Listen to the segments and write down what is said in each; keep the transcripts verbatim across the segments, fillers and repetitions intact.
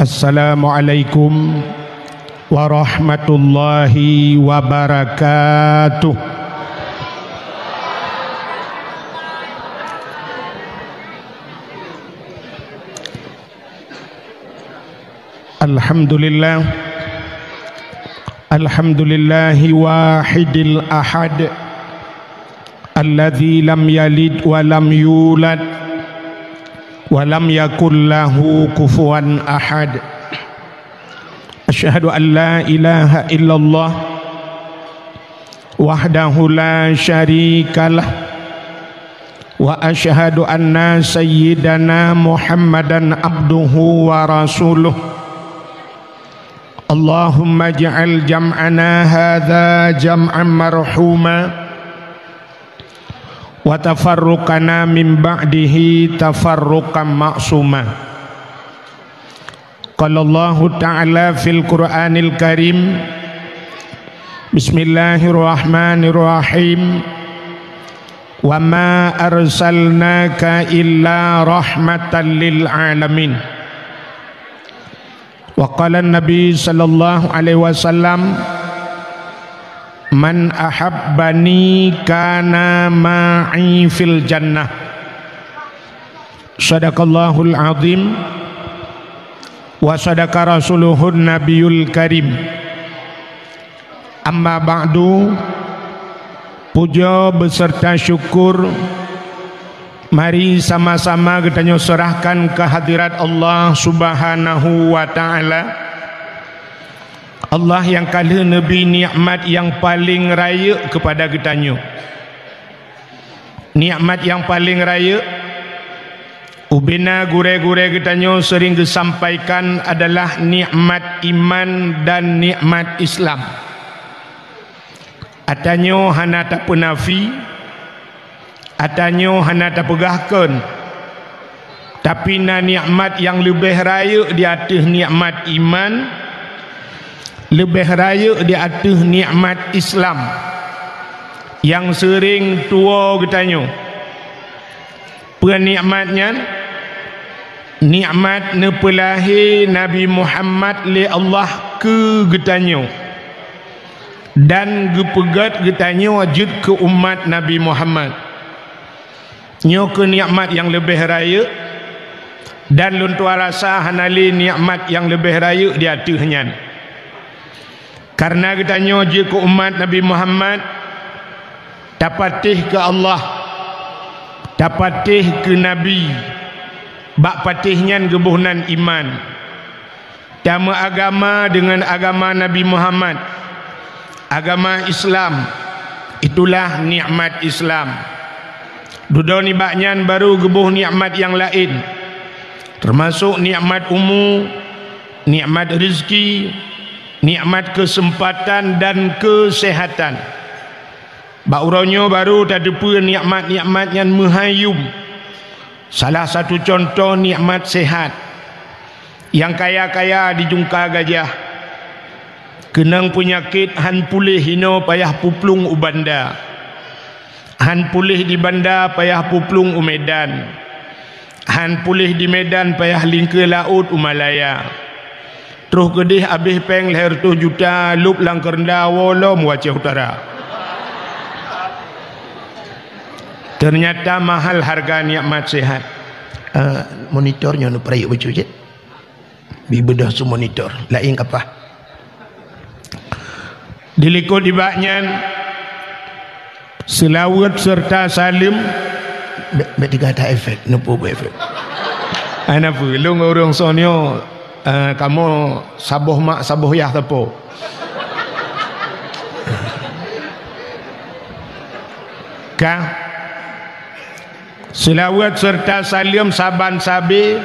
Assalamualaikum warahmatullahi wabarakatuh. Alhamdulillah. Alhamdulillahi wahidil ahad. Alladzi lam yalid wa lam yulad wa lam yakul lahu kufuwan ahad. Asyhadu an la ilaha illallah wahdahu la syarikalah, wa asyhadu anna sayyidana Muhammadan abduhu wa rasuluh. Allahumma ij'al jam'ana hadza jam'an marhuma, wa tafarruqana min ba'dihi tafarruqan ma'suma. Qala Allahu ta'ala fil Qur'anil Karim, Bismillahirrahmanirrahim. Wa ma arsalnaka illa rahmatan lil alamin. Wa qala Nabi sallallahu alaihi wasallam, "Man ahabbani kana ma'i fil jannah." Sadaqallahul azim wa sadaqa rasuluhun nabiyul karim. Amma ba'du, puja beserta syukur mari sama-sama geutanyoe serahkan keu hadirat Allah Subhanahu wa Ta'ala. Allah nyang ka lheueh neubri nikmat nyang paleng rayeuk keupada geutanyoe. Nikmat nyang paleng rayeuk, ubena gurée-gurée geutanyoe seuring geusampaikan adalah nikmat iman dan nikmat Islam. Ata nyoe hana tapeunafi, ata nyoe hana tapeugah kon. Tapi na nikmat nyang leubeh rayeuk di ateueh nikmat iman, leubeh rayeuk di ateueh nikmat Islam nyang seuring tuwoe geutanyoe. Peue nikmat nyan? Nikmat neupeulahé Nabi Muhammad lé Allah keu geutanyoe dan geupeugét geutanyoe jeuet keu umat Nabi Muhammad. Nyoe kheueh nikmat nyang leubeh rayeuk, dan lôn tuan rasa hana lé nikmat nyang leubeh rayeuk di ateueh nyan. Kareuna geutanyoe jeuet keu umat Nabi Muhammad, tapatéh keu Allah, tapatéh keu Nabi, bak patéh nyan geuboh nan iman. Tameuagama deungon agama Nabi Muhammad, agama Islam, itulah nikmat Islam. Dudoe nibak nyan barô geuboh nikmat nyang laén, teumasok nikmat umu, nikmat rezeki, nikmat keuseumpatan dan keuseuhatan. Bak uroe nyoe barô tateupeue nikmat-nikmat nyan meuhai yum. Salah satu cuntoh nikmat seuhat. Nyang kaya-kaya dijungka gajah, keunong peunyakét han puléh inoe payah puplueng u Banda. Han puléh di Banda payah puplueng u Medan. Han puléh di Medan payah lingkeue laôt u Malaya. Troh keudeh abéh péng lhée reutôh juta lôb lam keureunda woe lom u Aceh Utara. Teunyata mahal hareuga nikmat seuhat. Eh, monitor nyoe neupeurayeuk bacut cit. Bi beudôh su monitor, laén kapah. Dilikot nibak nyan, seulaweuet seureuta saleuem. Bèk, bèk teuga that efek, neupeu beu efek. Hana peue, lôn ureueng soe nyoe, eh, kamoe saboh mak saboh yah sapo. Ka. Seulaweuet seureuta saleuem saban sabe,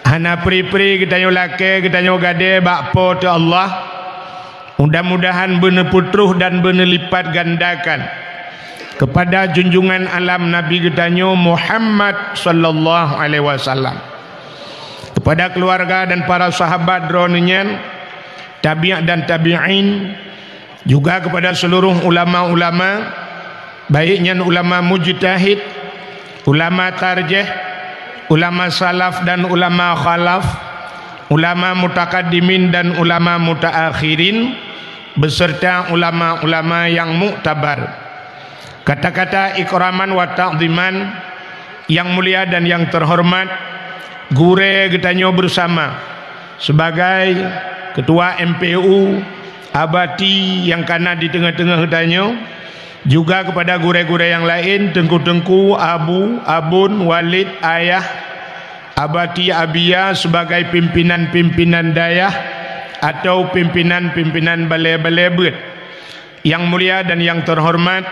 hana pri-pri geutanyoe lakée geutanyoe gadée bak Po teu Allah, mudah-mudahan beuneupeutroh dan beuneulipat gandakan keupada junjungan alam Nabi geutanyoe Muhammad sallallahu alaihi wasallam, keupada keuluwarga dan para sahabat droeneuh nyan, tabi' dan tabi'in, juga keupada seuluroh ulama-ulama, baik nyan ulama mujtahid, ulama tarjih, ulama salaf dan ulama khalaf, ulama mutakaddimin dan ulama mutaakhirin, beserta ulama-ulama yang muktabar. Kata-kata ikraman wa ta'ziman, yang mulia dan yang terhormat, gurée geutanyoe bersama sebagai Ketua M P U, Abati yang kana di teungoh-teungoh geutanyoe, juga kepada gurée-gurée yang laén, teungku-teungku, abu, abon, walid, ayah, Abati Abia sebagai pimpinan-pimpinan dayah atau pimpinan-pimpinan balée-balée beuet. Yang mulia dan yang terhormat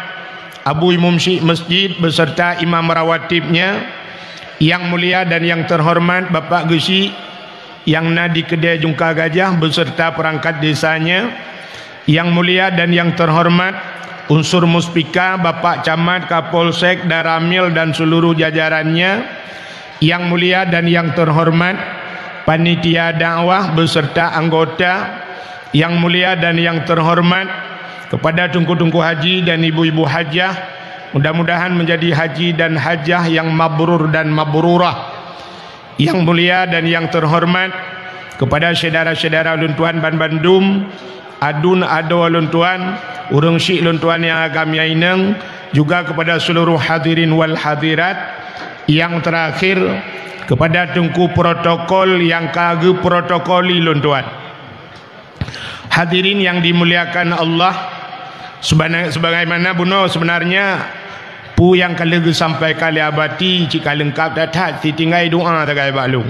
Abu Imum Syik Masjid beserta imam rawatibnya, yang mulia dan yang terhormat Bapak Geusyik yang na di Keudée Jungka Gajah beserta perangkat desanya, yang mulia dan yang terhormat unsur Muspika, Bapak Camat, Kapolsek, Danramil dan seluruh jajarannya, yang mulia dan yang terhormat panitia dakwah beserta anggota, yang mulia dan yang terhormat kepada teungku-teungku haji dan ibu-ibu hajah, mudah-mudahan menjadi haji dan hajah yang mabrur dan mabrurah. Yang mulia dan yang terhormat kepada syedara-syedara lôn tuan banbandum, adun adoe lôn tuan, ureuëng syik lôn tuan nyang agam nyang inong, juga kepada seluruh hadirin wal hadirat. Yang terakhir, kepada teungku protokol nyang ka geuprotokoli lôn tuan. Hadirin yang dimuliakan Allah, sebana-, sebagaimana bunoe sebenarnya peue nyang ka lheueh geusampaikan lé Abati cit ka leungkab that-that, sitinggai doa sagai bak lôn.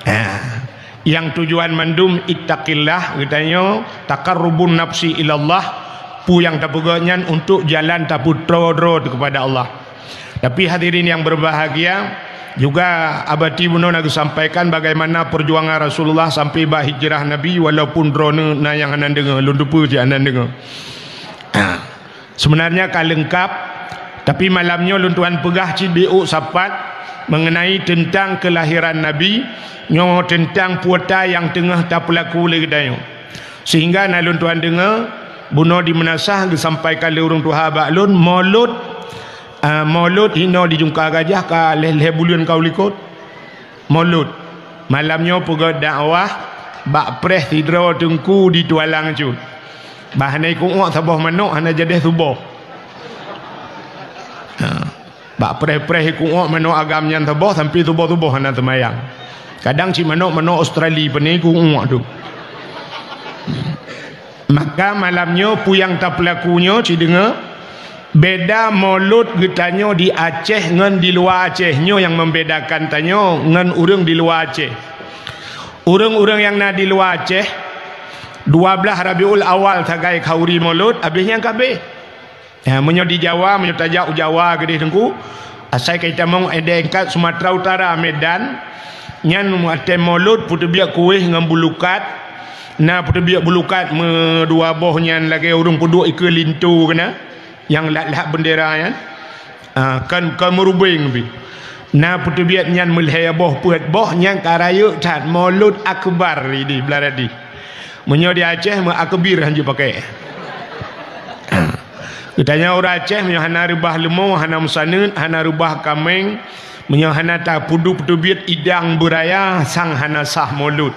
Ha. Nyang tujuan mandum ittaqillah geutanyoe, taqarrubun nafsi ilallah, peue nyang tapeugét nyan untuk jalan tapeutroe droe teuh kepada Allah. Tapi hadirin yang berbahagia, juga Abati bunoe na geusampaikan bagaimana perjuangan Rasulullah sampai bak hijrah Nabi, walaupun droeneuh na nyang hana deungoe, lôn teupeue cit hana deungoe. Sebenarnya ka leungkab, tapi malam nyoe lôn tuan peugah cit biôk sapat mengenai tentang kelahiran Nabi, nyoe tentang puta nyang teungoh tapeulaku lé geutanyoe. Sehingga na lôn tuan deungoe, bunoe di meunasah geusampaikan lé ureuëng tuha bak lôn, Maulud, ah, Maulud hinoe di Jungka Gajah ka lhée-lhée buleuen ka u likot. Maulud. Malam nyoe peugét dakwah bak preh sidroe teungku di Tualang cut. Bah hana ikuek saboh manok hana jadeh suboh. Ha. Bak preh-preh ikuek manok agam nyan saboh sampai suboh-suboh hana seumayang. Kadang cit manok-manok Australia pane ikuek tu. Maka malam nyoe peue nyang tapeulaku nyoe cit deungoe, beda Maulud geutanyoe di Aceh ngon di luwa Aceh. Nyoe nyang membedakan tanyoe ngon ureuëng di luwa Aceh. Ureuëng-ureuëng nyang na di luwa Aceh, dua blaih Rabiul Awal sagai khauri Maulud, habéh nyan ka habéh. Ya, meunyoe di Jawa, meunyoe tajak u Jawa keudeh teungku, asai ka itamong edengkat Sumatera Utara, Medan, nyan watée Maulud peuteubiet kueh ngon bulukat, na peuteubiet bulukat meudua boh nyan lagée ureuëng peuduek ikeue linto keunan, nyang lat-lat bendera nyan, ah, kon, kon meurubeng pih. Na peuteubiet nyan meulhée boh peuet boh nyang ka rayeuk that Maulud Akbar di blah dadi. Meunyoe di Aceh meu akbir hanjeuet pakai. Geutanyoe ureuëng Aceh meunyoe hana reubah leumo, hana meusaneut, hana reubah kaméng, meunyoe hana tapeuduek peuteubiet idang beuraya sang hana sah Maulud.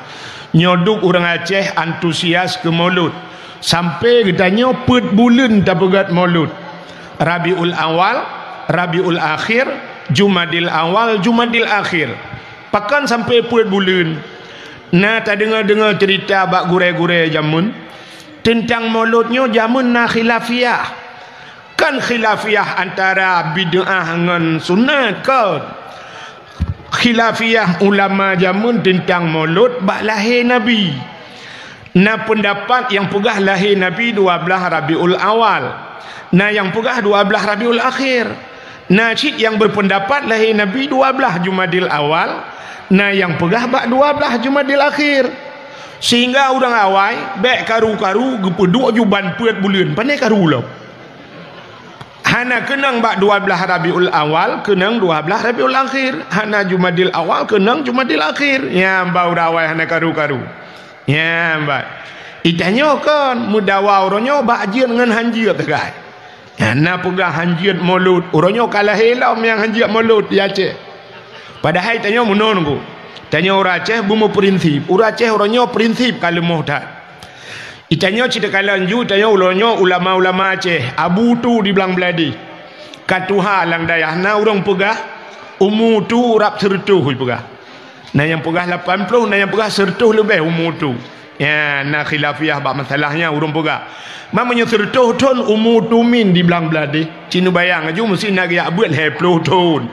Nyoe duek ureuëng Aceh antusias keu Maulud. Sampai geutanyoe peuet buleuen tapeugét Maulud. Rabiul Awal, Rabiul Akhir, Jumadil Awal, Jumadil Akhir. Pakon sampai peuet buleuen? Na tadeungoe-deungoe ceurita bak gurée-gurée jameun, teuntang Maulud nyoe jameun na khilafiyah. Kon khilafiyah antara bid'ah ngon sunat, kon. Khilafiyah ulama jameun teuntang Maulud bak lahé Nabi. Na peundapat nyang peugah lahé Nabi dua blaih Rabiul Awal. Na nyang peugah dua blaih Rabiul Akhir. Na cit nyang beupeundapat lahé Nabi dua blaih Jumadil Awal, na nyang peugah bak dua blaih Jumadil Akhir. Sehingga ureuëng awai bék karu-karu geupeuduek juban peuet buleuen, pane karu lom. Hana keunong bak dua blaih Rabiul Awal, keunong dua blaih Rabiul Akhir. Hana Jumadil Awal, keunong Jumadil Akhir. Nyan ba ureuëng awai hana karu-karu. Nyan ba. Itanyoe kon meudawa uroe nyoe bak jeuet ngon hanjeuet sagai. Nyan na peugah hanjeuet Maulud. Uroe nyoe ka lahé lom nyang hanjeuet Maulud di Aceh. Padahai tanyoe meunoe nunggu. Tanyoe ureuëng Aceh beumeuprinsip. Ureuëng Aceh uroe nyoe prinsip ka leumoh that. Itanyoe cit takalon ju, itanyoe uroe nyoe ulama-ulama Aceh, abu tu di blang bladeh. Ka tuha lam dayah na ureuëng peugah, umu tu rab seureutôh peugah. Na nyang peugah lapan ploh, na nyang peugah seureutôh leubeh umu tu. Ya, na khilafiyah bak masalah nyan ureuëng peugah. Ma meunyoe seureutôh thon umu tu min di blang bladeh, ci neubayang aju meusti na geujak beuet lhée ploh thon.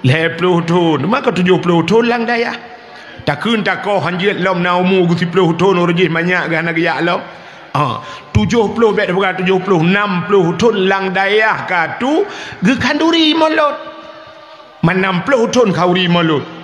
Lhée ploh thon, maka tujoh ploh thon lam dayah. Takheun takoh hanjeuet lom na umu geuh siploh thon ureuëng jih manyak geuh hana geujak lom. Ah, tujoh ploh bék tapeugah tujoh ploh, nam ploh thon lam dayah ka tu geukhanduri molot. Meunam ploh thon khanduri molot.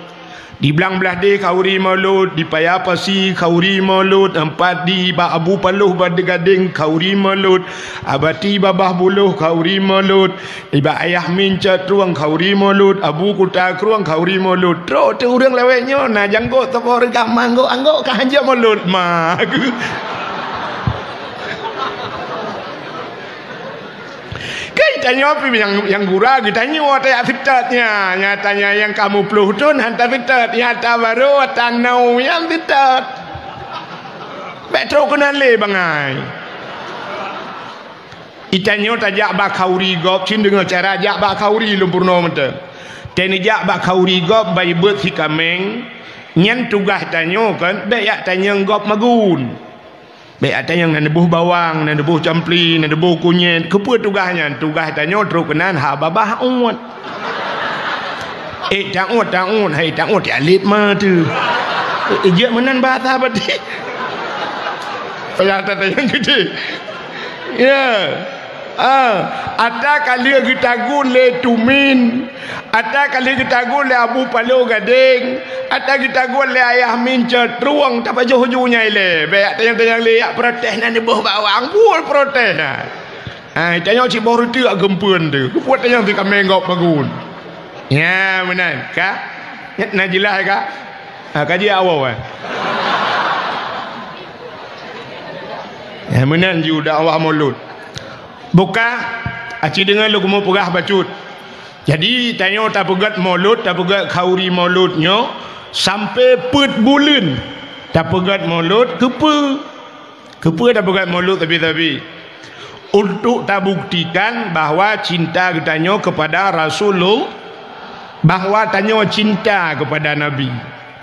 Di blang bladeh khanduri molot, di Paya Pasi khanduri molot, empat di bak Abu Paloh Batu Gadeng khanduri molot, Abati Babah Buloh khanduri molot, Ibak Ayah Min Cot Trueng khanduri molot, Abu Kuta Krueng khanduri molot. Trok teuh ureuëng lawét nyoe na janggok saboh reugah manggok-anggok ka hanjeuet molot ma. Keu tanyoe pih nyang, nyang gura geutanyoe tajak seutôt nyan. Nyatanya nyang ka muplôh thon han taseutôt, nyata barô tanoe nyang seutôt. Bék trok keunan lé bangai. Itanyoe tajak bak khanduri gob, cit deungoe cara jak bak khanduri lôn peurunoe mantong. Teuneujak bak khanduri gob bai beuet sikaméng, nyan tugaih tanyoe kon bék jak tanyong gob magun. Bék jak tanyong na neuboh bawang, na neuboh campli, na neuboh kunyét. Keupeue tugaih nyan? Tugaih tanyoe trok keunan haba bah uet. Eh, taôt, taôt, hai taôt, tialét ma teuh. Eh, jeuet meunan bahasa batik. Payah tatanyong geude. Ya. Ah, ata ka lheueh geutagun lé Tumin, ata ka lheueh geutagun lé Abu Paloh Gadeng, ata geutagun lé Ayah Min Cot Trueng, tapajoh ju nyang ilée. Bék tanyong-tanyong lé jak protes na neuboh bawang, buet protes na. Hai, tanyong cit boh reuteuek geumpeuen teuh. Keupeue tanyong teuh ka manggok bagun. Ya, meunan, ka? Nyan na jeulaih ka? Ha, ka jeuet awai, eh. Ya, meunan ju dakwah molot. Buka, aci deungon lôn keumu peugah bacut. Jadi, tanyoe tapeugét molot, tapeugét khanduri molot nyoe sampoe peuet buleuen. Tapeugét molot keupeue? Keupeue tapeugét molot sabe-sabe? Untuk tabuktikan bahwa cinta geutanyoe kepada Rasulul-, bahwa tanyoe cinta kepada Nabi.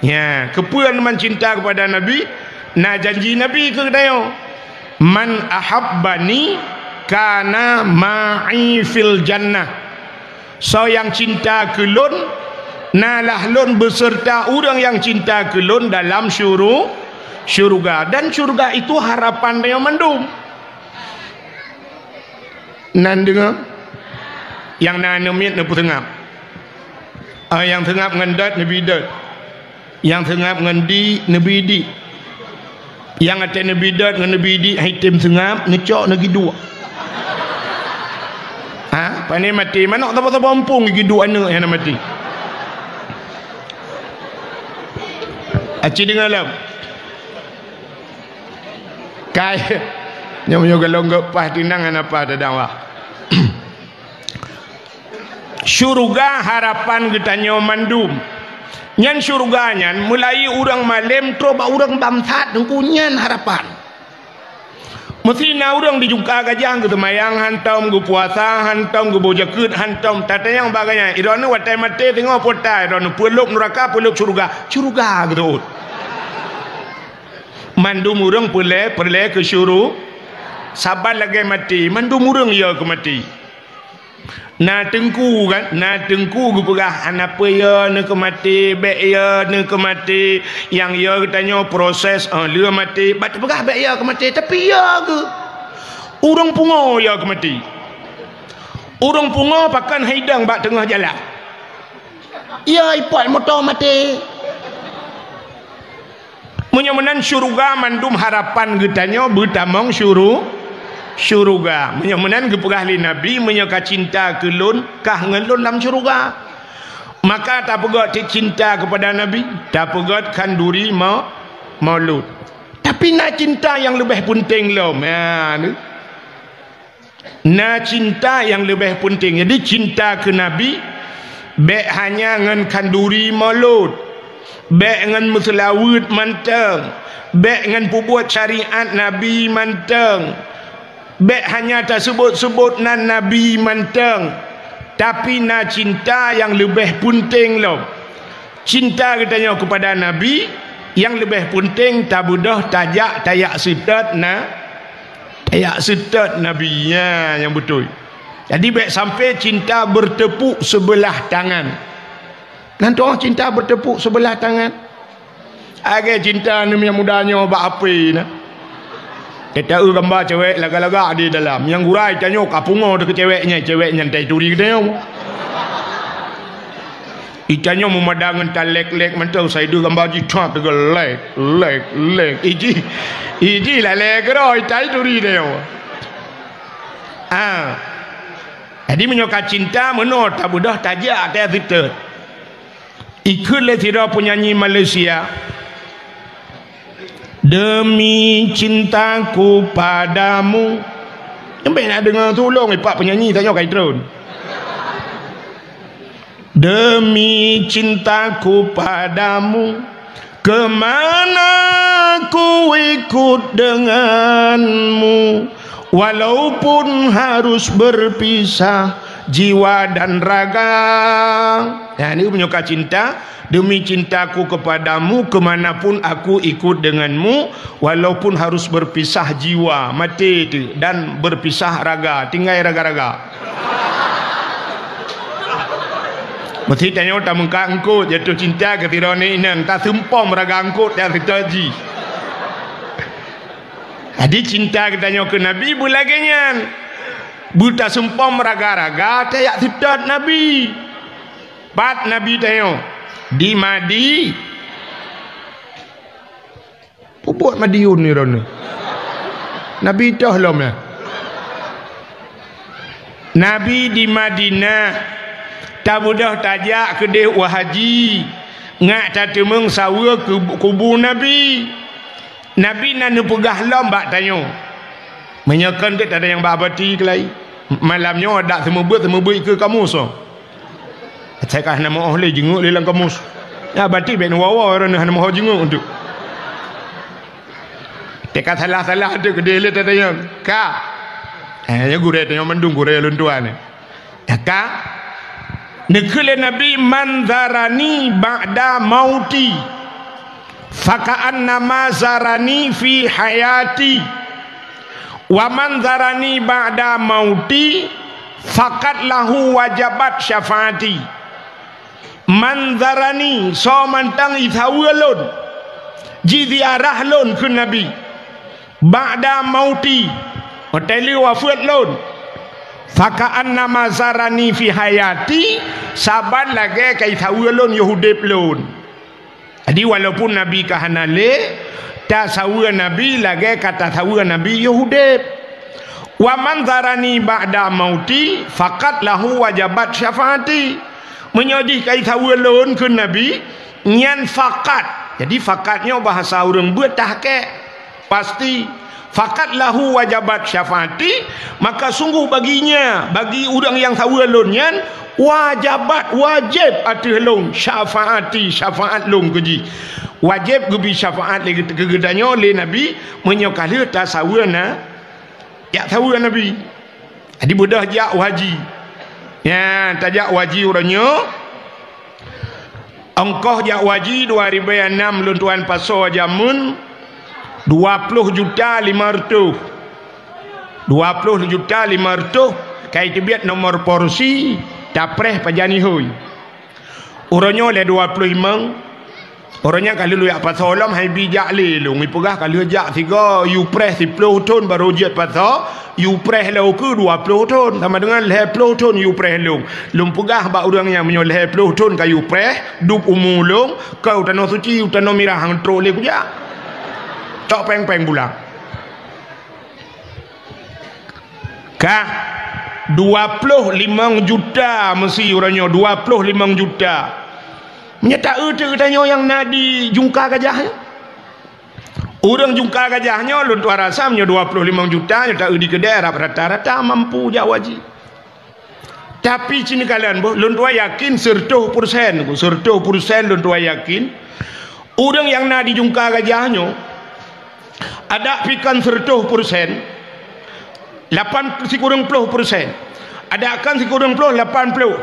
Ya, keupeue teuma cinta kepada Nabi? Na janji Nabi keu geutanyoe, "Man ahabbani kana ma'i fil jannah." Soe nyang cinta keu lôn, na lah lôn beuseurta ureuëng nyang cinta keu lôn dalam syuru-, syuruga. Dan syuruga itu harapan tanyoe mandum. Nan deungoe? Nyang na aneuk miet neupeuseungab. Ah, nyang seungab ngon dot neubi dot. Nyang seungab ngon di neubi di. Nyang até neubi dot ngon neubi di hai tem seungab neucok neugiduek. Ha, pane maté manok saba-saba muphom giduek aneuk nyang na maté. Aci deungoe lom. Kai, nyoe meunyoe golom geuh paih tinang hana paih teudakwah. Syuruga harapan geutanyoe mandum. Nyan syuruga nyan mulai ureuëng malém trok bak ureuëng bangsat teungku nyan harapan. Meusti na ureuëng di Jungka Gajah geuseumayang hantom, geupuasa hantom, geuboh jakeuet hantom, tatanyong bak gobnyan, "Droeneuh watée maté singoh peue that droeneuh, peulôb nuraka, peulôb syuruga?" "Syuruga," geuseuôt. Mandum ureuëng peureulée, peureulée keu syuru-, saban lagée maté, mandum ureuëng yo keu maté. Na teungku kan, na teungku geupeugah, "Hana peue yo neuh keu maté, bék yo neuh keu maté." Nyang yo geutanyoe proses, oh, lheueh maté, bak teupeugah bék yo keu maté, tapi yo geuh. Ureuëng pungo yo keu maté. Ureuëng pungo pakon hidang bak teungoh jalan. Yo ipot moto maté. Meunyoe meunan syuruga mandum harapan geutanyoe beutamong syuru-, syuruga. Meunyoe meunan geupeugah lé Nabi, "Meunyoe ka cinta keu lôn, kah ngon lôn lam syuruga." Maka tapeugét cit cinta keupada Nabi, tapeugét khanduri mo-, molot. Tapi na cinta nyang leubeh peunteng lom. Ya, ni. Na cinta nyang leubeh peunteng. Jadi cinta keu Nabi bék hanya ngon khanduri molot. Bék ngon meuseulaweuet mantong, bék ngon peubuet syariat Nabi mantong, bék hanya taseubot-seubot nan Nabi mantong, tapi na cinta nyang leubeh peunteng lom. Cinta geutanyoe keupada Nabi, nyang leubeh peunteng tabeudôh tajak tayak seutôt na, tayak seutôt Nabi, nyan nyang beutôi. Jadi bék sampai cinta bertepuk sebelah tangan. Nan toh cinta bertepuk sebelah tangan. Agée cinta neumiet muda nyoe bak api na. Teuta-eu gamba cewek lagak-lagak di dalam. Nyang gura itanyoe ka pungo teuh keu cewek nyan, cewek nyan tai turi geutanyoe. Itanyoe meumada ngon talek-lek mantong, sai deuh gamba jih that teuga lek, lek, lek. Iji, iji lalek keudroe itai turi geutanyoe. Ah. Jadi meunyoe ka cinta meunoe tabeudôh tajak até sitet. Ikheun lé sidroe peunyanyi Malaysia, "Demi cintaku padamu." Nyang bék na deungoe tulông ipak peunyanyi tanyoe ka itreun. "Demi cintaku padamu, kemana ku ikut denganmu, walaupun harus berpisah jiwa dan raga." Nah, ini meunyoe ka cinta, "Demi cintaku kepadamu, kemanapun aku ikut denganmu, walaupun harus berpisah jiwa, maté teuh, dan berpisah raga, tinggai raga-raga." Meusti tanyoe tameungka eungkôt jatuh cinta keu sidroe inong, taseumpom raga eungkôt dan sitoe jih. Jadi cinta geutanyoe keu Nabi beulagée nyan. Beutaseumpom raga-raga tajak seutôt Nabi. Pat Nabi tanyoe? Di Madi-, Peubuet Madiun ni droeneuh. Nabi toh lom ya. Nabi di Madinah, tabeudôh tajak keudeh u haji, ngat tateumeung saweue keu kubu Nabi. Nabi na neupeugah lom bak tanyoe, meunyoe kon teuh tada nyang bak bati keulai, malam nyoe dak seumeubeuet-seumeubeuet keu kamoe soe. Asai ka hana meu'oh lé, jingeuk lé lam kamus. Ya, bati bék neuwoe-woe, ureueng hana meu'oh jingeuk tu. Teuka salah-salah tu keudeh lé tatanyong. Ka. Eh, ya gurée tanyoe mandum gurée lôn tuan. Ya ka. Neukheun lé Nabi, "Man zarani ba'da mauti, faka'annama zarani fi hayati." "Wa man zarani ba'da mauti, faqad lahu wajabat syafaati." Man zarani, soe mantong isaweue lôn, jiziarah lôn kheun Nabi, ba'da mauti, watée lheueh wafeuet lôn, faka'annama zarani fi hayati, saban lagée ka isaweue lôn yoh udeb lôn. Jadi, walaupun Nabi ka hana lé, tasaweue Nabi lagée ka tasaweue Nabi yoh udeb. "Wa man zarani ba'da mauti, faqad lahu wajabat syafaati." Meunyoe jih ka isaweue lôn kheun Nabi, nyan faqad. Jadi, faqad nyoe bahasa ureueng beuet tahqiq. Pasti, "Faqad lahu wajabat syafaati," maka sungguh baginya, bagi ureueng nyang saweue lôn nyan, wajabat, wajéb ateueh lôn, syafaati, syafaat lôn keu jih. Wajéb geubri syafaat lé geut-, keu geutanyoe lé Nabi, meunyoe ka lheueh tasaweue na, jak saweue Nabi. Jadi beudôh jak u haji. Nyan, tajak u haji uroe nyoe. Ongkoh jak u haji dua ribèe nam lôn tuan pasoe jameun, dua ploh juta lima reutôh. Dua ploh juta lima reutôh, ka iteubiet nomor porsi, tapreh pajan ihôi. Uroe nyoe lé dua ploh limong, uroe nyan ka lheueh jak pasoe lom, han ibi jak lé lôn, ipeugah ka lheueh jak sigoe, yue preh siploh thon barô jeuet pasoe, yue preh lom keu dua ploh thon, sama deungon lhèe ploh thon yue preh lôn. Lôn peugah bak ureueng nyan, meunyoe lhèe ploh thon ka yue preh, dub umu lôn, keu u Tanoh Suci, u Tanoh Mirah, han trok lé kujak. Cok péng-péng pulang. Ka dua ploh limong juta meusi uroe nyoe, dua ploh limong juta. Meunyoe taeu teuh geutanyoe nyang na di Jungka Gajah nyoe. Ureueng Jungka Gajah nyoe lôn tuan rasa meunyoe dua ploh limong juta nyoe taeu di keudè rata-rata mampu jak u haji. Tapi ci neukalon boh, lôn tuan yakin seureutôh peureusén, seureutôh peureusén lôn tuan yakin, ureuëng nyang na di Jungka Gajah nyoe, adak pih kon seureutôh peureusén, lapan sikureueng ploh peureusén. Adak kon sikureueng ploh, lapan ploh.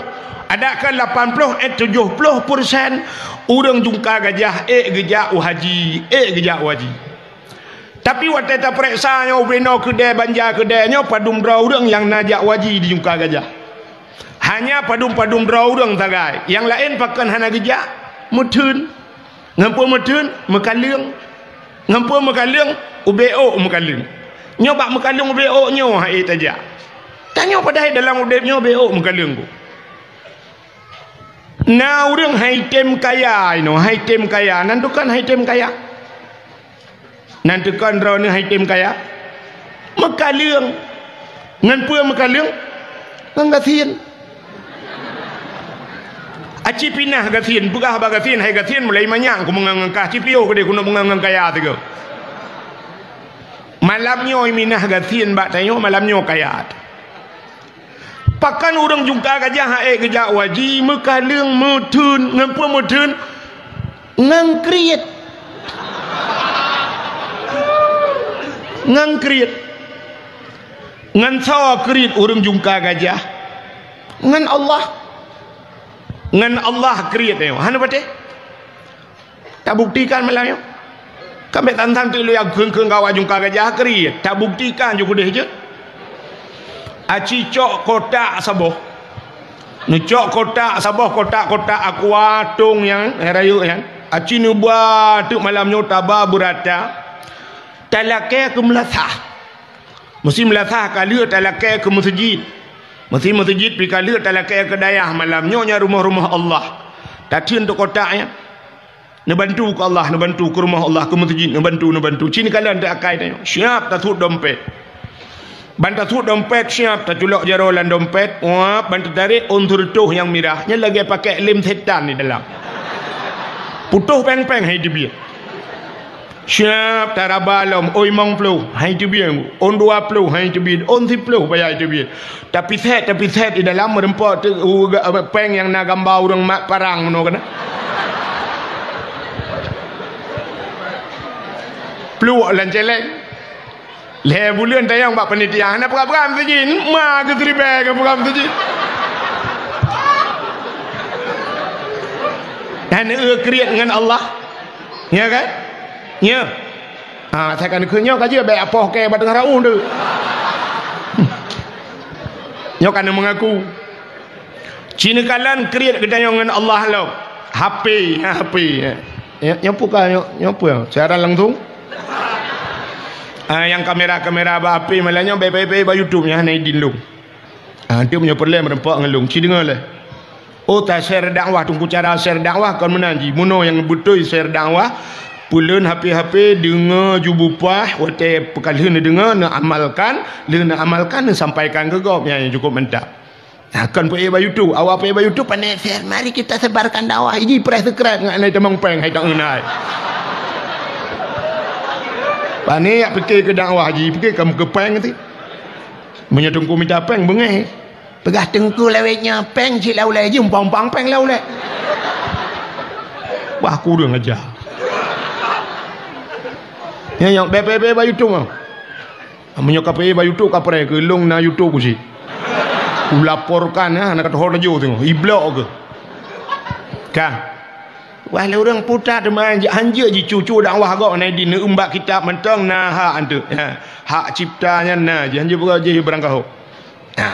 Adak kon lapan ploh, eh, tujoh ploh peureusén ureuëng Jungka Gajah ék geujak u haji, ék geujak u haji. Tapi watée tapareksa nyoe ubé noe keudée banja keudée nyoe padum droe ureuëng nyang na jak u haji di Jungka Gajah. Hanya padum-padum droe ureuëng sagai, nyang laén pakon hana geujak, meutheun. Ngon peue meutheun? Meukaleueng. Ngon peue meukaleueng? Ubé ôk meukaleueng. Nyoe bak meukaleueng ubé ôk nyoe han ék tajak. Tanyoe padahai dalam udeb nyoe ubé ôk meukaleueng ku. Na ureuëng han item kaya inoe, han item kaya. Nan tukon han item kaya. Nan tukon droeneuh han item kaya. Meukaleueng. Ngon peue meukaleueng? Ngon gasien. Aci pinah gasien, peugah bak gasien, "Hai gasien, mulai manyak ku meungon ngon kah, ci piôh keudeh ku neuk meungon ngon kaya sigoe." Malam nyoe minah gasien bak tanyoe, malam nyoe kaya. Pakon ureuëng Jungka Gajah han ék geujak u haji, meukaleueng, meutheun, ngon peue meutheun? Ngon kriet. Ngon kriet. Ngon soe kriet ureuëng Jungka Gajah? Ngon Allah. Ngon Allah kriet nyoe. Hana patéh? Tabuktikan malam nyoe. Ka bék tan-tan teuk lôn kheun-kheun keu awak Jungka Gajah kriet. Tabuktikan ju keudeh jeuet. Aci cok kotak saboh. Neucok kotak saboh, kotak-kotak aqua tong nyang, eh, rayeuk nyan. Aci neuba teuk malam nyoe taba beurata. Talakée keu meulasah. Meusi meulasah ka lheueh talakée keu meuseujid. Meusi meuseujid pih ka lheueh talakée keu dayah malam nyoe nyang rumoh-rumoh Allah. Tatheun teuk kotak nyan. Neubantu keu Allah, neubantu keu rumoh Allah, keu meuseujid, neubantu, neubantu. Ci neukalon teuk akai tanyoe. Siab tasuet dompet. Ban tasuet dompet siab taculok jaroe lam dompet, wap, ban tatarek ôn seureutôh nyang mirah. Nyan lagée pakék lem setan di dalam. Putôh péng-péng hai teubiet. Siab taraba lom, ôn limong ploh hai teubiet, ôn dua ploh hai teubiet, ôn siploh payah teubiet. Tapiset, tapiset di dalam meureumpok teu-, u-, ga-, péng nyang na gamba ureuëng mat parang meunoe keunan. Pluek lam céléng. Lhée buleuen tanyong bak panitia, hana peugah-peugah meuseujid, ma geuseuribée geupeugah meuseujid. Dan eu kriet ngon Allah. Ya kan? Ya. Ha, saya kan keu nyoe ka jeuet bék apoh kée bak teungoh raun tu. Nyoe kan meungaku. Ci neukalon kriet geutanyoe ngon Allah lom. H P, ha, H P. Ya, nyoe peue ka nyoe, nyoe peue? Siaran langsung? Ah, nyang kamera-kamera bak H P malam nyoe bék payah-payah bak YouTube nyan hana idin lom. Ah, tu meunyoe peureulée meureumpok ngon lôn. Ci deungoe lé. Oh, ta share dakwah, teungku cara share dakwah kon meunan jih. Meunoe nyang beutôi share dakwah, peuleuen H P-H P, deungoe ju bupah, watée peukalheueh neudeungoe, neuamalkan, lheueh neuamalkan, neusampaikan keu gob, nyan nyang cukup mantap. Nah, kon peuék bak YouTube, awak peuék bak YouTube, pané share, mari kita sebarkan dakwah, iji preh subscribe ngat nai tamong péng, hai tak ngeunai. Pané yak pike keu dakwah ji, pike kam keu péng ti. Meunyoe teungku mita péng, beungéh. Peugah teungku lawét nyoe péng cit lau lé jeuem pang-pang péng lau lé. Wah, kureueng aja. Nyan nyang bé-bé-bé bak YouTube nyoe. Meunyoe ka peué bak YouTube ka preh keu lôn na YouTube cit. Kulaporkan, ha, na ka teuhor laju tu. Iblok ke. Ka. Wah, lé ureuëng puta teuma hanjeuet jicucu dakwah gob na di neueumbak kitab mantong na hak antu. Ha, hak cipta nyan na, jihanjeuet peugah jih barangkaho. Ha,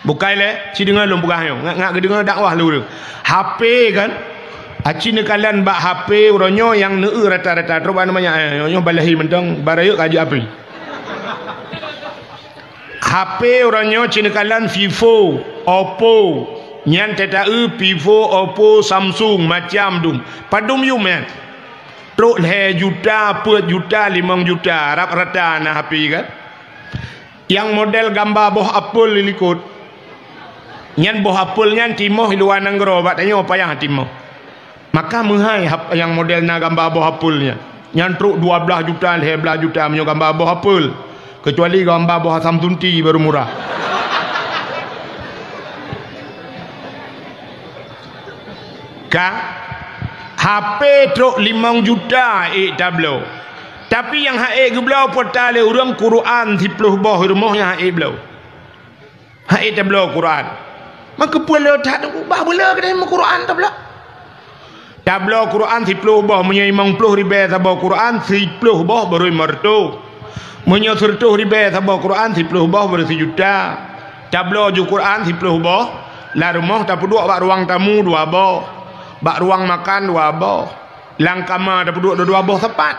bukai lé, ci deungoe lôn peugah nyoe, ngak-ngak geudeungoe dakwah lôn. H P kan? Aci neukalon bak H P uroe nyoe nyang neueu rata-rata trok bak manyak, eh, nyoe balahi mantong, barayek ka jeuet H P. H P uroe nyoe ci neukalon Vivo, Oppo, nyan tataeu Vivo, Oppo, Samsung, macam dum. Padum yum nyan. Trok lhée juta, peuet juta, limong juta, rab rata na H P kan? Nyang model gamba boh apel di likot. Nyan boh apel nyan timoh i luwa nanggroe bak tanyoe payah timoh. Maka meuhai hap-, nyang model na gamba boh apel nyan. Nyan trok dua blaih juta, lhée blaih juta meunyoe gamba boh apel. Keucuali gamba boh asam sunti baru murah. Ka, H P trok limong juta ék tabloe. Tapi nyang han ék geubloe peue ta lé ureuëng, Quran siploh boh rumoh nyang han ék bloe. Han ék tabloe Quran. Maka peue le that, bah beuleu keudeh meu Quran tabloe. Tabloe Quran siploh boh, meunyoe limong ploh ribée saboh Quran, siploh boh barô limong reutôh. Meunyoe sireutôh ribée saboh Quran, siploh boh barô sijuta. Tabloe ju Quran siploh boh, lam rumoh tapeuduek bak ruang tamu dua boh, bak ruang makan dua boh, lam kama tapeuduek dua-dua boh sapat.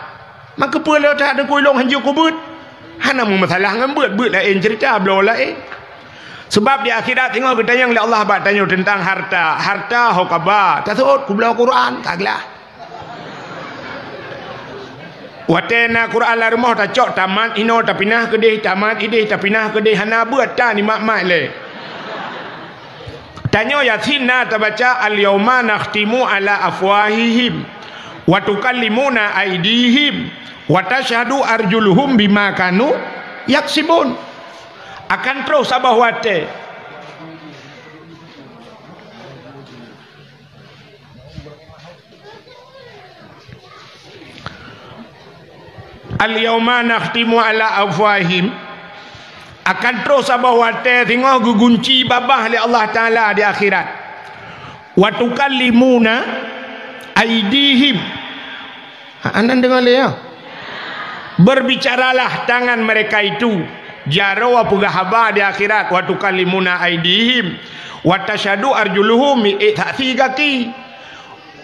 Maka peue le that teungku ilong hanjeuet kubeuet? Hana meumasalah ngon beuet, beuet laén ceurita, bloe laén. Sabab di akhirat singoh geutanyong lé Allah bak tanyoe teuntang harta. Harta ho ka ba? Taseuôt, kubloe Quran, ka glah. Watée na Quran lam rumoh tacok, tamat inoe tapinah keudeh, tamat ideh tapinah keudeh, hana beuet tan imat-mat lé. Tanyoe Yasin na tabaca, "Al-yauma nakhtimu ala afwahihim, wa tukallimuna aidihim, wa tasyhadu arjuluhum bima kanu yaksibun." Akan troh saboh watée. "Al-yauma nakhtimu ala afwahihim." Akan troh saboh watée singoh geugunci babah lé Allah Taala di akhirat. "Wa tukallimuna aidihim." Ha, anan deungoe lé, ya. "Berbicaralah tangan mereka itu." Jaroe peugah haba di akhirat, "Wa tukallimuna aidihim, wa tasyhadu arjuluhum," ék saksi gaki.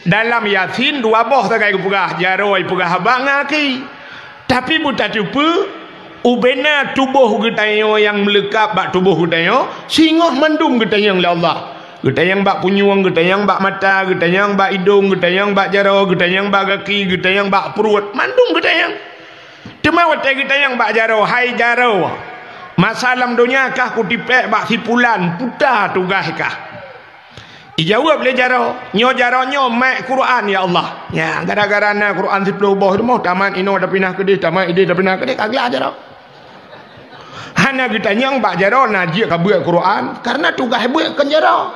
Dalam Yasin dua boh sagai geupeugah, jaroe peugah haba ngon gaki. Tapi beutateupeue, ubena tuboh geutanyoe nyang meuleukab bak tuboh geutanyoe, singoh mandum geutanyong lé Allah. Geutanyong bak punyueng, geutanyong bak mata, geutanyong bak idong, geutanyong bak jaroe, geutanyong bak gaki, geutanyong bak pruet, mandum geutanyong. Teuma watée geutanyong bak jaroe, "Hai jaroe, masa lam donya kah kutipék bak si pulan, peue tugaih kah?" Ijaweueb lé jaroe, "Nyoe jaroe nyoe meu'en Quran, ya Allah." Nyan, gara-gara na Quran siploh boh rumoh, tamat inoe tapinah keudeh, tamat ideh tapinah keudeh, ka glah jaroe. Hana geutanyong bak jaroe na jeuet ka beuet Quran, karena tugaih beuet kon jaroe.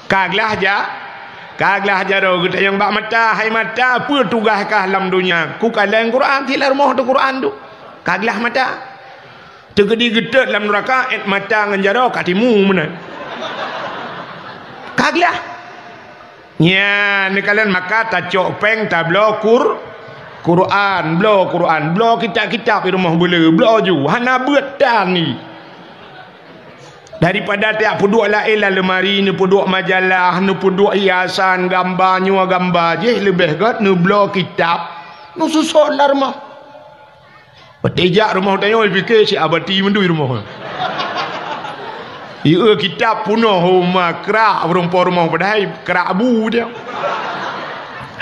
Ka glah ja-, ka glah jaroe, geutanyong bak mata, "Hai mata, peue tugaih kah lam donya?" "Kukalon Quran, si lam rumoh teuh Quran teuh." Ka glah mata. Teukeudi geutot lam nuraka, 'et mata ngon jaroe ka timu meunan. Ka glah. Nyan, neukalon maka tacok péng tabloe Qur-, Quran, bloe Quran, bloe kitab-kitab di rumoh beuleu, bloe ju, hana beuet tan ni. Daripada tajak peuduek laén lam leumari, neupeuduek majalah, neupeuduek hiasan, gamba nyoe gamba jéh, leubeh gét neubloe kitab, neususot lam rumoh. Watée jak rumoh tanyoe, pike si abati mandum rumoh. Ieu kitab punoh homa krak ureuëng po rumoh, padahai krak bu dia.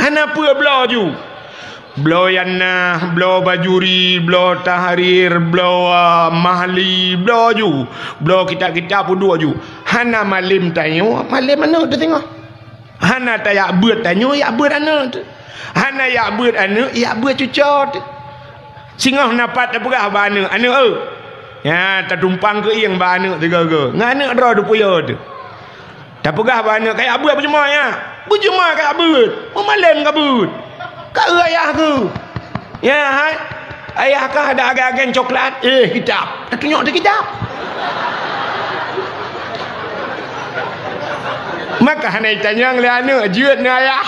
Hana peue bloe ju. Bloe Yanah, bloe Bajuri, bloe Tahrir, bloe, ah, Mahli, bloe ju. Bloe kitab-kitab peuduek ju. Hana malem tanyoe, malem aneuëk teuh singoh. Hana tayak beuet tanyoe, yak beuet aneuëk teuh. Hana yak beuet aneuëk, yak beuet cucoe teuh. Singoh na pat tapeugah bak aneuëk, "Aneuëk, eu, nyan tatumpang keuieng bak aneuëk sigoe-goe." Ngon aneuëk droe teuh puyoe teuh. Tapeugah bak aneuëk, "Kayak beuet beujeumai, ya? Beujeumai kayak beuet. Peumalem ka beuet. Ka eu ayah keuh." Ya, hai. Ayah kah ada agen-agen coklat? Eh, kitab. Tatunyok teuh kitab. Maka hana itanyong lé aneuëk, jeuet na ayah.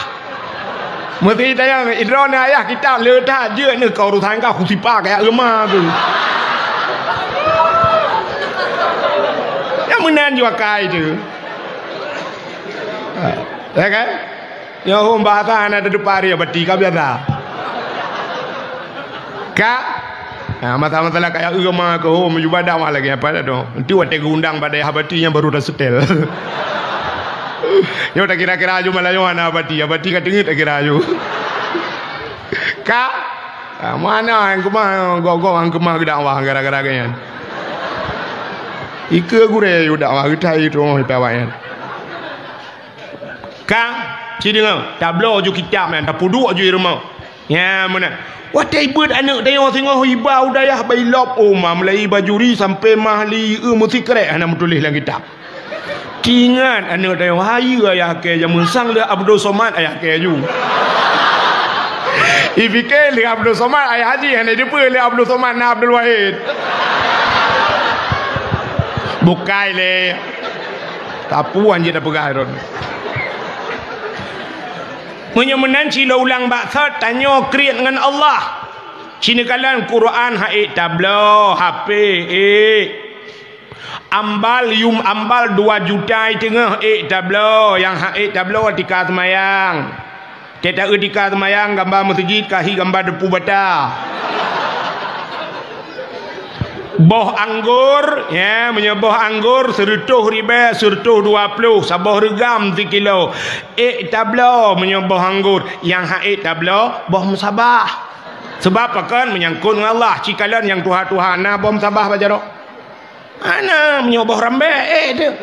Meusti itanyong, idroe na ayah kitab le that, jeuet na keu urusan kah, kusipa kayak rema tu. Nyang meunan jua kai tu. Ya kan? Nyoe hom bahasa hana teudepak ria bati ka biasa. Ka? Ha, masalah-masalah kaya eu ma keu hom, meujubah dakwah lagée apa dah tu. Nanti watée geuundang bak dayah bati nyang baru tasetel. Nyoe takira-kira aju malah nyoe hana bati, bati ka teungeut takira aju. Ka? Ha, mana nyang keumah, gok-gok nyang keumah geudakwah gara-gara geuh nyan. Ikeue gurée yu dakwah geutai tu, ipawai nyan. Ka, ci deungoe, tabloe ju kitab nyan, tapeuduek ju i rumoh. Nyan meunan. Watée beuet aneuëk tanyoe singoh iba u dayah bak ilop, oh, ma mulai Bajuri sampai Mahli, eu, meusikrek hana meutuléh lam kitab. Ingat aneuk tanyoe, hayeue ayah kèe jameun sang lé Abdul Somad ayah kèe ju. Ipike lé Abdul Somad ayah jih, hana dipeue lé Abdul Somad na Abdul Wahid. Bukai lé. Tapuan jih tapeugah droen. Meunyoe meunan, ci lôn ulang bak thot, tanyoe kriet ngon Allah. Ci neukalon Quran han ék tabloe, H P ék. Ambal, yum ambal dua juta i teungoh ék tabloe, nyang han ék tabloe tika seumayang. Teuta eu tika seumayang gamba meuseujid ka hi gamba depu bata. Boh anggor, ya, meunyoe boh anggor seureutôh ribèe, seureutôh dua ploh, saboh reugam sikilo. Ék tabloe meunyoe boh anggor, nyang han ék tabloe boh meusabah. Sabab pakon, meunyangkot ngon Allah, ci kalon nyang tuha-tuha na boh meusabah bak jaroe. Hana, meunyoe boh rambèk, ék teuh.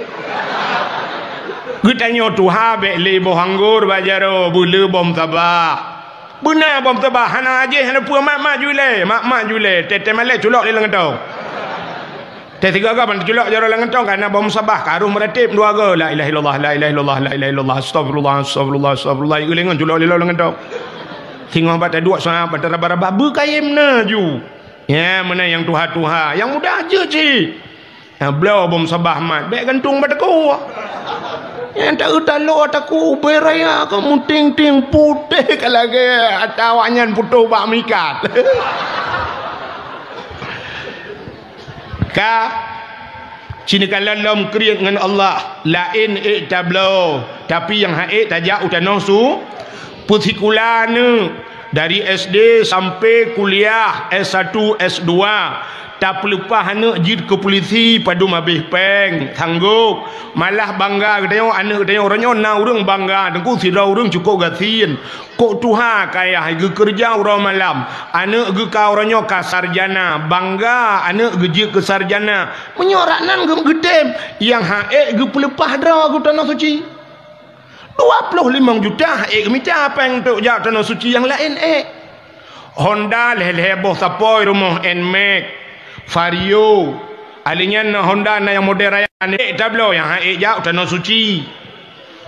Geutanyoe tuha bèk lé boh anggor bak jaroe, beulé boh meusabah. Beuna boh meusabah, hana ajéh, hana peue, mat-mat ju ilèe, mat-mat ju ilèe, teuh-teuh malèe culok lé lam gantông. Teuh sigoe-goe ban culok jaroe lam gantông, ka na boh meusabah, ka rôh meuratéb dua goe, la ilaha illallah, la ilaha illallah, la ilaha illallah, astagfirullah, astagfirullah, astagfirullah, ieu lé ngon culok lé lam gantông. Singoh bak taduek sa, bak taraba-raba, beukayém na ju. Ya, meunan nyang tuha-tuha, nyang muda jeuet cit. Nyang bloe boh meusabah mat, bèk gantung bak takue. Nyang ta-, taloe takue ubé raya ka meuting-ting putéh ka lagèe ata awaknyan putôh bak meuikat. Ka, ci neukalon lom kriet ngon Allah, laén ék tabloe, tapi nyang han ék tajak u tanoh su-, peusikula aneuk. Dari S D sampai kuliah S satu, S dua, tapeuleupah aneuk jeuet keu pulisi padum habéh pèng, sanggôp. Malah bangga geutanyoe, aneuk geutanyoe uroe nyoe na ureueng bangga, teungku sidroe ureueng cukôp gasien. Kok tuha kayah geukeureuja uroe malam, aneuk geuh ka uroe nyoe ka sarjana, bangga aneuk geuh jeuet keu sarjana. Meunyoe rak nan geu-, geutem, nyang han ék geupeuleupah droe geuh tanoh suci. Dua ploh limong juta han ék geumita pèng untuk jak tanoh suci, nyang laén ék. Honda lhèe-lhèe boh sapôi rumoh, Nmax, Vario. Ahli nyan na Honda na nyang model raya, han ék tabloe nyang han ék jak u tanoh suci.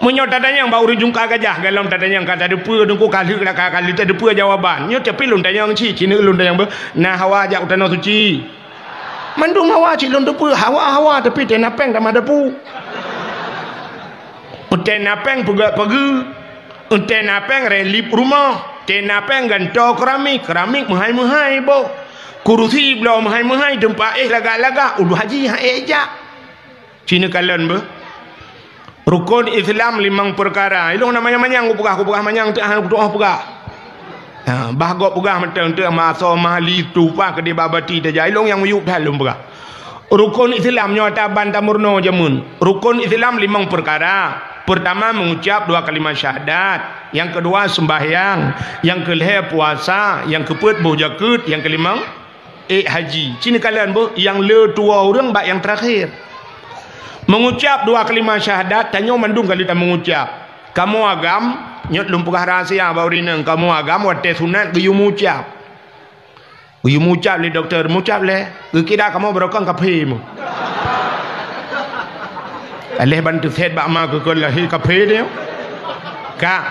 Meunyoe tatanyong bak ureueng jungka gajah, golom tatanyong ka tateupeue, teungku ka lheueh ka, ka lheueh tateupeue jawaban. Nyoe tapi lôn tanyong cit, ci neuk lôn tanyong beuh, na hawa jak u tanoh suci? Mandum hawa cit lôn teupeue, hawa-hawa tapi tena pèng tamah dapu. Tena pèng peugöt pageue. Eunteuk na pèng relip rumoh, teuk na pèng gantoe keramik, keramik meuhai-meuhai boh. Kurusi bloe meuhai-meuhai, teumpat éh lagak-lagak, uroe haji han ék jak. Ci neukalon beuh. Rukon Islam limong peukara. Ilôn na manyang-manyang kupeugah, kupeugah manyang teuk hana kutu'oh peugah. Ha, bah gob peugah mantong teuk ma asoe ma li tupa keudéh bak bati tajak. Ilôn nyang miyueb that lôn peugah. Rukon Islam nyoe taban tameurunoe jameun. Rukon Islam limong peukara. Peurtama, mengucap dua kalimat syahadat. Nyang keudua, sembahyang. Nyang keulhèe, puasa. Nyang keupeuet, boh jakeuet. Nyang keulimong, ék haji. Ci neukalon beuh, nyang le tuwoe ureueng bak nyang teurakhé. Mengucap dua kalimat syahadat, tanyoe mandum ka lheueh tameungucap. Kamoe agam, nyoe lôn peugah rahsia bak ureueng inong, kamoe agam watèe sunat geuyue meuucap. Geuyue meuucap lé dokto, meuucap lé. Geukira kamoe barokon kaphé meuh. Aléh ban teusét bak ma keu kon lahé kaphé nyoe. Ka,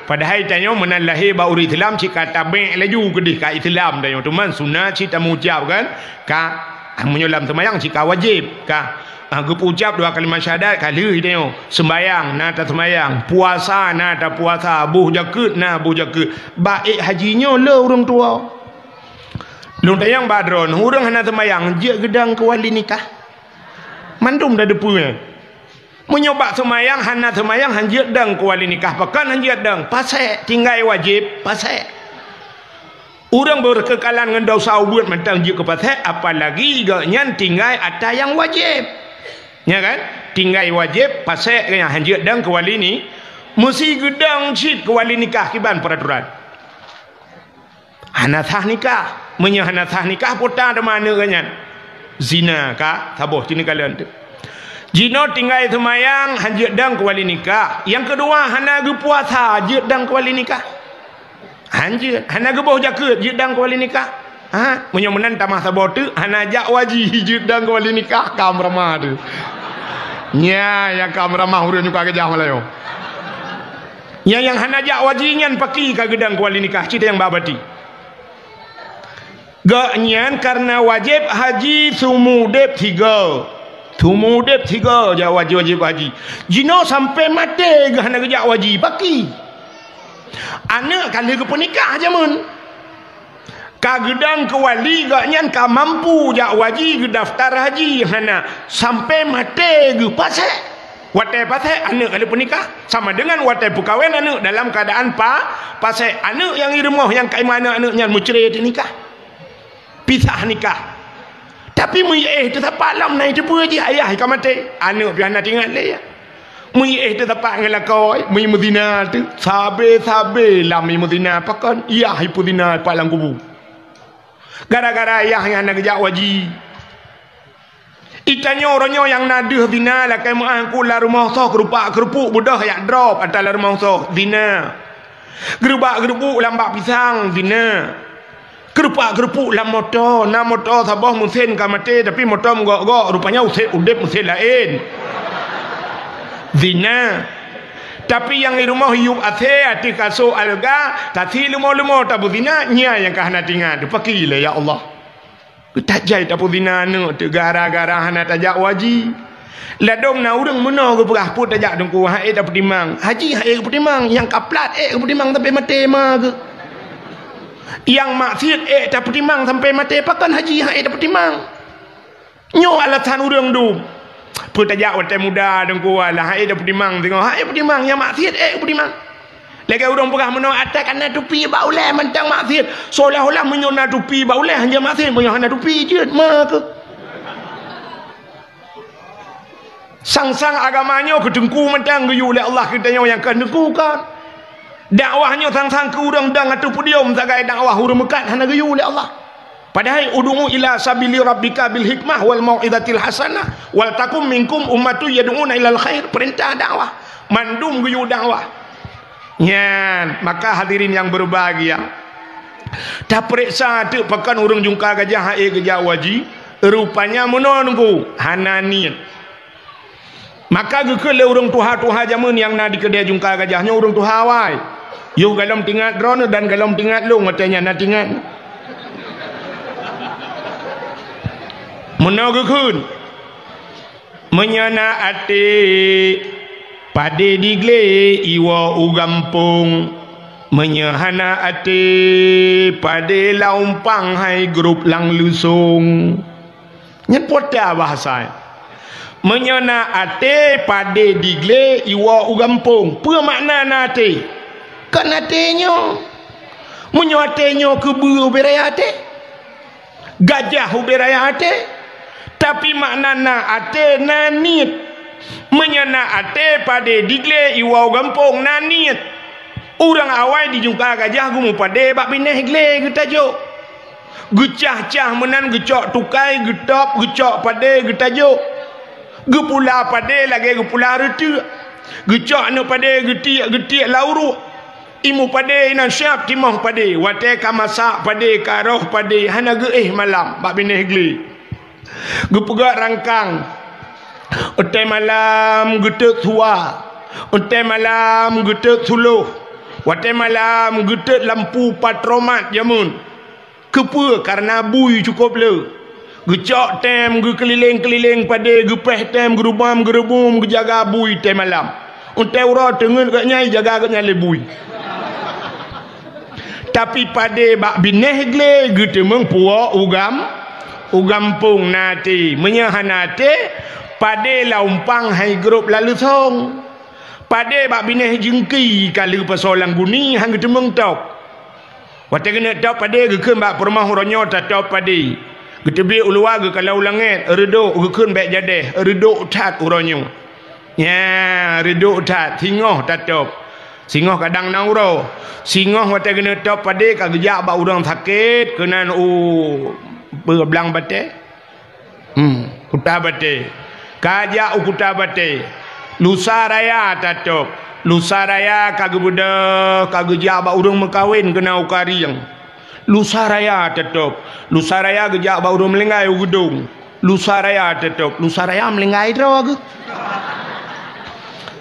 padahai tanyoe meunan lahé bak ureueng Islam cit ka tabek laju keudéh ka Islam tanyoe. Teuma sunat cit tameuucap kan. Ka, ah, meunyoe lam seumayang cit ka wajéb. Ka, ah, geupeuucap dua kalimat syahadat ka lheueh tanyoe. Seumbayang na taseumayang, puasa na tapuasa, boh jakeuet na boh jakeuet. Bak ék haji nyoe le ureueng tuwoe. Lôn tanyong bak droeneuh, ureueng hana seumayang jeuet geudong keu wali nikah? Mandum tateupeue. Meunyoe bak seumayang hana seumayang han jeuet dong keu wali nikah, pakon han jeuet dong? Pasék, tinggai wajéb, pasék. Ureueng beukeukalan ngon desya ubeut mantong jeuet keu pasék, apalagi gobnyan tinggai atra nyang wajéb. Nya kan? Tinggai wajéb, pasék gobnyan han jeuet dong keu wali ni, meusi geudong cit keu wali nikah kiban peuraturan. Hana sah nikah. Meunyoe hana sah nikah, peue teuma aneuk geuh nyan? Zina ka saboh ci neukalon teuk. Jinoe tinggai seumayang han jeuet dong keu wali nikah. Nyang keudua, hana geupuasa jeuet dong keu wali nikah. Han jeuet, hana geuboh jakeuet jeuet dong keu wali nikah. Ha, meunyoe meunan tamah saboh teuk, hana jak u haji jeuet dong keu wali nikah, ka meurama teuh. Nyan nyang ka meuramah ureuëng nyang ka geujak malayo. Nyan nyang hana jak haji nyan paki ka geudong keu wali nikah, cit nyang babati. Gobnyan kareuna wajéb haji seumeu udeb sigoe. Seumeu udeb sigoe jak wajéb-wajéb haji. Jinoe sampoe maté geuh hana geujak haji, paki. Aneuëk ka lheueh geupeunikah jameun. Ka geudong keu wali, gobnyan ka mampu jak haji, geudaftar haji, hana, sampoe maté geuh pasék. Watée pasék aneuëk ka lheueh peunikah, sama deungon watée peukawen aneuëk dalam keuadaan pa-, pasék. Aneuëk nyang i rumoh nyang ka iman aneuëk nyan meucre teunikah. Pisah nikah. Tapi meuiéh teusapat lom na iteupeue jih ayah ka maté, aneuëk pih hana teuingat lé. Meuiéh teusapat ngon lakoe, meuiéh meuzina teuh, sabe-sabe lam iéh meuzina, pakon yah ipeuzina pat lam kubu. Gara-gara yah nyan hana geujak haji. Itanyoe uroe nyoe nyang na deuh zina lakée meuáh ku lam rumoh soe keurupak-keurupuk beudôh jak drob ata lam rumoh soe, zina. Geurubak-geurubuk lam bak pisang, zina. Keurupak-keurupuk lam moto, na moto saboh meusén ka maté tapi moto meugok-gok, rupanya usét udeb meusén laén. Zina. Tapi nyang i rumoh yub asée ateueh kasô alga, kasi leumo-leumo tabeuzina, nyan nyang ka hana teuingat, paki lé ya Allah. Tajai tapeuzina aneuëk teuh gara-gara hana tajak haji. Ladôm na ureuëng meunoe geupeugah peue tajak teungku, han ék tapeutimang. Haji han ék geupeutimang, nyang ka plat ék geupeutimang sampoe maté ma geuh. Nyang maksiet ék tapeutimang sampoe maté, pakon haji han ék tapeutimang. Nyoe alasan ureuëng dum. Peue tajak watée muda teungku, alah han ék tapeutimang singoh, han ék peutimang, nyang maksiet ék geupeutimang. Lagée ureuëng peugah meunoe, "Até ka na tupi bak ulée mantong maksiet." Seolah-olah meunyoe na tupi bak ulée hana maksiet, meunyoe hana tupi jeuet ma keuh. Sang-sang agama nyoe keu teungku mantong geuyue lé Allah, keu tanyoe nyang kon teungku kon. Dakwah nyoe sang-sang keu ureuëng dong ateueh podium sagai dakwah, ureuëng meukat hana geuyue lé Allah. Padahai, "Ud'u ila sabili rabbika bil hikmah wal mau'izatil hasanah, wal takum minkum ummatun yad'una ilal khair." Peurintah dakwah, mandum geuyue dakwah. Nyan, maka hadirin nyang berbahagia, tapeuriksa teuk pakon ureuëng jungka gajah han ék geujak haji, rupanya meunoe teungku, hana niet. Maka geukheun lé ureuëng tuha-tuha jameun nyang na di keudée jungka gajah nyoe, ureuëng tuha awai. Yoh golom teuingat droeneuh dan golom teuingat lôn, watée nyan na teuingat. Meunoe geukheun, "Meunyoe na até padé di glé iwoe u gampông, meunyoe hana até padé lam umpang hai grob lam leusông." Nyan peue bahasa. Meunyoe na até padé di glé iwoe u gampông, peue makna na até? Kon até nyoe. Meunyoe até nyoe keubeue ubé raya até, gajah ubé raya até, tapi makna na até na niet. Meunyoe na até padé di glé iwoe u gampông na niet. Ureuëng awai di jungka gajah geumeupadé bak binéh glé geutajok. Geucah-cah meunan geucok tukai, geutôb, geucok padé geutajok. Geupula padé lagée geupula reuteuek. Geucok aneuëk padé geutiek-geutiek lam uruek. Imu padé inan siab timoh padé. Watée ka masak padé, ka roh padé, hana geuéh malam bak binéh glé. Geupeugét rangkang. Watée malam geutot suwa. Watée malam geutot suloh. Watée malam geutot lampu patromat jameun. Keupeue? Kareuna bui cukôp le. Geucok tem geukeulileng-keulileng padé, geupéh tem geurubom-geurubom geujaga bui watée malam. Watée uroe teungeut gobnyan, ijaga gobnyan lé bui. Tapi padé bak binéh glé geuteumeung puwoe u gam-, u gampông na até. Meunyoe hana até, padé lam umpang hai grob lam leusông. Padé bak binéh jeungki ka lheueh pasoe lam guni han geuteumeung tôb. Watée keuneuk tôb padé geukheun bak peurumoh uroe nyoe tatôb padé. Geuteubiet u luwa geukalon u langét, reudok geukheun bék jadéh, reudok that uroe nyoe. Nyan, reudok that, singoh tatôb. Singoh kadang na uroe. Singoh watée keuneuk tôb padé ka geujak bak ureuëng sakét keunan u blang batée. Hmm, Kuta Batée. Ka jak u Kuta Batée. Lusa raya tatôb. Lusa raya ka geubeudôh, ka geujak bak ureuëng meukawen keunan u Karieng. Lusa raya tatôb. Lusa raya geujak bak ureuëng meulinggai u Geudong. Lusa raya tatôb. Lusa raya meulinggai droe geuh.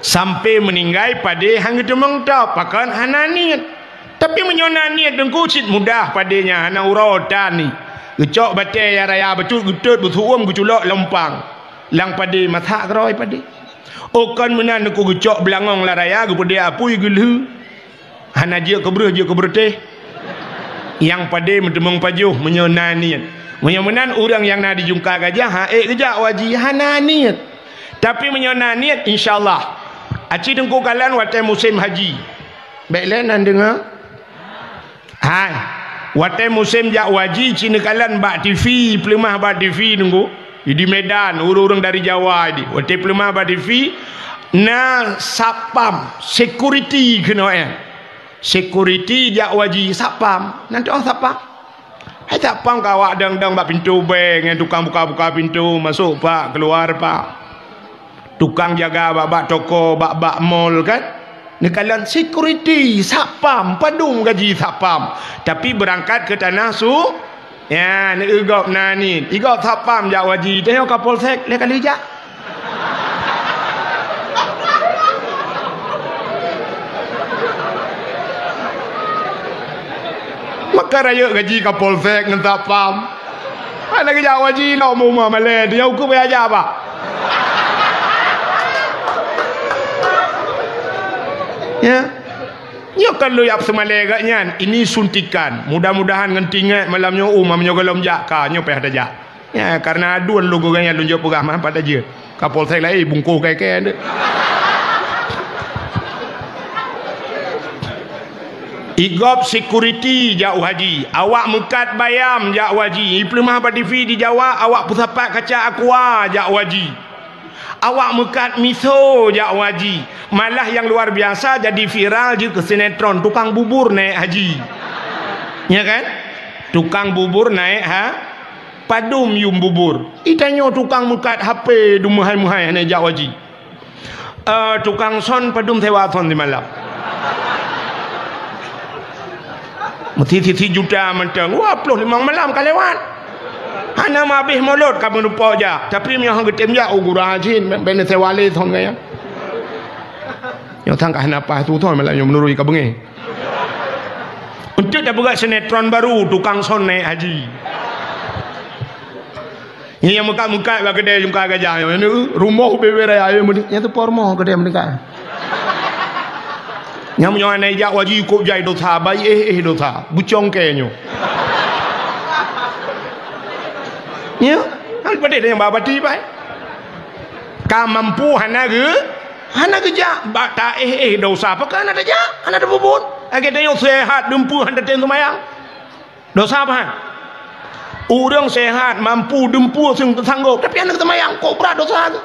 Sampai meuninggai padé han geuteumeung top, pakon hana niet. Tapi meunyoe na niet teungku cit mudah padé nyan hana uroe tan ni. Geucok batée nyang raya bacut geutot beusu'uem geuculok lompang. Lam padé masak keudroe padé. Oh kon meunan teungku geucok beulangong lam raya geupeudeh apui geulheueh. Hana jeuet keu breueh, jeuet keu beureutéh. Nyang padé meuteumeung pajoh meunyoe na niet. Meunyoe meunan ureuëng nyang na di Jungka Gajah ha ék geujak u haji hana niet. Tapi meunyoe na niet insya Allah. Aci teungku kalon watée musém haji. Bék lé nan deungoe. Hai. Watée musém jak u haji ci neukalon bak TV, peuleumah bak TV teungku. Di Medan ureuëng-ureuëng dari Jawa di. Watée peuleumah bak TV na satpam, security keunoe. Security jak u haji satpam. Nan tuoh satpam. Hai satpam ka awak dang-dang bak pintoe bank ngon tukang buka-buka pintoe masok pak keuluar pak. Tukang jaga bak-bak toko, bak-bak mall kan. Neukalon security satpam, padum gaji satpam. Tapi beurangkat keu tanah su, ya, neuigop na niet. Igop satpam jak u haji, tanyoe Kapolsek lé kali jak. Maka rayeuk gaji Kapolsek ngon satpam. Hana geujak u haji lom u uma malée, dia ukeue baya jak bah. Ya. Nyoe kan lôn yab seumalée gak nyan, ini suntikan. Mudah-mudahan ngon tinggai malam nyoe uma meunyoe gohlom jak ka nyoe payah tajak. Ya, karena aduen lôn geuganyan lôn jok peugah mah pada jeuet. Kapolsek laén bungkôh kée-kée. Igop security jak u haji, awak meukat bayam jak u haji, ipeuleumah bak TV di Jawa, awak peusapat kaca aqua jak u haji. Awak meukat miso jak u haji. Malah yang luar biasa jadi viral jeuet keu sinetron tukang bubur naik haji. Ya kan? Tukang bubur naik ha Padum yum bubur. Itanyoe tukang meukat HP dum meuhai-meuhai hana jak u haji. Eh, tukang son padum sewa son simalam. Meusti sisi juta mantong. Dua ploh limong malam ka lewat. Hana meuhabéh mulod ka meureumpok jak. Tapi meunyoe han geutem jak, oh, gura jih, bèk neusewa lé son kaya. Nyoe sang ka hana paih tu son malam nyoe meunurui ka beungéh. Untuk dah buat sinetron baru, tukang son naik haji. Nyang meukat-meukat bak keudè Jungka Gajah nyoe, rumoh bebe raya, nyang tu por rumoh keudè meukat. Nyang meunyoe aneuk jak wajib ikot jai dosa, bayi éh-éh dosa, bucong kèe nyoe. Nya, kan pedeh nyang babati bai. Ka mampu hana geu, hana geujak bak ta éh-éh dosa, pakon hana tajak, hana tapeubuet. Lagèe tanyoe sehat dumpeue hana tatem seumayang. Dosa apa? Ureueng sehat mampu dumpeue seusanggop, tapi hana seumayang, kok brat dosa tu.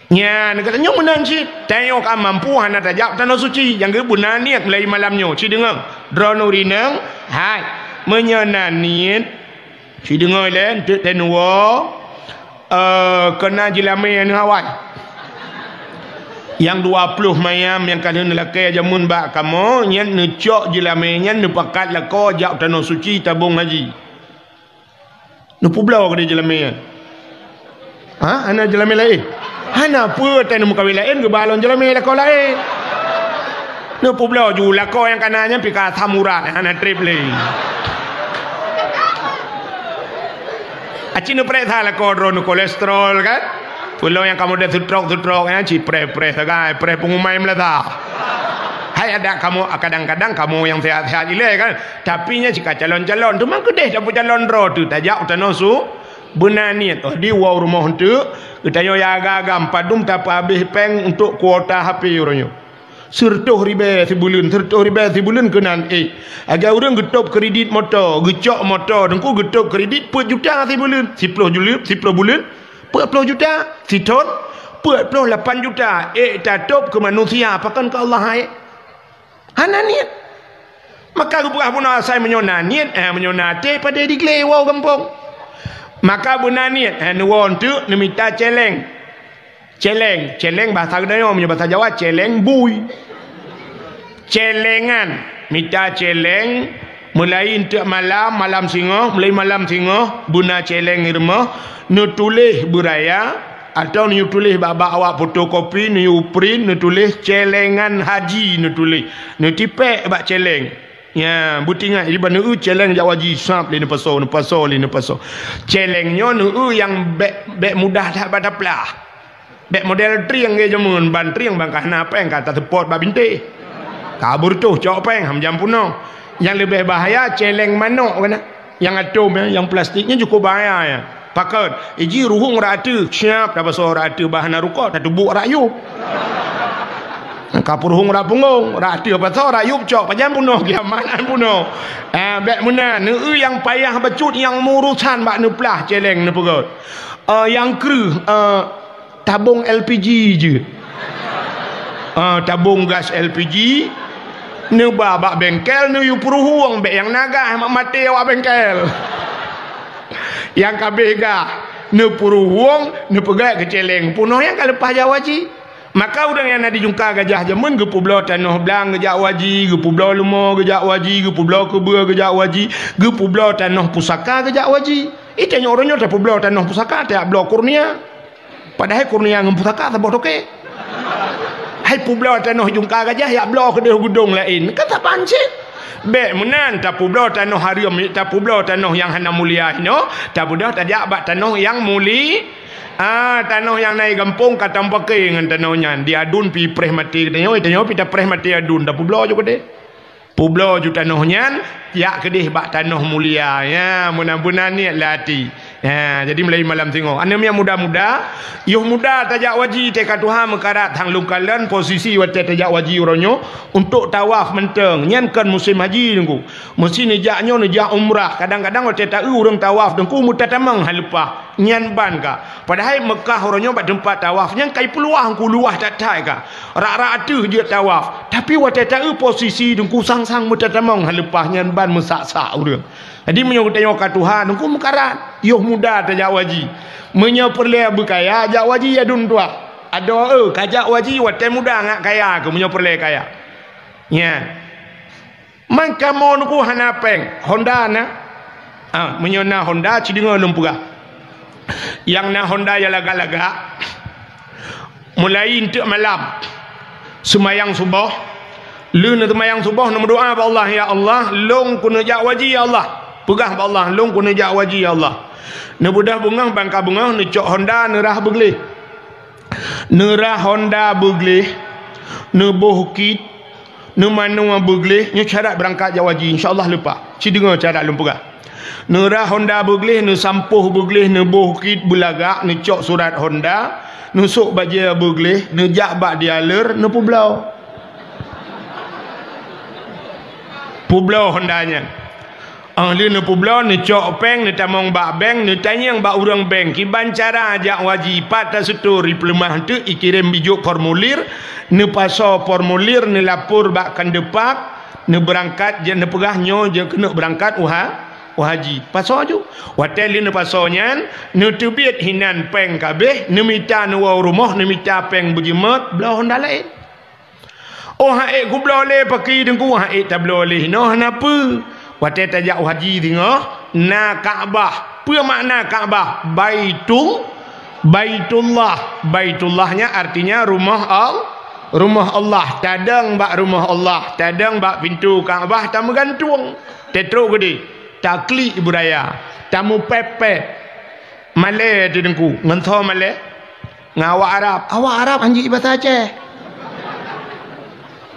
Nyan, geutanyoe meunan cit. Tanyoe ka mampu hana tajak tanoh suci, nyang geubeuna niet mulai malam nyoe. Ci deungoe, droeneuh rineueng, hai, meunyoe na niet, ci deungoe lé, eunteuk teunuwoe, eh, keu na jeulamé aneuëk awai. Nyang dua ploh mayam nyang ka lheueh neulakèe jameun bak kamoe, nyan neucok jeulamé nyan neupakat lakoe jak tanoh suci tabong haji. Neupeubloe keudéh jeulamé nyan. Ha? Hana jeulamé laén? Hana peue, watèe neumeukawen laén geuba lom jeulamé lakoe laén. Neupeubloe ju lakoe nyang kana nyan pih ka asam urat, hana trép lé. Aci neupareksa lakoe droeneuh kolesterol kan? Peue lom nyang kamoe deuh seutrok-seutrok nyan ci preh-preh sagai, preh peungumai meulasa. Hai adak kamoe, kadang-kadang kamoe nyang sehat-sehat ilèe kan? Tapi nyan cit ka calon-calon, teuma keudéh tapeucalon droe teuh tajak u tanoh su, beuna niet. Oh, di woe rumoh eunteuk, geutanyoe ya agam-agam padum tapeuhabéh péng untuk kuota HP uroe nyoe. Sireutôh ribèe sibuleuen, sireutôh ribèe sibuleuen keunan ék. Lagèe ureueng geutôb kredit moto, geucok moto, teungku geutôb kredit peuet juta sibuleuen, siploh juleuen, siploh buleuen, peuet ploh juta, sithon, peuet ploh lapan juta, ék tatôb keu manusia, pakon keu Allah hai. Hana niet. Maka geupeugah bunoe asai meunyoe na niet, eh, meunyoe na até padé diglé woe gampông. Maka beuna niet, eh, neuwoe eunteuk neumita cèlèng. Cèlèng, cèlèng bahasa geutanyoe, meunyoe bahasa Jawa cèlèng bui. Cèlèngan, mita cèlèng, mulai eunteuk malam, malam singoh, mulai malam singoh, beuna cèlèng i rumoh, neutuléh beuraya, Atau neuyue tuléh bak-bak awak fotokopi, neuyue print, neutuléh celengan haji neutuléh. Neutipék bak celeng. Nya, beutingat, di bak neueu celeng jak haji, sab lé neupasoe, neupasoe lé neupasoe. Celeng nyoe neueu nyang bék, bék mudah that bak taplah. Bék model trieng lagée jameun, ban trieng ban ka hana péng ka taseupôt bak bintéh. Ka beureutoh cok péng, ham jam peunoh. Nyang leubeh bahaya, celeng manok keunan. Nyang atom, ya, nyang plastik nyan cukôp bahaya, ya. Pakon, iji ruhueng rot ateueh, siap tapasoe rot ateueh, bah hana rukok, tatubuek rot yup. Ka peuruhueng rot punggong, rot ateueh pasoe, rot yup cok, pajan peunoh kiamat, an peunoh. Ah, bék meunan, neueu nyang payah bacut nyang meuurusan bak neuplah celeng neupeugét. Ah, nyang kreueh, ah, tabong L P G jeuet. Ah, tabong gas L P G, neuba bak bengkel, neuyue peuruhueng, bék nyang na gas mak maté awak bengkel. Nyang ka abéh gas, neupeuruhueng, neupeugét keu celeng, peunoh nyang ka leupah jak haji. Maka ureuëng nyang na di Jungka Gajah jameun geupeubloe tanoh blang geujak haji, geupeubloe leumo geujak haji, geupeubloe keubeue geujak haji, geupeubloe tanoh pusaka geujak haji. Ih, tanyoe uroe nyoe tapeubloe tanoh pusaka, tajak bloe kurnia. Padahai kurnia ngon pusaka saboh toke. Hai peubloe tanoh Jungka Gajah, jak bloe keudeh geudong laén. Kan saban cit. Bék meunan, tapeubloe tanoh hareuem, tapeubloe tanoh nyang hana mulia inoe, tabeudôh tajak bak tanoh nyang muli-, ah, tanoh nyang na di gampông ka tameupake ngon tanoh nyan. Di aduen pih preh maté geutanyoe, tanyoe pih tapreh maté aduen, tapeubloe ju keudeh. Peubloe ju tanoh nyan, jak keudeh bak tanoh mulia. Ya, meunan-meunan niet lam até. Ya, jadi mulai malam singoh. Aneuk miet muda-muda, yoh muda tajak haji teuka tuha meukarat, hang lôn kalon posisi watée tajak haji uroe nyoe untuk tawaf mantong. Nyan kon musim haji, Teungku. Meusi neujak nyoe, neujak umrah. Kadang-kadang watée taeu ureuëng tawaf, Teungku, meutatamong hana leupah. Nyan ban ka. Padahai Meukah uroe nyoe bak teumpat tawaf nyan kai peuluwah, Teungku, luwah that-that ka. Rak-rak ateueh jeuet tawaf. Tapi watée taeu posisi, Teungku, sang-sang meutatamong hana leupah, nyan ban meusak-sak ureuëng. Jadi meunyoe geutanyoe ka tuha, Teungku, meukarat, yoh muda tajak haji. Meunyoe peureulée beukaya, jak haji aduen tuha. Adoe, eu, kajak haji watée muda ngat kaya keuh meunyoe peureulée kaya. Nyan. Man kamoe, Teungku, hana péng, Honda na? Ah, meunyoe na Honda, ci deungoe lôn peugah. Nyang na Honda nyang lagak-lagak, mulai eunteuk malam, seumayang suboh, lheueh neuseumayang suboh, neumeudoá bak Allah, "Ya Allah, lôn keuneuk jak haji, ya Allah." Peugah bak Allah, "Lôn keuneuk jak haji, ya Allah." Neubeudôh beungoh, ban ka beungoh, neucok Honda, neurhah beugleh. Neurhah Honda beugleh, neuboh kit, neumanoe beugleh, nyoe syarat beurangkat jak haji, insya Allah leupah. Ci deungoe syarat lôn peugah. Neurhah Honda beugleh, neusampôh beugleh, neuboh kit beulagak, neucok surat Honda, neusok bajée beugleh, neujak bak dealer, neupeubloe. Peubloe Honda nyan. Óh lheueh neupeubloe, neucok péng, neutamong bak bank, neutanyong bak ureuëng bank, kiban cara jak haji, pat taseutôt, ipeuleumah eunteuk, ikirém bijôk formulir, neupasoe formulir, neulapor bak Kandepak, neubeurangkat, jeuet neupeugah nyoe jeuet keuneuk beurangkat u ha-, u haji. Pasoe ju. Watée lheueh neupasoe nyan, neuteubiet hinan péng ka abéh, neumita neuwoe u rumoh, neumita péng beujeumeut, bloe Honda laén. Oh, han ék kubloe lé paki Teungku, han ék tabloe lé hinoe hana peue. Watée tajak u haji singoh, na Ka'bah. Peue makna Ka'bah? Baitul-, Baitullah. Baitullah nyan artinya rumoh Al-, rumoh Allah. Tadong bak rumoh Allah, tadong bak pintoe Ka'bah tameugantueng. Teutrok keudeh, taklik ibu raya, tamupép-pép. Malée teuh Teungku, ngon soe malée? Ngon awak Arab. Awak Arab han jeuet basa Aceh.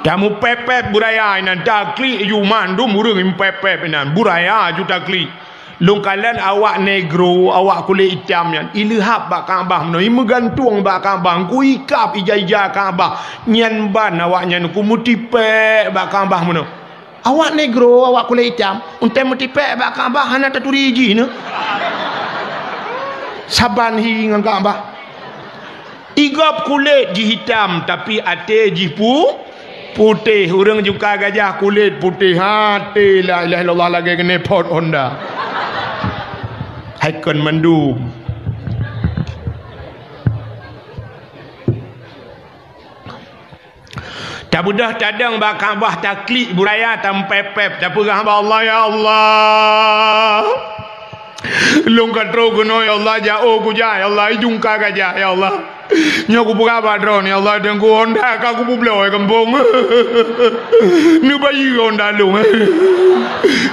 Tamupép-pép buraya inan, taklik ju mandum ureuëng mupép-pép inan. Buraya ju taklik. Lôn kalon awak negro, awak kulét itam nyan, ileuhab bak Ka'bah meunoe, imeugantueng bak Ka'bah, Teungku, ikab ija-ija Ka'bah. Nyan ban awak nyan Teungku meutipék bak Ka'bah meunoe. Awak negro, awak kulét itam, untée meutipék bak Ka'bah hana taturi jih nyoe. Saban hi ngon Ka'bah. Igob kulét jih itam, tapi até jih pu-, putéh. Ureuëng Jungka Gajah kulét putéh, até la ilaha illallah lagée keuneuk pot Honda. Hai kon mandum. Tabeudôh tadong bak Ka'bah, taklik buraya, tampép-pép, tapeugah bak Allah, "Ya Allah, Lôn ka troh keunoe, ya Allah, jak, oh, kujak, ya Allah, i jungka ka jak, ya Allah. Nyoe kupeugah bak droeneuh, ya Allah, teungku, Honda ka kupeubloe gampông. Neubayeue Honda lôn.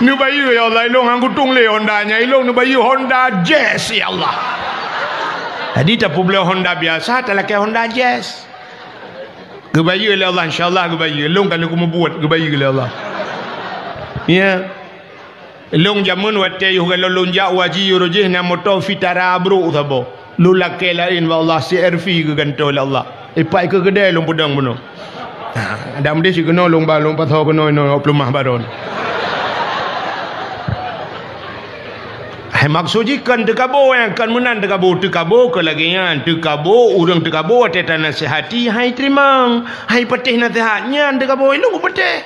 Neubayeue, ya Allah, ilôn han kutueng lé Honda nyan, ilôn neubayeue Honda Jazz, ya Allah. Jadi tapeubloe Honda biasa, talakée Honda Jazz. Geubayeue lé Allah, insya Allah geubayeue. Lôn ka lheueh kumeubuet, geubayeue lé Allah. Ya. Lôn jameun watée yoh galom lôn jak u haji, uroe jéh na moto Vitara brôk saboh. Lôn lakée laén bak Allah, C R V geugantoe lé Allah. Ipak keu keudée lôn peudong bunoe. Ha, dan meudeh sikeunoe lôn ba lôn pasoe keunoe inoe peuleumah baron. Hai, maksud jih kon teukabo, nyang kon meunan teukabo. Teukabo keu lagée nyan, teukabo, ureuëng teukabo watée tanasihati, hai teurimong, hai patéh naseuhat, nyan teukabo, ilôn kupatéh.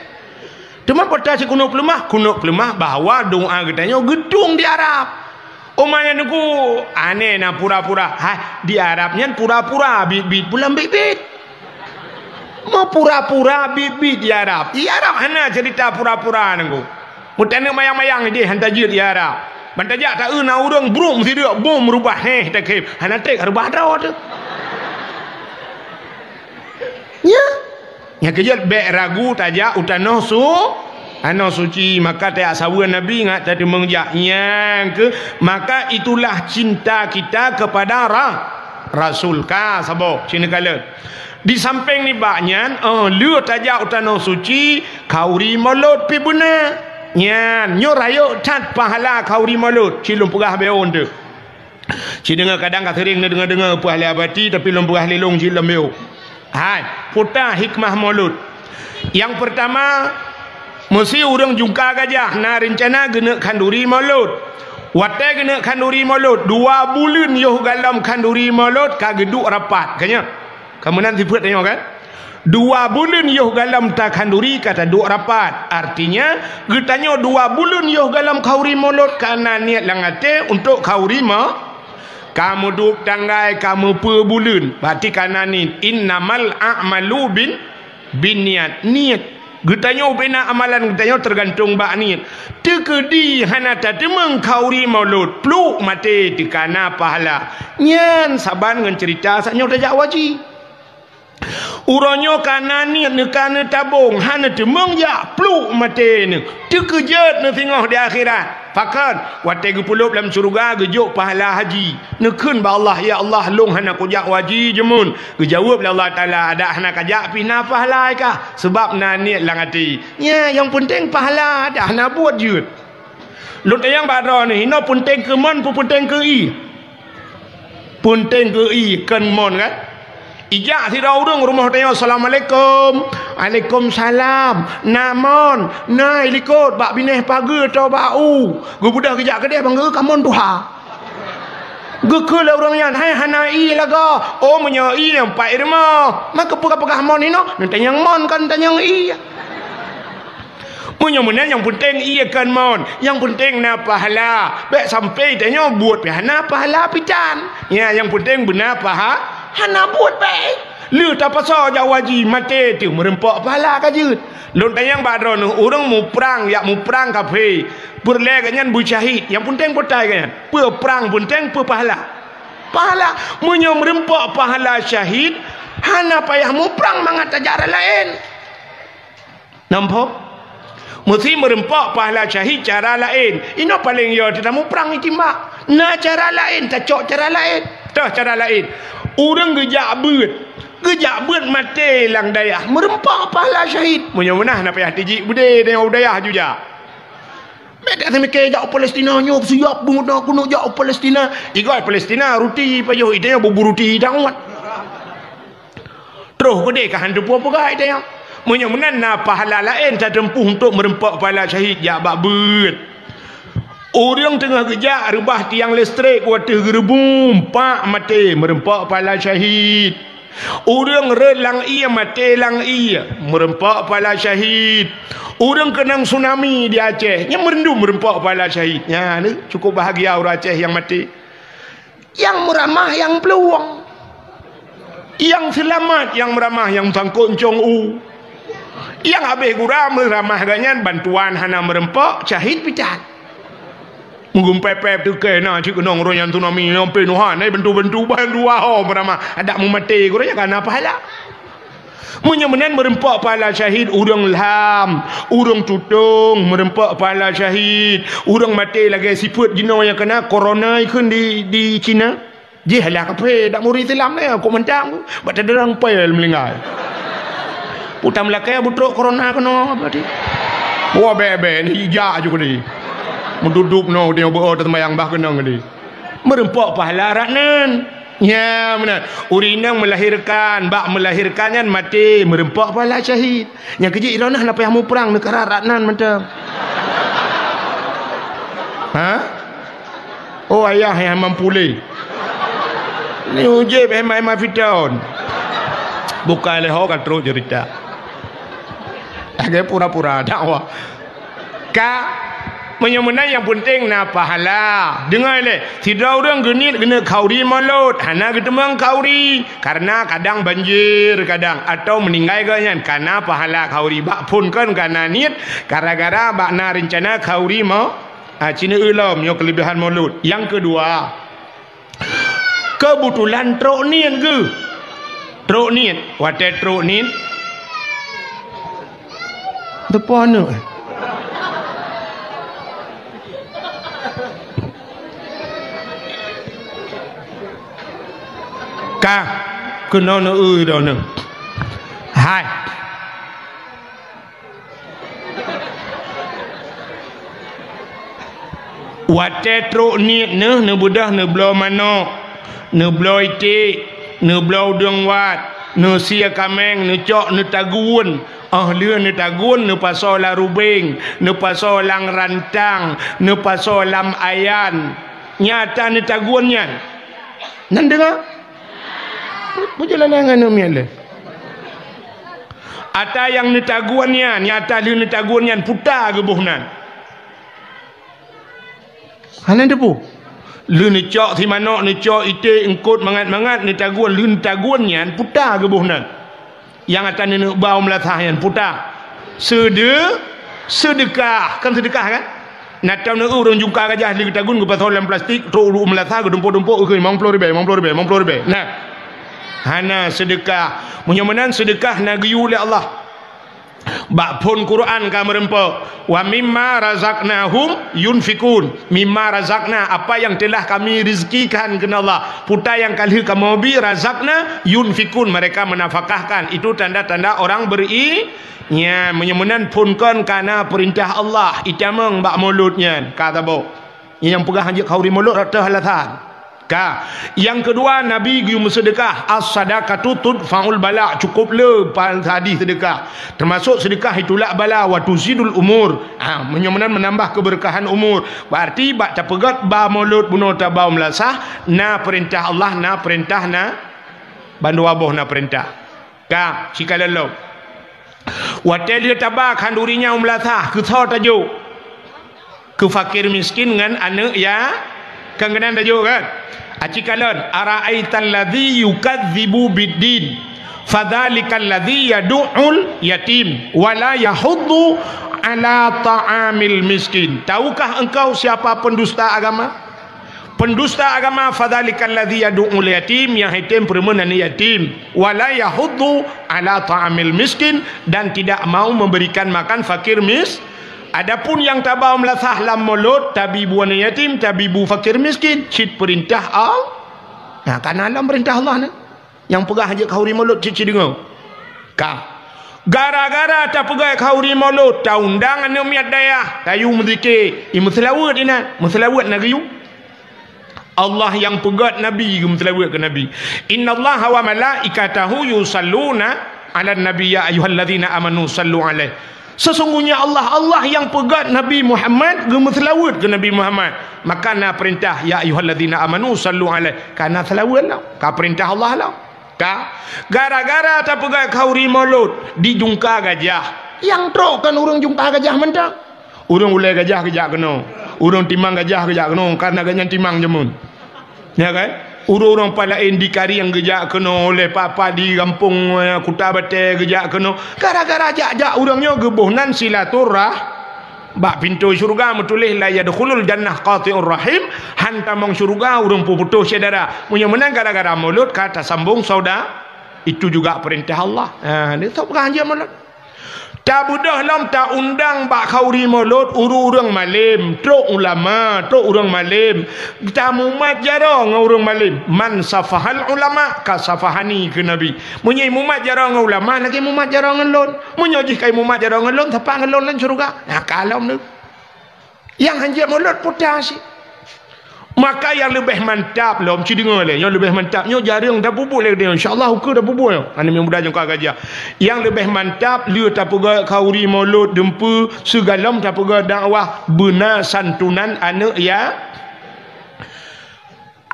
Teuma peue ta si kunut peuleumah? Kunut peuleumah bahwa doa geutanyoe geutueng di Arab. Umat nyan teungku, aneh na pura-pura. Hai, di Arab nyan pura-pura, biet-biet pulang biet-biet. Meupura-pura biet-biet di Arab. Di Arab hana cerita pura-pura teungku. Meutaneuk mayang-mayang ideh han tajeuet di Arab. Ban tajak taeu na ureuëng brôk meusideuek bom meurubah, heh, takhém. Hana treb reubah droe teuh. Nya. Nyang keujeuet bék ragu tajak u tanoh su-, tanoh suci, maka tajak saweue Nabi ngat tateumeung jak. Nyang keu, maka itulah cinta kita kepada ra-, Rasul. Ka saboh, sineukaleuen. Di sampéng nibak nyan, oh, lheueh tajak u tanoh suci, khauri molot pih beuna. Nyan, nyoe rayeuk that pahala khauri molot, cit lôn peugah béon teuh. Cit deungoe kadang ka seuring neudeungoe-deungoe peue ahli abati, tapi lôn peugah lé lôn cit lom béon. Hai, peue ta hikmah molot. Nyang peurtama, meusé ureuëng jungka gajah na reuncana geuneuk khanduri molot. Watée geuneuk khanduri molot, dua buleuen yoh galom khanduri molot ka geuduek rapat. Ka nyoe? Ka meunan sifeuet tanyoe kan? Dua buleuen yoh galom takhanduri ka taduek rapat. Artinya, geutanyoe dua buleuen yoh galom khauri molot ka na niet lam até untuk khauri mo-, ka meuduek tanggai, ka meupeue buleuen, berarti ka na niet. Innamal a'malu bin, binniat. Niet. Geutanyoe ubena amalan geutanyoe teugantung bak niet. Teukeudi hana tateumeung khauri molot, pluk maté teuka na pahala. Nyan saban ngon ceurita saat nyoe tajak u haji. Uroe nyoe ka na niet neuka neutabong, hana teumeung jak, pluk maté neuh. Teukeujot neuh singoh di akhirat. Pakon, watée geupeulob lam syeuruga geujok pahala haji. Neukheun bak Allah, "Ya Allah, lôn hana kujak u haji jeumon." Geujaweueb lé Allah Taala, "Adak hana kajak pih na pahala kah, seubab na niet lam até." Nya nyang peunteng pahala, dak hana buet jeuet. Lôn tanyong bak droeneuh, inoe peunteng keu mon peue peunteng keu ié? Peunteng keu ié kon mon kan? Ijak sidroe ureuëng rumoh tanyoe, "Assalamualaikum." "Waalaikumsalam." "Na mon?" "Na, i likot, bak binéh pageue atau bak u." Geubeudôh geujak keudeh bang geuh ka mon tuha. Geukheun lé ureuëng nyan, "Hai hana ié lagoe." "Oh, meunyoe ié nyang pat i rumoh, maka peugah-peugah mon inoe, neutanyong mon kon tanyong ié." Meunyoe meunan nyang peunteng ié kon mon, nyang peunteng na pahala. Bék sampai tanyoe buet pih hana pahala pih tan. Nya nyang peunteng beuna paha-, hana buet bék. Lheueh tapasoe jak u haji maté teuh meurumpok pahala ka jeuet. Lôn tanyong bak droeneuh, ureuëng muprang, jak muprang kafé, peureulée gobnyan beusyahid, nyang peunteng peue tai gobnyan? Peue prang peunteng, peue pahala? Pahala. Meunyoe meurumpok pahala syahid, hana payah muprang mangat tajak rot laén. Namphom? Meusi meurumpok pahala syahid cara laén. Inoe paleng yo teuh tamuprang itimbak. Na cara laén, tacok cara laén. Toh cara laén. Ureuëng geujak beuet. Geujak beuet maté lam dayah. Meurumpok pahala syahid. Meunyoe meunan na payah tijik beudé dan u dayah jujak. Bék dak seumiké jak u Palestina nyoe siap beungoh keuneuk jak u Palestina. Igoe Palestina ruti pajoh, ite nyoe bubu ruti dawat. Troh keudeh ka han teupeue peugah ite nyoe. Meunyoe meunan na pahala laén tateumpuh untuk meurumpok pahala syahid jak bak beuet. Ureuëng teungoh geujak reubah tiang listrik wateuh geureubum, pak maté meurumpok pahala syahid. Ureuëng rhot lam ié maté lam ié, meurumpok pahala syahid. Ureuëng keunong tsunami di Aceh, nyan meurendum meurumpok pahala syahid. Nyan, cukôp bahagia ureuëng Aceh nyang maté. Nyang meuramah nyang plueng. Nyang seulamat nyang meuramah nyang sangkot ncong u. Nyang habéh gura meuramah gobnyan bantuan hana meurumpok, syahid pih tan. Meugumpép-pép teuke na cit keunong uroe nyan tsunami, nyoe pih nuha, na bantu-bantu ban dua ho beurama. Adak meumaté gurée nyan ka na pahala. Meunyoe meunan meureumpok pahala syahid ureuëng lham, ureuëng tutong meureumpok pahala syahid, ureuëng maté lagée sifeuet jinoe nyang kana korona ikheun di, di Cina. Jih lah kaphé dak muri Islam nyan kok mantang bak tadurang pil meulinggai. Putam lakée butrok korona keunoe berarti. Wah bek-bek ni ijak ju kali. Meududup no dia beu teumbayang bah keunong kali. Meureumpok pahala rat nan. Ya meunan. Ureuëng inong melahirkan, bak melahirkan nyan maté meureumpok pahala syahid. Nyang keujeuet droeneuh na payah muprang neukara rat nan mantong. Ha? Oh ayah nyang mampu lé. Ni ujeb hema-hema fiton. Bukai lé ho ka trok cerita. Lagée pura-pura dakwah. Ka meunyoe meunan nyang peunteng na pahala. Deungoe lé, sidroe ureuëng geuniet geuneuk khauri mulod, hana geuteumeung khauri karena kadang banjir kadang atau meuninggai geuh nyan kana pahala khauri bak phon kon kana niet gara-gara bak na reuncana khauri mo Ha, cina ulom nyoe keulebihan mulod. Nyang keudua, keubetulan trok niet geuh. Trok niet, watée trok niet. Teupoh aneuk. Ka keunoe neu-eu droeneuh. Hai. Watée trok niet neuh neubeudôh neubloe manok, neubloe iték, neubloe udeueng wat, neusie kaméng, neucok neutagun, óh lheueh neutagun neupasoe lam rubeng, neupasoe lam rantang, neupasoe lam ayan. Nyata neutagun nyan. Nan deungoe? Peujeulah ngon aneuk miet lé. Ata nyang neutagun nyan, nyata lheueh neutagun nyan puta geuboh nan. Hana teupeue. Lheueh neucok simanok, neucok iték, eungkot mangat-mangat, neutagun, lheueh neutagun nyan puta geuboh nan. Nyang ata neuneuk ba u meulasah nyan puta. Seude-, seudeukah, kan seudeukah kan? Na tom ureuëng jungka gajah lheueh geutagun geupasoe lam plastik, trok u meulasah geudumpok-dumpok, "Limong ploh ribée, limong ploh ribée, limong ploh ribée." Nah. Hana seudeukah. Meunyoe meunan seudeukah na geuyue lé Allah. Bak phon Quran ka meureumpok, "Wa mimma razaqnahum yunfikun." Mimma razaqna, apa yang telah Kami rezekikan, kheun Allah. Puta nyang ka lheueh kamoe bi, razaqna, yunfikun, mereka menafkahkan. Itu tanda-tanda orang beri-, nyan, meunyoe meunan phon kon kana peurintah Allah, itamong bak mulod nyan, ka saboh. Nyang peugah hanjeuet khauri mulod rata alasan. Ka. Nyang keudua, Nabi geuyue meuseudeukah, "As-sadaqatu tudfa'ul bala'," cukup le pa-, hadis seudeukah. Teumasok seudeukah itulak bala, "Wa tuzidul umur." Ha, meunyoe meunan meunambah keubeureukahan umur. Berarti bak tapeugét ba mulod bunoe taba u meulasah, na peurintah Allah, na peurintah na bandua boh na peurintah. Ka, sikalon lom. Watée lheueh taba khanduri nyan u meulasah, keu soe tajok? Keu fakir miskin ngon aneuk ya-, kan keunan tajok kan? Aci kalon, "Ara'aital ladzi yukadzibu biddin, fadzalikal ladzi yadu'ul yatim, wa la yahuddu ala ta'amil miskin." Tahukah engkau siapa pendusta agama? Pendusta agama, "Fadzalikal ladzi yadu'ul yatim," nyang item peureumeun aneuk yatim, "wa la yahuddu ala ta'amil miskin," dan tidak mau memberikan makan fakir mis-, adapun nyang taba u meulasah lam mulod, tabi bu aneuk yatim, tabi bu fakir miskin, cit peurintah Allah. Nah, kana lam peurintah Allah nyan. Nyang peugah hanjeuet khauri mulod cit-cit deungoe. Ka. Gara-gara tapeugét khauri mulod, taundang aneuk miet dayah, tayue meuzikir, i meuseulaweuet inan, meuseulaweuet na geuyue. Allah nyang peugét Nabi geumeuseulaweuet keu Nabi. "Innallaha wa malaikatahu yusalluna 'alan nabi, ya ayyuhalladzina amanu sallu 'alaihi." Sesungguhnya Allah, Allah nyang peugét Nabi Muhammad geumeuseulaweuet keu Nabi Muhammad. Maka na peurintah, "Ya ayyuhalladzina amanu sallu 'alaihi." Kana seulaweuet lom, ka peurintah Allah lom. Ka, gara-gara tapeugét khauri mulod, dijungka gajah. Nyang trok kan ureuëng jungka gajah mantong. Ureuëng ulée gajah geujak keunoe. Ureuëng timang gajah geujak keunoe, karena gobnyan timang jameun. Ya kan? Ureuëng-ureuëng pat laén di Karieng geujak keunoe, ulée pat-pat di gampông, eh, Kuta Batée geujak keunoe. Gara-gara jak-jak ureuëng nyoe geuboh nan silaturah-, Bak pintoe syeuruga meutuléh, "La yadkhulul jannah qati'ur rahim", han tamong syeuruga ureuëng peuputôh syedara. Meunyoe meunan gara-gara mulod ka tasambong sauda, itu juga perintah Allah. Ha, ni sok peugah hanjeuet mulod. Tabeudôh lom, taundang bak khauri mulod ureuëng-ureuëng malém, trok ulama, trok ureuëng malém. Tamumat jaroe ngon ureuëng malém. "Man safahal ulama ka safahani," kheun Nabi. Meunyoe mumat jaroe ngon ulama, lagée mumat jaroe ngon lôn. Meunyoe jih ka mumat jaroe ngon lôn, sapat ngon lôn lam syeuruga. Nyan ka lom nyoe. Nyang hanjeuet mulod puta cit. Maka nyang leubeh mantap lom, ci deungoe lé, nyang leubeh mantap nyoe jareueng tapeubuet lé geutanyoe. Insya Allah ukeue tapeubuet nyoe. Aneuk muda nyang ka gajah. Nyang leubeh mantap lé tapeugah khauri mulod, dumpeue, sigohlom tapeugah dakwah, beuna santunan aneuk ya-,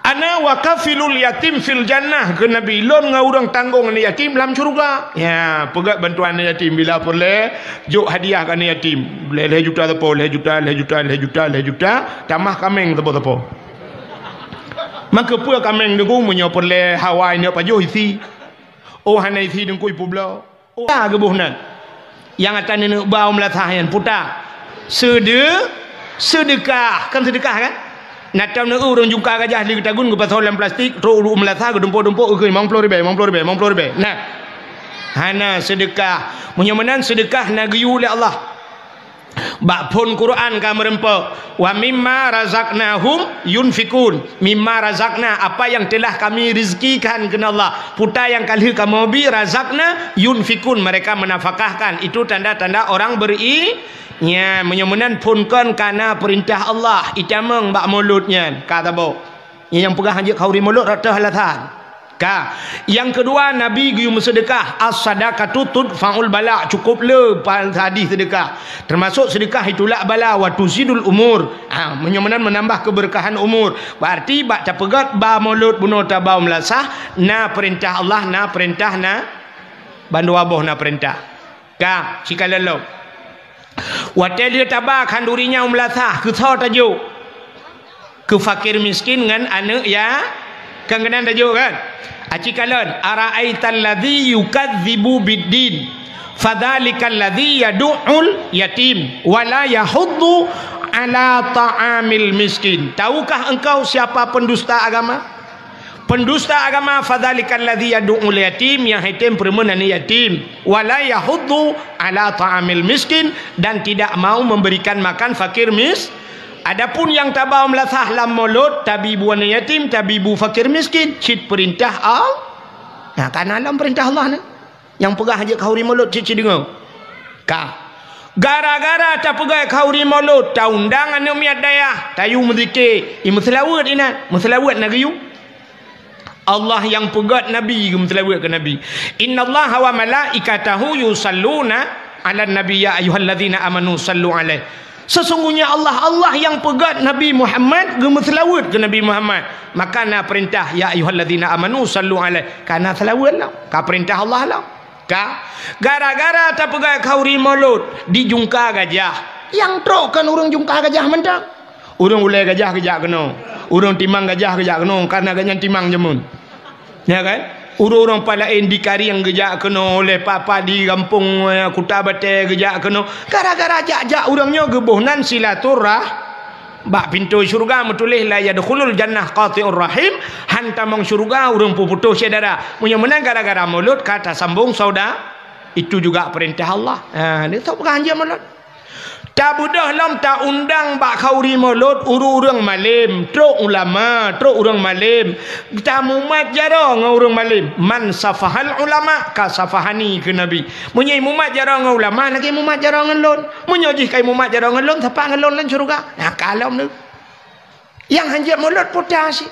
"Ana wa kafilul yatim fil jannah," kheun Nabi, "Lôn ngon ureuëng tanggong aneuk yatim lam syeuruga." Ya, peugah bantuan aneuk yatim bila peureulée, jok hadiah keu aneuk yatim. Lhée, lhée juta sapo, lhée juta, lhée juta, lhée juta, lhée juta, tamah kaméng sapo-sapo. Maka peue kaméng deungon meunyoe peureulée hawa inong pajoh isi. Oh, hana isi deungkui publoe. Puta geuboh nan. Nyang ata neuneuk ba u meulasah nyan puta. Seude-, seudeukah, kan seudeukah kan? Na tom neueu ureuëng jungka gajah lé geutagun geupasoe lam plastik, trok u meulasah geudumpok-dumpok, geukheun limong ploh ribée, limong ploh ribée, limong ploh ribée. Nah. Hana seudeukah. Meunyoe meunan seudeukah na geuyue lé Allah. Bak phon Quran ka meureumpok, "Wa mimma razaqnahum yunfikun." Mimma razaqna, apa yang telah Kami rezekikan, kheun Allah. Puta nyang ka lheueh kamoe bi, razaqna, yunfikun, mereka menafkahkan. Itu tanda-tanda orang beri-, nya, meunyoe meunan phon kon kana peurintah Allah, itamong bak mulod nyan, ka tabok. Nyang peugah hanjeuet khauri mulod rata alasan. Ka. Nyang keudua, Nabi geuyue meuseudeukah, "As-sadaqatu tudfa'ul bala." Cukup le pa-, hadis seudeukah. Teumasok seudeukah itulak bala, "Wa tuzidul umur." Ha, meunyoe meunan meunambah keubeureukahan umur. Berarti bak tapeugét ba mulod bunoe taba u meulasah, na peurintah Allah, na peurintah na bandua boh na peurintah. Ka, sikalon lom. Watée lheueh taba khanduri nyan u meulasah, keu soe tajok? Keu fakir miskin ngon aneuk ya-, kan keunan tajok kan? Aci kalon, "Ara'aital ladzi yukadzibu biddin, fadzalikal ladzi yadu'ul yatim, wa la yahuddu ala ta'amil miskin." Tahukah engkau siapa pendusta agama? Pendusta agama, "Fadzalikal ladzi yadu'ul yatim," nyang hai tem peureumeun aneuk yatim, "wa la yahuddu ala ta'amil miskin," dan tidak mau memberikan makan fakir mis-, adapun nyang taba u meulasah lam mulod, tabi bu aneuk yatim, tabi bu fakir miskin, cit peurintah Allah. Nah, kana lom peurintah Allah nyan. Nyang peugah hanjeuet khauri mulod cit-cit deungoe. Ka. Gara-gara tapeugét khauri mulod, taundang aneuk miet dayah, tayue meuzikir, i meuseulaweuet inan, meuseulaweuet na geuyue. Allah nyang peugét Nabi geumeuseulaweuet keu Nabi. "Innallaha wa malaikatahu yusalluna 'alan nabi, ya ayyuhalladzina amanu sallu 'alaihi." Sesungguhnya Allah, Allah nyang peugét Nabi Muhammad geumeuseulaweuet keu Nabi Muhammad. Maka na peurintah, "Ya ayyuhalladzina amanu sallu 'alaihi." Kana seulaweuet lom, ka peurintah Allah lom. Ka, gara-gara tapeugét khauri mulod di jungka gajah, nyang trok kon ureuëng jungka gajah mantong. Ureuëng ulée gajah geujak keunoe, ureuëng timang gajah geujak keunoe, karna gobnyan timang jameun. Ya kan? Ureuëng-ureuëng pat laén di Karieng geujak keunoe, ulée pat-pat di gampông, eh, Kuta Batée geujak keunoe. Gara-gara jak-jak ureuëng nyoe geuboh nan silaturah-, bak pintoe syeuruga meutuléh, "La yadkhulul jannah qati'ur rahim," han tamong syeuruga ureuëng peuputôh syedara. Meunyoe meunan gara-gara mulod ka tasambong sauda, itu juga peurintah Allah. Ha, ni sok peugah hanjeuet mulod. Tabeudôh lom, taundang bak khauri mulod ureuëng-ureuëng malém, trok ulama, trok ureuëng malém. Tamumat jaroe ngon ureuëng malém. "Man safahal ulama ka safahani," kheun Nabi. Meunyoe mumat jaroe ngon ulama, lagée mumat jaroe ngon lôn. Meunyoe jih ka mumat jaroe ngon lôn, sapat ngon lôn lam syeuruga. Nah, ka lom nyoe. Nyang hanjeuet mulod puta cit.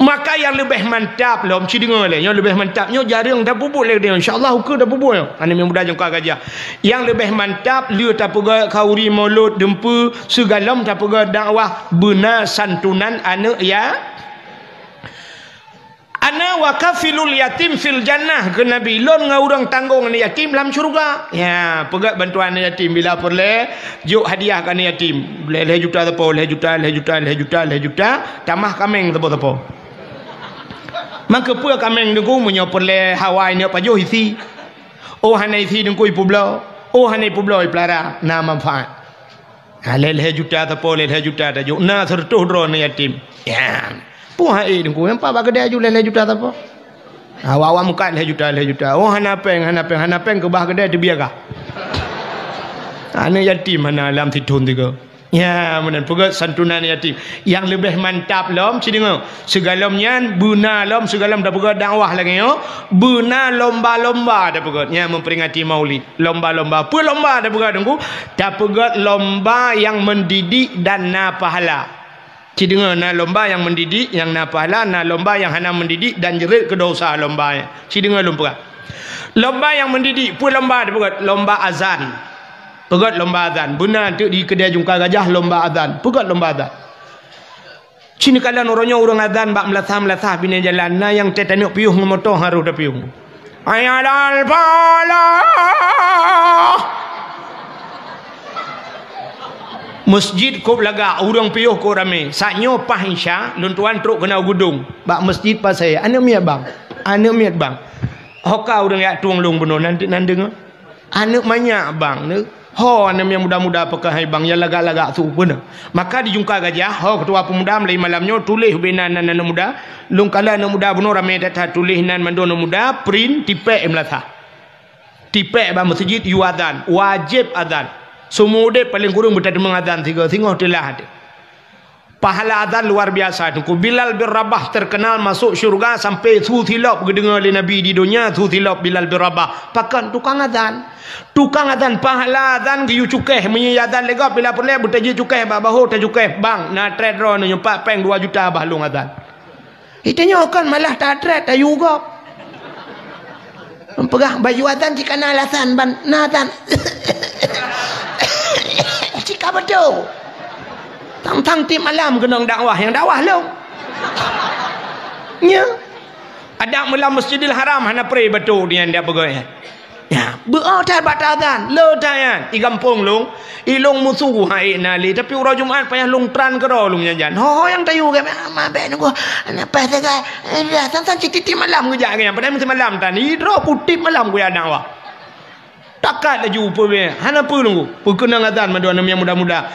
Maka nyang leubeh mantap lom, ci deungoe lé, nyang leubeh mantap nyoe jareueng tapeubuet lé geutanyoe. Insya Allah ukeue tapeubuet nyoe. Aneuk muda nyang ka gajah. Nyang leubeh mantap lé tapeugét khauri mulod dumpeue, sigohlom tapeugét dakwah, beuna santunan aneuk ya-, "Ana wa kafilul yatim fil jannah," kheun Nabi, "Lôn ngon ureuëng tanggong aneuk yatim lam syeuruga." Ya, peugét bantuan aneuk yatim bila peureulée, jok hadiah keu aneuk yatim. Lhée, lhée juta sapo, lhée juta, lhée juta, lhée juta, lhée juta, tamah kaméng sapo-sapo. Maka peue kaméng deungkui meunyoe peureulée hawa inong pajoh isi. Oh, hana isi deungkui publoe. Oh, hana publoe peulara, na manfaat. Ha, lhèe-lhèe juta sapo, lhèe-lhèe juta tajok. Na seureutôh droe aneuk yatim. Ya. Peue hai Teungku, nyang pat bak keudè aju lhèe-lhèe juta sapo. Ha, awak-awak mukat lhèe juta, lhèe juta. Oh, hana péng, hana péng, hana péng, keubah keudè teubiaya. Aneuk yatim hana lam sithon tiga. Ya, meunan peugöt santunan yatim. Nyang leubeh mantap lom, ci deungö. Sigohlom nyan, beuna lom sigohlom tapeugöt dakwah lagèe nyoe, beuna lomba-lomba tapeugöt. Nyan memperingati Maulid. Lomba-lomba. Peue lomba tapeugöt, Teungku? Tapeugöt lomba nyang mendidik dan na pahala. Ci deungö, na lomba nyang mendidik, nyang na pahala, na lomba nyang hana mendidik dan jeuet keu dosa lomba nyan. Ci deungö lôn peugah. Lomba nyang mendidik, peue lomba tapeugöt? Lomba azan. Peugöt lomba azan. Beuna teuk di keudè Jungka Gajah lomba azan. Peugöt lomba azan. Ci neukalon uroe nyoe ureueng azan bak meulasah-meulasah binéh jalan, na nyang teuh taneuk piôh ngon moto harôh tapiôh. Hayya 'alal falah! Meuseujid kôb lagak, ureueng piôh kôb ramé. Saat nyoe paih Isya, lôn tuan trok keunoe u Geudong, bak meuseujid Pasè. Aneuk miet bang, aneuk miet bang. Ho ka ureueng jak tueng lôn bunoe, nan, nan deungö. Aneuk manyak bang, neu. Ho aneuk nyang muda-muda pakon hai bang nyang lagak-lagak su beuna. Maka di Jungka Gajah, ho keutua peumuda mulai malam nyoe tuléh ubé nan, nan aneuk muda. Lôn kalon aneuk muda bunoe ramé that-that, tuléh nan mandum aneuk muda, print, tipék meulasah. Tipék bak meuseujid yue azan, wajéb azan. Seumeu udép paleng kureueng beutadeungoe azan sigoe, singoh teulah teuh. Pahala azan luar biasa, Teungku. Bilal bin Rabah terkenal masuk syurga sampai su silop geudeungoe lé Nabi di donya, su silop Bilal bin Rabah. Pakon? Tukang azan. Tukang azan, pahala azan geuyue cukéh. Meunyoe azan lé gob, bila peureulèe beutajeuet cukéh bak bahô, tacukéh, "Bang, na trép droeneuh nyoe, pat péng dua juta bah lôn azan." Geutanyoe kon malah tatrép, tayue gob. Peugah bak yue azan cit ka na alasan ban na azan. Cit ka beutôi. Tang-tang tiep malam keunong dakwah, nyang dakwah lôn. Nyo. Adak meulam Masjidil Haram hana pré bacut nyan dak peugah nyan. Ya, beuo that bak taazan, le that nyan. I gampông lôn, i lôn musu hai na lé, tapi uroe Jumat payah lôn tran keudroe lôn nyan jan. Ho, ho nyang tayue keu ma, ma bèk nunggu. Aneuk paih sagai. Eh, dah, san-san cit tiep malam geujak nyan. Padahai meusti malam tan. I droe putih malam geujak dakwah. Takat laju peubèe. Hana peue lôn. Peukeunong azan mandum aneuk nyang muda-muda.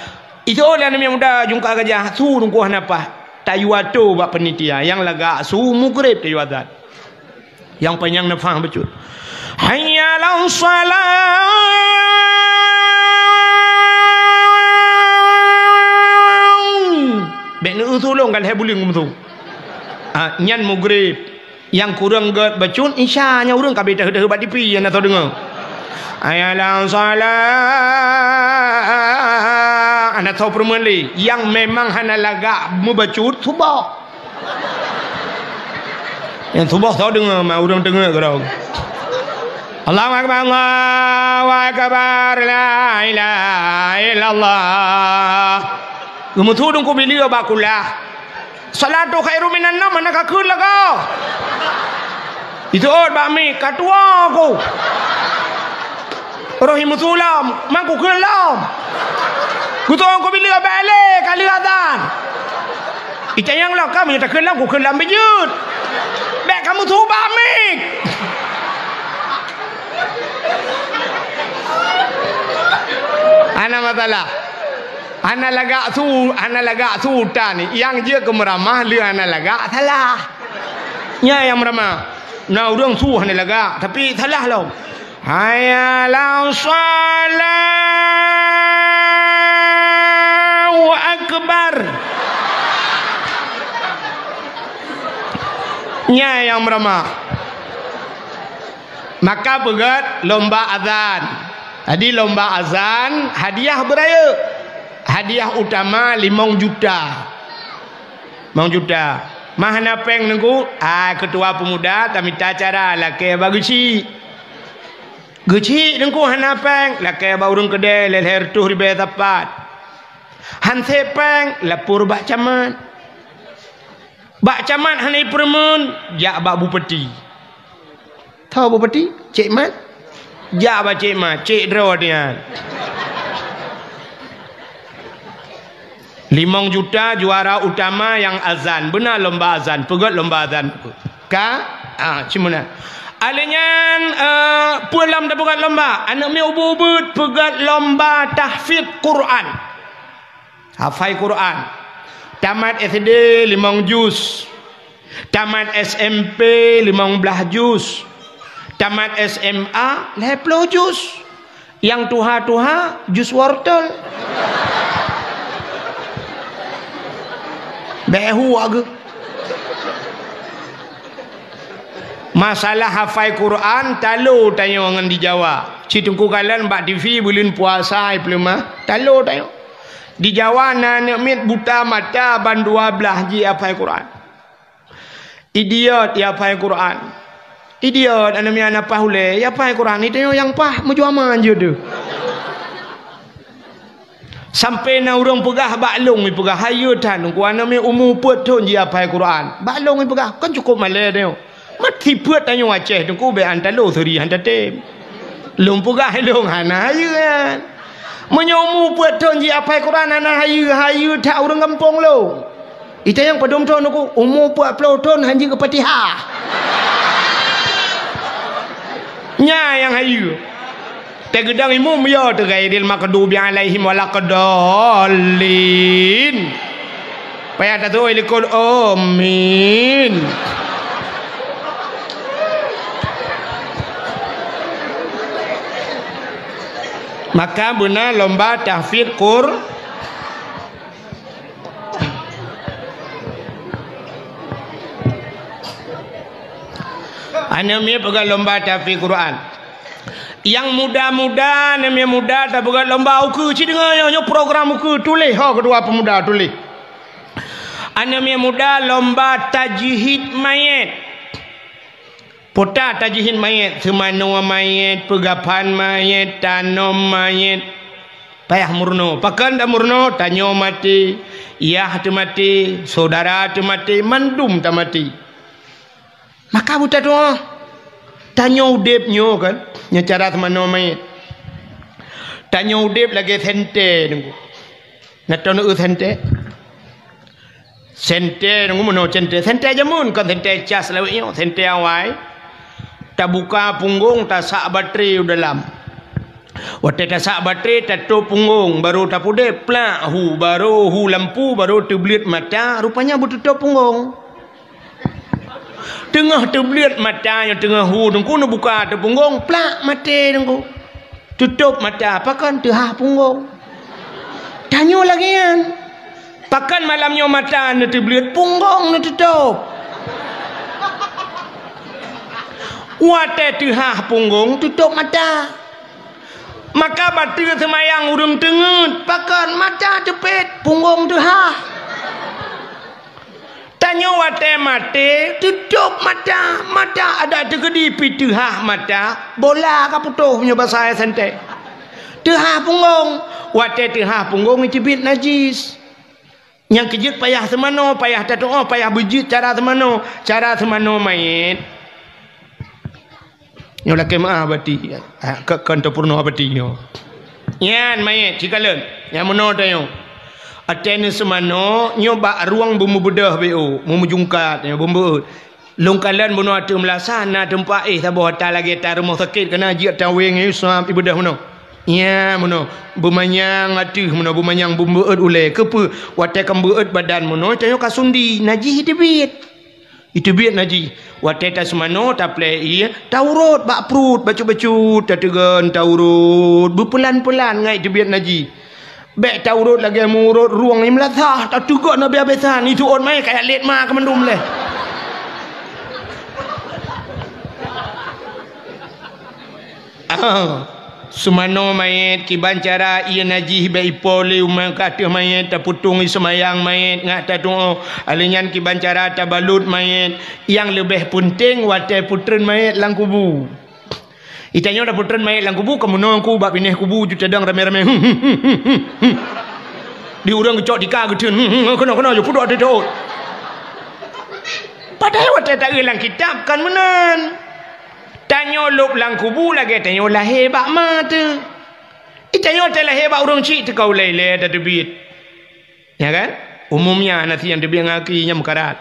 Itu lé aneuk nyang muda Jungka Gajah. Su lôn kuah nafah. Tayue atô bak panitia. Nyang lagak su mugreb tayue azan. Nyang panyang nafah bacut. Hayya 'alas shalah. Bèk neueu su lôn ka lhèe buleuen meuseu. Ah, nyan mugreb. Nyang kureueng gèt bacut Isya, nyan ureueng ka bèk teuheuh-teuheuh bak tipi, hana soe deungö. Hayya 'alas shalah. Hana soe peureumeun lé. Nyang memang hana lagak meubacut, suboh. Nyang suboh soe deungö, ma ureueng teungeut keudroe. Allahu akbar, Allahu akbar, la ilaha illallah. Geumeusu Teungku Bileu bak kulah. Shalatu khairum minan naum, hana kakheun lagoe. Jiteuôt bak mic, ka tuwoe ku. Roh i meusu lom, ma kukheun lom. Geuteuôt Teungku Bileu bèk lé, ka lheueh azan. Itanyong lom, ka meunyoe takheun lom, kukheun lom beujeuet. Bèk ka meusu bak mic. Hana masalah. Hana lagak su, hana lagak su tan. Nyang jeuet keu meuramah lé hana lagak salah. Nyan nyang meuramah. Na ureueng su hana lagak, tapi salah lom. Hayya 'alas shalah, Allahu akbar. Nyan nyang meuramah. Maka peugöt lomba azan. Jadi lomba azan hadiah beurayeuk. Hadiah utama limong juta. Limong juta. Ma hana péng Teungku, ah, keutua peumuda tamita cara lakèe bak geuchik. Geuchik Teungku hana péng, lakèe bak ureueng keudè lhèe-lhèe reutôh ribèe sapat. Han sép péng, lapor bak camat. Bak camat hana jipeureumeun, jak bak bupati. Tho bupati, Cék Mat. Jak bak Cék Mat, cék droe nyan. Limong juta juara utama nyang azan. Beuna lomba azan, peugöt lomba azan. Ka? Ah, cuma na. Alèh nyan, eh, peue lom tapeugöt lomba? Aneuk miet ubit-ubit peugöt lomba tahfidz Quran. Hafai Quran. Tamat S D limong juz. Tamat S M P limong blaih juz. Tamat S M A lhèe ploh juz. Nyang tuha-tuha juz wortel. Bèk hu ageuh. Masalah hafai Quran, talo tanyoe ngon di Jawa. Cit teungku kalon bak T V buleuen puasa, ai peuleumah, talo tanyoe. Di Jawa na aneuk miet buta mata ban dua blaih jih hafai Quran. Idiot, ya hafai Quran. Idiot, aneuk miet hana paih ulèe, ya hafai Quran. Itu nyang paih meujuama jeuet deuh. Sampai na ureueng peugah bak lôn, ipeugah, "Hayeue that, Teungku, aneuk miet umu peuet thon jih hafai Quran." Bak lôn ipeugah, "Kon cukôp malèe tanyoe. Mat sipeuet tanyoe Aceh, Teungku, bèk an talo seuri han tatem." Lôn peugah lôn, "Hana hayeue nyan. Meunyoe umu peuet thon jih hafai Quran hana hayeue, hayeue that ureueng gampông lôn." Ita nyang padum thon, Teungku? Umu peuet ploh thon han jeuet keu Fatihah. Nyan nyang hayeue. Teugeudang imum, ya, tu ghairil maghdubi alaihim waladdallin. Payah tatu'oh likot, amin. Maka beuna lomba tahfidz Qur-, Aneuk miet peugah lomba tahfidz Quran. Nyang muda-muda, aneuk miet muda tapeugah lomba ukeue. Ci deungoe nyoe, nyoe program ukeue. Tuléh ho keudua peumuda, tuléh. Aneuk miet muda lomba tajhid manyét. Pota tajhid manyét, seumanoe manyét, peugaphan manyét, tanom manyét. Payah meurunoe. Pakon tameurunoe? Tanyoe maté, yah teumaté, syedara teumaté, mandum tamaté. Maka beutatu'oh, tanyoe udeb nyoe kan, nyoe cara seumanoe manyét. Tanyoe udeb lagèe sentée, Teungku. Na tanoh eu sentée? Sentée, Teungku, meunoe sentée. Sentée jameun, kon sentée cas lawét nyoe, sentée awai. Tabuka punggong, tasak batré u dalam. Watée tasak batré, tatôb punggong, barô tapudeb, plak hu, barô hu lampu, barô teubleuet mata, rupanya beututôb punggong. Teungoh teubleuet mata nyoe, teungoh hu, Teungku, neubuka ateueh punggong, plak maté, Teungku. Tutôb mata, pakon teuhah punggong. Tanyoe lagèe nyan. Pakon malam nyoe mata neuteubleuet, punggong neututôb. Watée teuhah punggong, tutôb mata. Maka bateue seumayang ureuëng teungeut, pakon mata teupet, punggong teuhah. Tanyoe watée maté, tutôb mata, mata adak teukeudi pih teuhah mata, bola ka putôh meunyoe basa S N T. Teuhah punggong, watée teuhah punggong jiteubiet najis. Nyang keujeuet payah seumanoe, payah tatu'oh, payah beujeuet cara seumanoe, cara seumanoe manyét. Nyoe lakée meu'ah bati, ha, kon tapeurunoe bati nyoe. Nyan manyét sikalon, nyang meunoe tanyoe. Watée neuseumanoe, nyoe bak rueng beumeubeudôh B O, meumeujungkat, nyoe beumeubeut. Lôn kalon bunoe ateueh meulasa na teumpat éh saboh ata lagée ata rumoh sakét, keunan jeuet ata wéng, eh, suab ibeudôh meunoe. Nyan meunoe, beumanyang ateueh meunoe, beumanyang beumeubeut ulée. Keupeue? Watée ka meubeut badan meunoe, tanyoe ka sundi, najih iteubiet. Iteubiet najih. Watée taseumanoe, taplée ié, taurot bak pruet bacut-bacut, tateugon taurot, beupeulan-peulan ngat iteubiet najih. Bék taurot lagée meuurot rueng nyang meulasah, tateugon habéh-habéhan, itu'ot manyét kajak lét ma keumandum lé. Ah, seumanoe manyét, kiban cara ié najih bék ipo lé umat ka ateueh manyét, tapeutong ié seumayang manyét ngat tatu'oh. Alheuh nyan kiban cara tabalot manyét, nyang leubeh peunteng watée peutreun manyét lam kubu. Itanyoe tapeutreun manyét lam kubu, ka meunoe ku bak binéh kubu ju tadong ramé-ramé. Di ureuëng geucok tika geuteun, keunoe-keunoe ju pudok teutot. Padahai watée taeu lam kitab kon meunan. Tanyoe lôb lam kubu lagée tanyoe lahé bak ma teuh. Itanyoe watée lahé bak ureuëng chik teuka ulée-ulée tateubiet. Ya kan? Umumnya, na si nyang teubiet ngon aki nyang meukarat.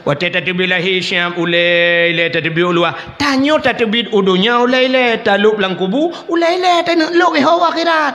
Watée tateubiet lahé siab ulée-ulée tateubiet u luwa. Tanyoe tateubiet u donya ulée-ulée, talôb lam kubu ulée-ulée, taneuk lôb iho u akhirat.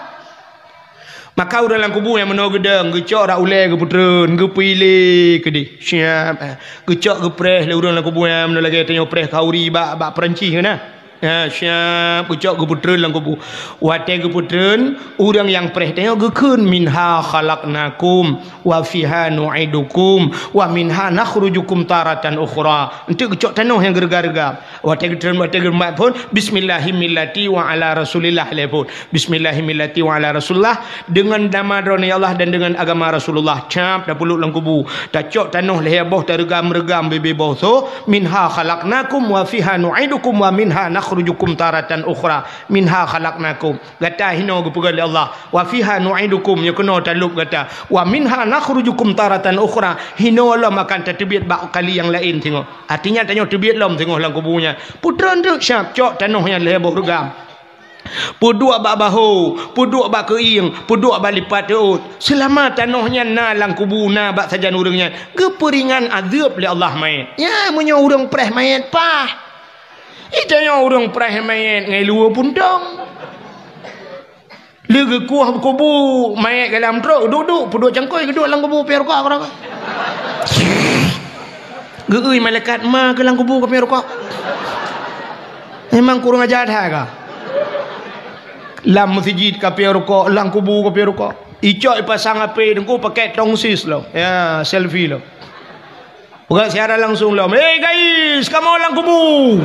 Maka ureuëng lam kubu nyang meunoe geudong, geucok rot ulée geupeutreun, geupeulé keudeh. Siap, eh. Geucok geupreh lé ureuëng lam kubu nyang meunoe lagée tanyoe preh khauri bak, bak Perancis keunan. Ha, siap, geucok geupeutreun lam kubu. Watée geupeutreun, ureuëng nyang preh tanyoe geukheun, "Minha khalaqnakum, wa fiha nu'idukum, wa minha nakhrujukum taratan ukhra." Enteuk geucok tanoh nyang geureuga-reuga. Watée geutreun, watée geumat phon, "Bismillahi millati wa ala Rasulillah," lé phon. "Bismillahi millati wa ala Rasulillah," deungon nama droeneuh ya Allah dan deungon agama Rasulullah. Cap, tapeulok lam kubu. Tacok tanoh lhée boh, tareugam-reugam bibée boh soe, "Minha khalaqnakum wa fiha nu'idukum wa minha nakhrujukum taratan ukhra." "Minha khalaqnakum." Gata hinoe geupeugah lé Allah. "Wa fiha nu'idukum," nyoe keunoe talop gata. "Wa minha nakhrujukum taratan ukhra." Hinoe lom akan tateubiet bak kali nyang laén singoh. Artinya tanyoe teubiet lom singoh lam kubu nyan. Peutreun teuk siap, cok tanoh nyan lhée boh reugam. Peuduek bak bahô, peuduek bak keuieng, peuduek bak lipat reuôt. Seulama tanoh nyan na lam kubu, na bak sajan ureuëng nyan, geupeuringan azeub lé Allah manyét. Ya, meunyoe ureuëng preh manyét paih. Ita nyoe ureuëng preh manyét ngai luweue puntông. Lé geukueh kubu manyét galam trok, duek-duek, peuduek cangkôi geuduek lam kubu, piôh rukok keudroe. Geuui malaikat ma keu lam kubu ka piôh rukok. Memang kurang ajar that ka. Lam meuseujid ka piôh rukok, lam kubu ka piôh rukok. Icok ipasang HP teungku pakai tongsis lom. Ya, selfie lom. Peugah siaran langsung lom, "Hei guys, kamoe lam kubu!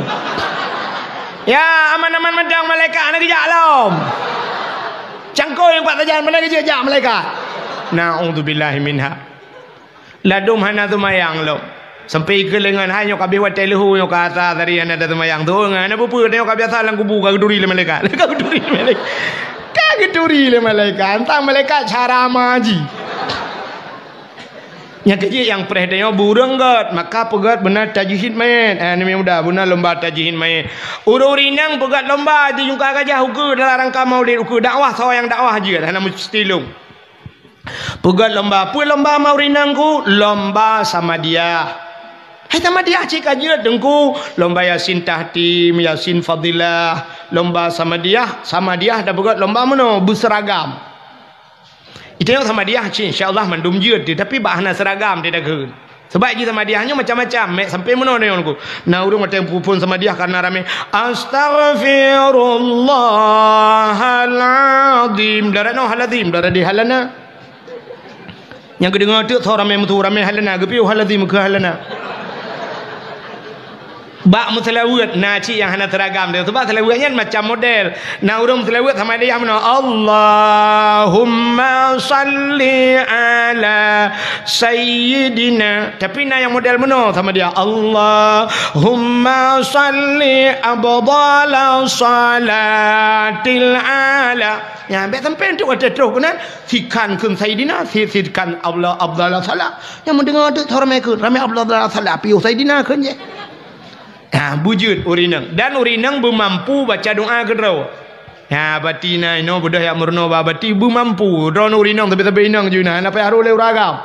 Ya, aman-aman mantong, malaikat hana geujak lom. Cangkôi nyang pat sajan, meunan geujak malaikat." Na'udzubillahi minha. Ladôm hana seumayang lom. Sampai keu leungan hai nyoe ka abéh watée leuhô nyoe ka asa tadi hana taseumayang. Tuh ngan hana peue-peue, nyoe ka biasa lam kubu ka geuturi lé malaikat. Ka geuturi lé malaikat. Ka geuturi lé malaikat. Entang malaikat cara maji. Nyang keujeuet nyang preh tanyoe beu ureuëng gét, maka peugét beuna tajhid manyét. Eh, aneuk muda, beuna lomba tajhid manyét. Ureuëng inong peugét lomba jijungka gajah ukeue dalam rangka maulid, ukeue dakwah, soe nyang dakwah jeuet, hana meusti lôn. Peugét lomba, peue lomba ma ureuëng inong ku? Lomba Samadiyah. Hai Samadiyah cit ka jeuet teungku, lomba Yasin Tahtim, Yasin Fadilah, lomba Samadiyah, Samadiyah tapeugét lomba meunoe, beuseuragam. Ita nyoe Samadiyah cit, insya Allah mandum jeuet teuh, tapi bak hana seuragam teuh takheun. Sabab jih Samadiyah nyoe macam-macam, mek sampai meunoe nyoe ku. Na ureuëng watée peuphon Samadiyah karena ramé, "Astaghfirullahalazim." Darat noe halazim, darat di halana. Nyang geudeungoe teuk soe ramé meutu, ramé halana, geupiôh halazim keu halana. Bak meuseulaweuet na cit nyang hana seuragam teuh. Sabab seulaweuet nyan macam model. Na ureuëng meuseulaweuet Samadiyah meunoe, "Allahumma salli ala sayyidina." Tapi na nyang model meunoe Samadiyah, "Allahumma salli abdala salatil ala." Nyan, bék sampai teuk watée troh keunan, sikhan kheun sayyidina, si-, sikhan abdala, abdala salah. Nyang meudeungoe teuk soe ramé kheun, ramé abdala salah, piôh sayyidina kheun jih. Ha, beujeuet ureuëng inong. Dan ureuëng inong beumampu baca doa keudroe. Ha, bati na inoe beudôh jak meurunoe bak bati beumampu. Droeneuh ureuëng inong, sabe-sabe inong jih na, hana payah harôh lé ureuëng agam.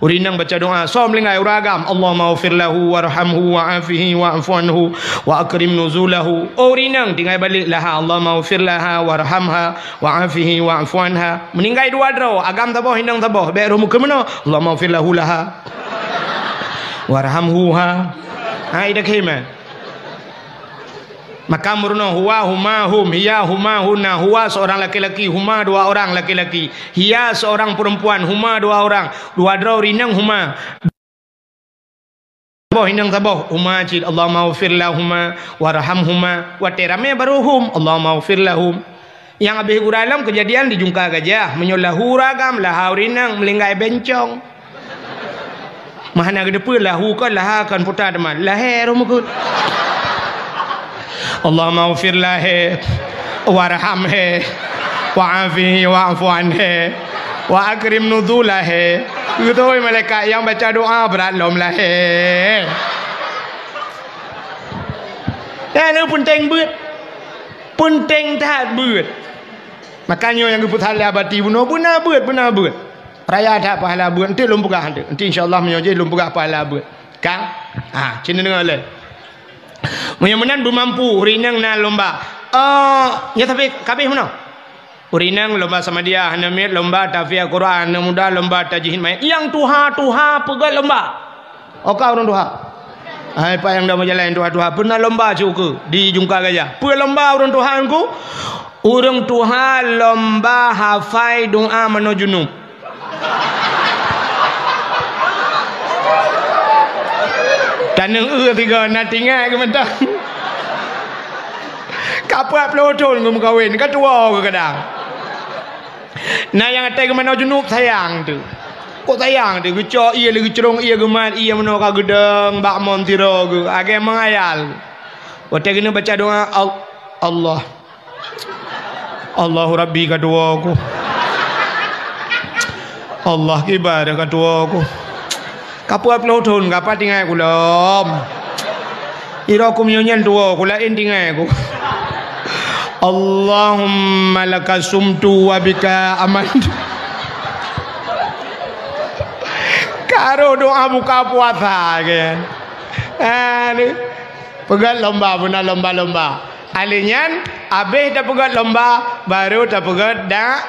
Ureuëng inong baca doa, soe meuninggai ureuëng agam, "Allahummaghfir lahu warhamhu wa'afihi wa'fu anhu wa akrim nuzulahu." Oh, ureuëng inong tinggai balek laha, "Allahummaghfir laha warhamha wa'afihi wa'fu anha." Meuninggai dua droe, agam saboh, inong saboh, bék roh meukeumeunoe, "Allahummaghfir lahu laha warhamhuha." Ha, ida khema. Maka meurunoe huwa, huma, hum, hiya, huma, hunna, huwa seorang laki-laki, huma dua orang laki-laki, hiya seorang perempuan, huma dua orang, dua droe ureuëng inong huma. Boh inong saboh, huma cit, "Allahummaghfir lahuma warhamhuma." Watée ramé baru hum, "Allahummaghfir lahum." Nyang habéh gura lom keujadian di Jungka Gajah, meunyoe lahu ureuëng agam, laha ureuëng inong, meuninggai bencong. Meuhana geuteupeue lahu kon laha kon puta teuma. Lahé roh meukeue. Allahummaghfir lahé, warhamhé, wa'afihi wa'fu anhé, wa akrim nuzulahé. Beutôi malaikat nyang baca doa brat lom lahé. Nyan peunteng beuet. Peunteng that beuet. Makanya nyang geupeusalah bati bunoe beuna beuet, beuna beuet. Raya that pahala beuet. Enti lôn peugah enti. Enti insya Allah meunyoe jih lôn peugah pahala beuet. Ka? Ha, cina deungoe lé. Meunyoe meunan beumampu, ureuëng inong na lomba. Eh, nyoe tapi kabeh meunoe. Ureueng inong lomba Samadiyah, aneuk miet lomba tahfiz Al-Quran, aneuk muda lomba tajhid mayit. Nyang tuha-tuha peugöt lomba. Oka ureueng tuha. Hai, pat nyang dong jalan tuha-tuha. Peureunah lomba cit ukeue di Jungka Gajah. Peue lomba ureueng tuha nyan ku? Ureueng tuha lomba hafai doa manoe junub. Taneueng eu tiga na tinggai keu mantong. Ka peuet ploh thon geumeukawen, ka tuwoe geugadang. Na nyang até geumanoe junub sayang teuh. Kok sayang teuh, geucok ie lé geucrong ie geumat, ie meunoe ka geudong bak mon tiroe geuh, agée meungayal. Watée geuneuk baca doa, Al-, Allah. Allahu Rabbi ka tuwoe ku. Allah kibar ka tuwoe ku. Ka peuet ploh thon ka pat tinggai ku lom. Iro ku meunyoe nyan tuwoe ku laén tinggai ku. Allahumma laka sumtu wa bika amantu. Ka rôh doa buka puasa kan. Aduh. Peugöt lomba, beuna lomba-lomba. Alèh nyan, abéh tapeugöt lomba, baru tapeugöt da-,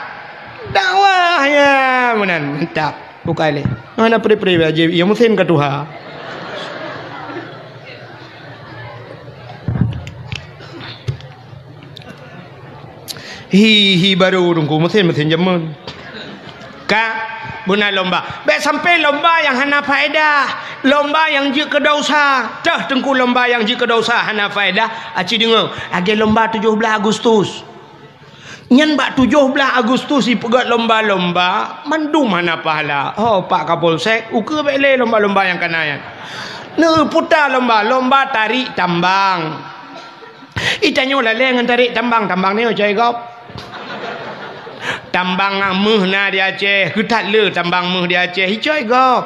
dakwah. Ya, meunan. Mantap. Bukai lé. Hana pri-pri aja, ya meusén ka tuha. Hi, hi baru Teungku, meusén-meusén jameun. Ka, beuna lomba. Bèk sampai lomba nyang hana faedah, lomba nyang jeuet keu dosa. Teuh Teungku lomba nyang jeuet keu dosa hana faedah, aci deungoe, lagèe lomba tujoh blaih Agustus. Nyan bak tujoh blaih Agustus jipeugöt lomba-lomba, mandum hana pahala. Ho, Pak Kapolsek, ukeue bèk lé lomba-lomba nyang kana nyan. Neuputa lomba, lomba tarék tambang. Ih, tanyoe lalé ngon tarék tambang, tambang nyoe cok gob. Tambang meuh na di Aceh, keu that le tambang meuh di Aceh, ih, cok gob.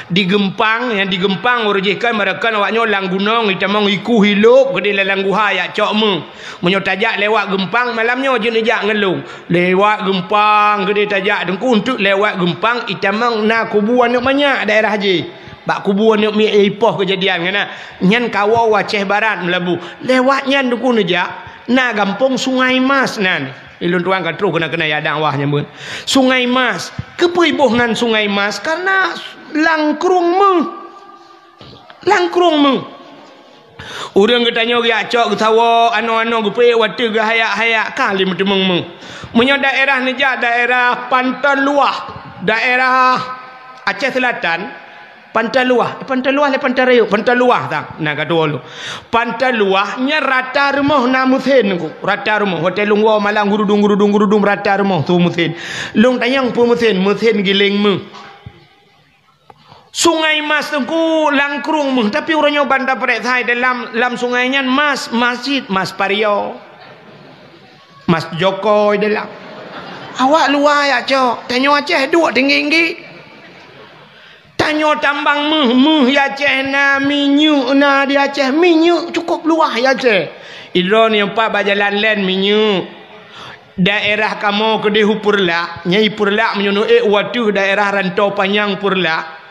Di Geumpang, nyang di Geumpang uroe jih kan, meurakan awak nyoe lam gunong, itamong iku hilop, keudeh lam guha jak cok meuh. Meunyoe tajak lewat Geumpang, malam nyoe jeuet neujak ngon lôn. Lewat Geumpang, keudeh tajak Teungku, eunteuk lewat Geumpang, itamong na kubu aneuk manyak daerah jih. Bak kubu aneuk miet ipoh keujadian nyan na. Nyan kawoe u Aceh Barat Meulaboh. Lewat nyan Teungku neujak, na gampông Sungai Mas nan. Ilôn tuan ka troh keunan-keunan ya dakwah nyan beuet. Sungai Mas. Keupeue iboh nan Sungai Mas? Karena lam krueng meuh. Lam krueng meuh. Ureueng geutanyoe geujak cok geusawoe, anoe-anoe geupeuék watèe geuhayak-hayak ka lé meuteumeung meuh. Meunyoe daerah neujak daerah Panton Luah, daerah Aceh Selatan, Panton Luah, Panton Luah lé Panton Rayeuk, Panton Luah tang. Na ka tuwoe lôn. Panton Luah nyan rata rumoh na meusén Teungku, rata rumoh. Watèe lôn woe malam gurudung-gurudung-gurudung rata rumoh su meusén. Lôn tanyong peue meusén, meusén giléng meuh. Sungai Mas Teungku lam krueng meuh, tapi uroe nyoe ban tapareksa dalam, lam sungai nyan mas, mas cit, mas pario. Mas jokoi dalam. Awak luwa jak cok, tanyoe Aceh duek tinggi-tinggi. Tanyoe tambang meuh, meuh di Aceh na, minyeuk na di Aceh, minyeuk cukôp luwah di Aceh. Idroe nyoe pat bak jalan len minyeuk. Daerah kamoe keudeh u Peureulak, nyan i Peureulak meunyoe neuék u ateueh daerah Rantau Panyang Peureulak,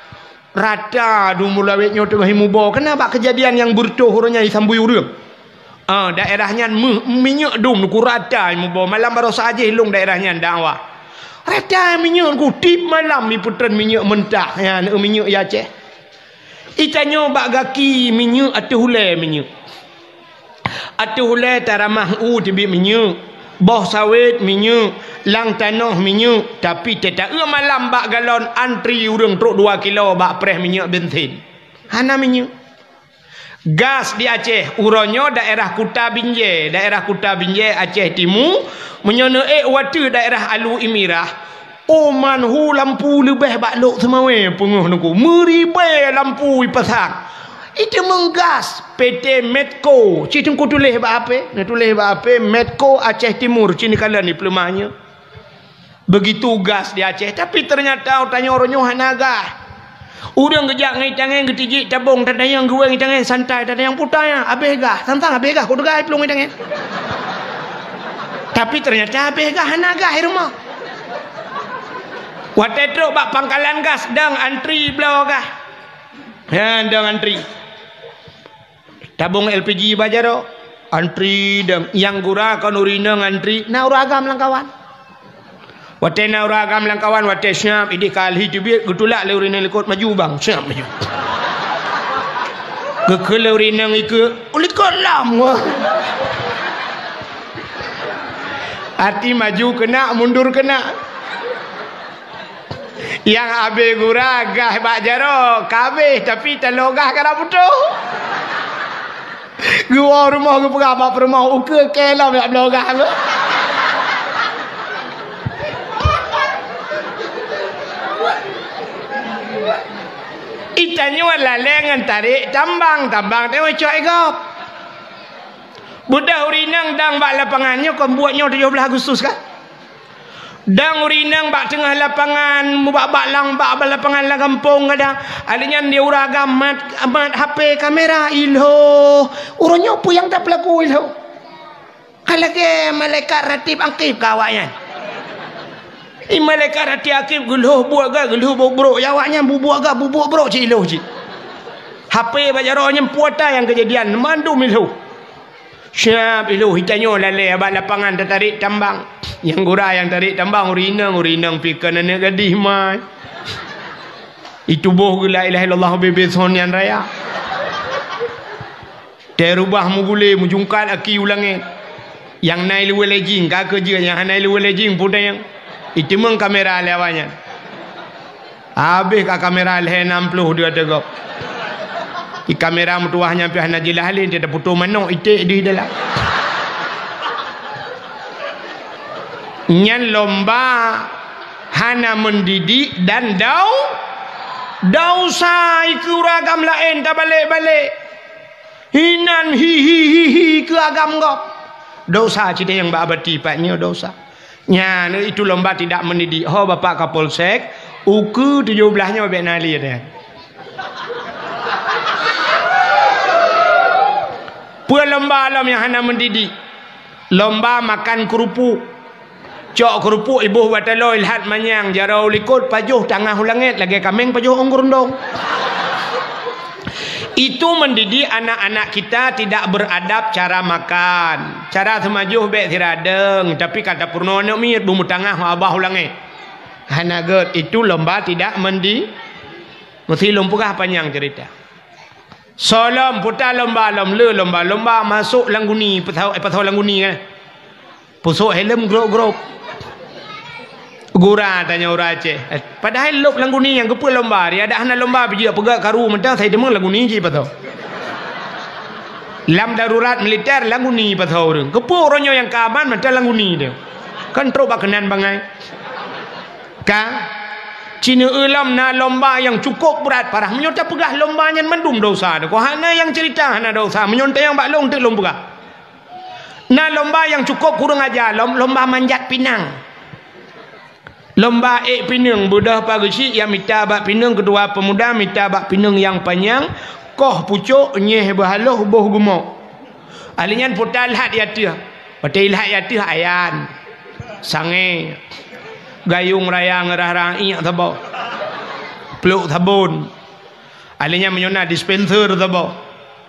rata dum ulawét nyoe teungoh imuboh. Keunan bak keujadian nyang beureutoh uroe nyan isambui ureueng. Ah, daerah nyan meuh, minyeuk dum Teungku rata imuboh. Malam baroesa jih lôn daerah nyan dakwah. Rata minyeuk Teungku, tiep malam ipeutreun minyeuk mentah nyan, minyeuk di Aceh. Itanyoe bak gaki minyeuk, ateueh ulèe minyeuk. Ateueh ulèe taramah u teubiet minyeuk, boh sawét minyeuk, lam tanoh minyeuk, tapi teuta eu malam bak galon antri ureueng trok dua kilo bak preh minyeuk bensin. Hana minyeuk. Gas di Aceh, uroe nyoe daerah Kuta Binjai, daerah Kuta Binjai Aceh Timu, meunyoe neuék u ateueh daerah Alu Imirah, oh man hu lampu leubeh bak Lhokseumawe peungeuh Teungku, meuribèe lampu ipasang. Iteumeung gas, P T Medco, ci Teungku tuléh bak H P, neutuléh bak H P Medco Aceh Timur, ci neukalon di peuleumah nyoe. Begitu gas di Aceh, tapi ternyata tanyoe uroe nyoe hana gas. Ureueng geujak ngon itangen geutijik tabong, tatanyong geuwéng itangen santai, tatanyong peue tanyong, habéh gas, sang-sang habéh gas, kok teuga iplueng itangen. Tapi ternyata habéh gas, hana gas di rumoh. Watèe trok bak pangkalan gas, dong antri bloe gas. Ha, dong antri. Tabong L P G bak jaroe, antri dong. Nyang gura kon ureueng inong antri, na ureueng agam lam kawan. Watée na ureuëng agam lam kawan, watée siap idéh ka lheueh teubiet, geutulak lé ureuëng inong likot, "Maju, bang!" Siap maju. Geukheun lé ureuëng inong ikeue, "Likot lom!" Até maju keunak, mundur keunak. Nyang abée gura gah bak jaroe ka abéh, tapi taloe gah ka na putôh. Geuwoe rumoh geupeugah bak peurumoh, "Ukeue kée lom jak bloe gah." Itanyoe lalée ngon tarék tambang, tambang tanyoe cok i gob. Beudôh ureuëng inong dang bak lapangan nyoe, kon buet nyoe tujoh blaih Agustus kan? Dang ureuëng inong bak teungoh lapangan, mubak-bak lam bak, bak lapangan lam gampông kadang. Akhé nyan di ureuëng agam mat, mat H P kamera, ilho. Uroe nyoe peue nyang tapeulaku ilho? Ka lagée malaikat Ratib Akib ka awaknyan. I malaikat Ratib Akib geulhoh buet gak, geulhoh buet brok, ya awaknyan bubuet gak, bubuet brok cit ilho cit. H P bak jaroe nyan peue ata nyang keujadian, mandum ilho. Siap ilho, itanyoe lalée bak lapangan tatarék tambang. Nyang gura nyang tarék tambang ureuëng inong, ureuëng inong pih kon aneuëk gadih mai. Ituboh geuh la ilaha illallah bebe son nyan raya. Teurubah mugulé mujungkat aki u langét. Nyang na iluwée lejing ka keujeuet, nyang hana iluwée lejing peue teuh nyang. Iteumeung kamera lé awaknyan. Habéh ka kamera lhée nam ploh dua teugop. Di kamera meutuwah nyan pih hana jeulaih lé, taputôh manok iték di dalam. Nyan lomba hana mendidik dan dau-, dosa ikeue ureuëng agam laén tabalek-balek. Hinan hi, hi, hi, hi keu agam gob. Dosa cit nyang bak abati pat nyoe dosa. Nyan, itu lomba tidak mendidik. Ho Bapak Kapolsek, ukeue tujoh blaih nyoe bék na lé nyan. Peue lomba lom nyang hana mendidik? Lomba makan keurupuk. Cok keurupuk iboh bataloe ilhat manyang, jaroe u likot pajoh tangah u langét lagée kaméng pajoh ôn geurundong. Itu mendidik anak-anak kita tidak beradab cara makan. Cara seumajoh bék siradeueng, tapi ka tapeurunoe aneuëk miet beumeutangah babah u langét. Hana gét, itu lomba tidak mendi-, meusi lôn peugah panyang ceurita. Soe lom puta lomba lom le lomba-lomba masôk lam guni, peusôk, eh, peusôk lam guni kan. Pusôk helm grôp-grôp. Gura tanyong ureuëng Aceh. Eh, padahai lôb lam guni nyang geupeu lomba, ri adak hana lomba pih jeuet peugah karu mantong sai deungoe lam guni jih pasoe. Lam darurat militer lam guni pasoe ureuëng. Geupeu uroe nyoe nyang ka aman mantong lam guni dia. Kan trok bak keunan bangai. Ka? Cina lom na lomba nyang cukup brat parah. Meunyoe tapeugah lomba nyan mandum dosa. Ko hana nyang cerita hana dosa. Meunyoe tayang bak long teuk lôn peugah. Na lomba nyang cukup kureueng aja, lom-, lomba manjat pinang. Lomba ék pineung, beudôh pageusyik nyang mita bak pineung, keutua peumuda mita bak pineung nyang panyang, koh pucôk, nyeh beuhaloh, boh gumok. Ahli nyan puta lhat di ateueh. Watée ilhat di ateueh ayan, sangée, gayong raya ngeurah-rah iék saboh, plôk sabon. Ahli nyan meunyoe na dispenser saboh,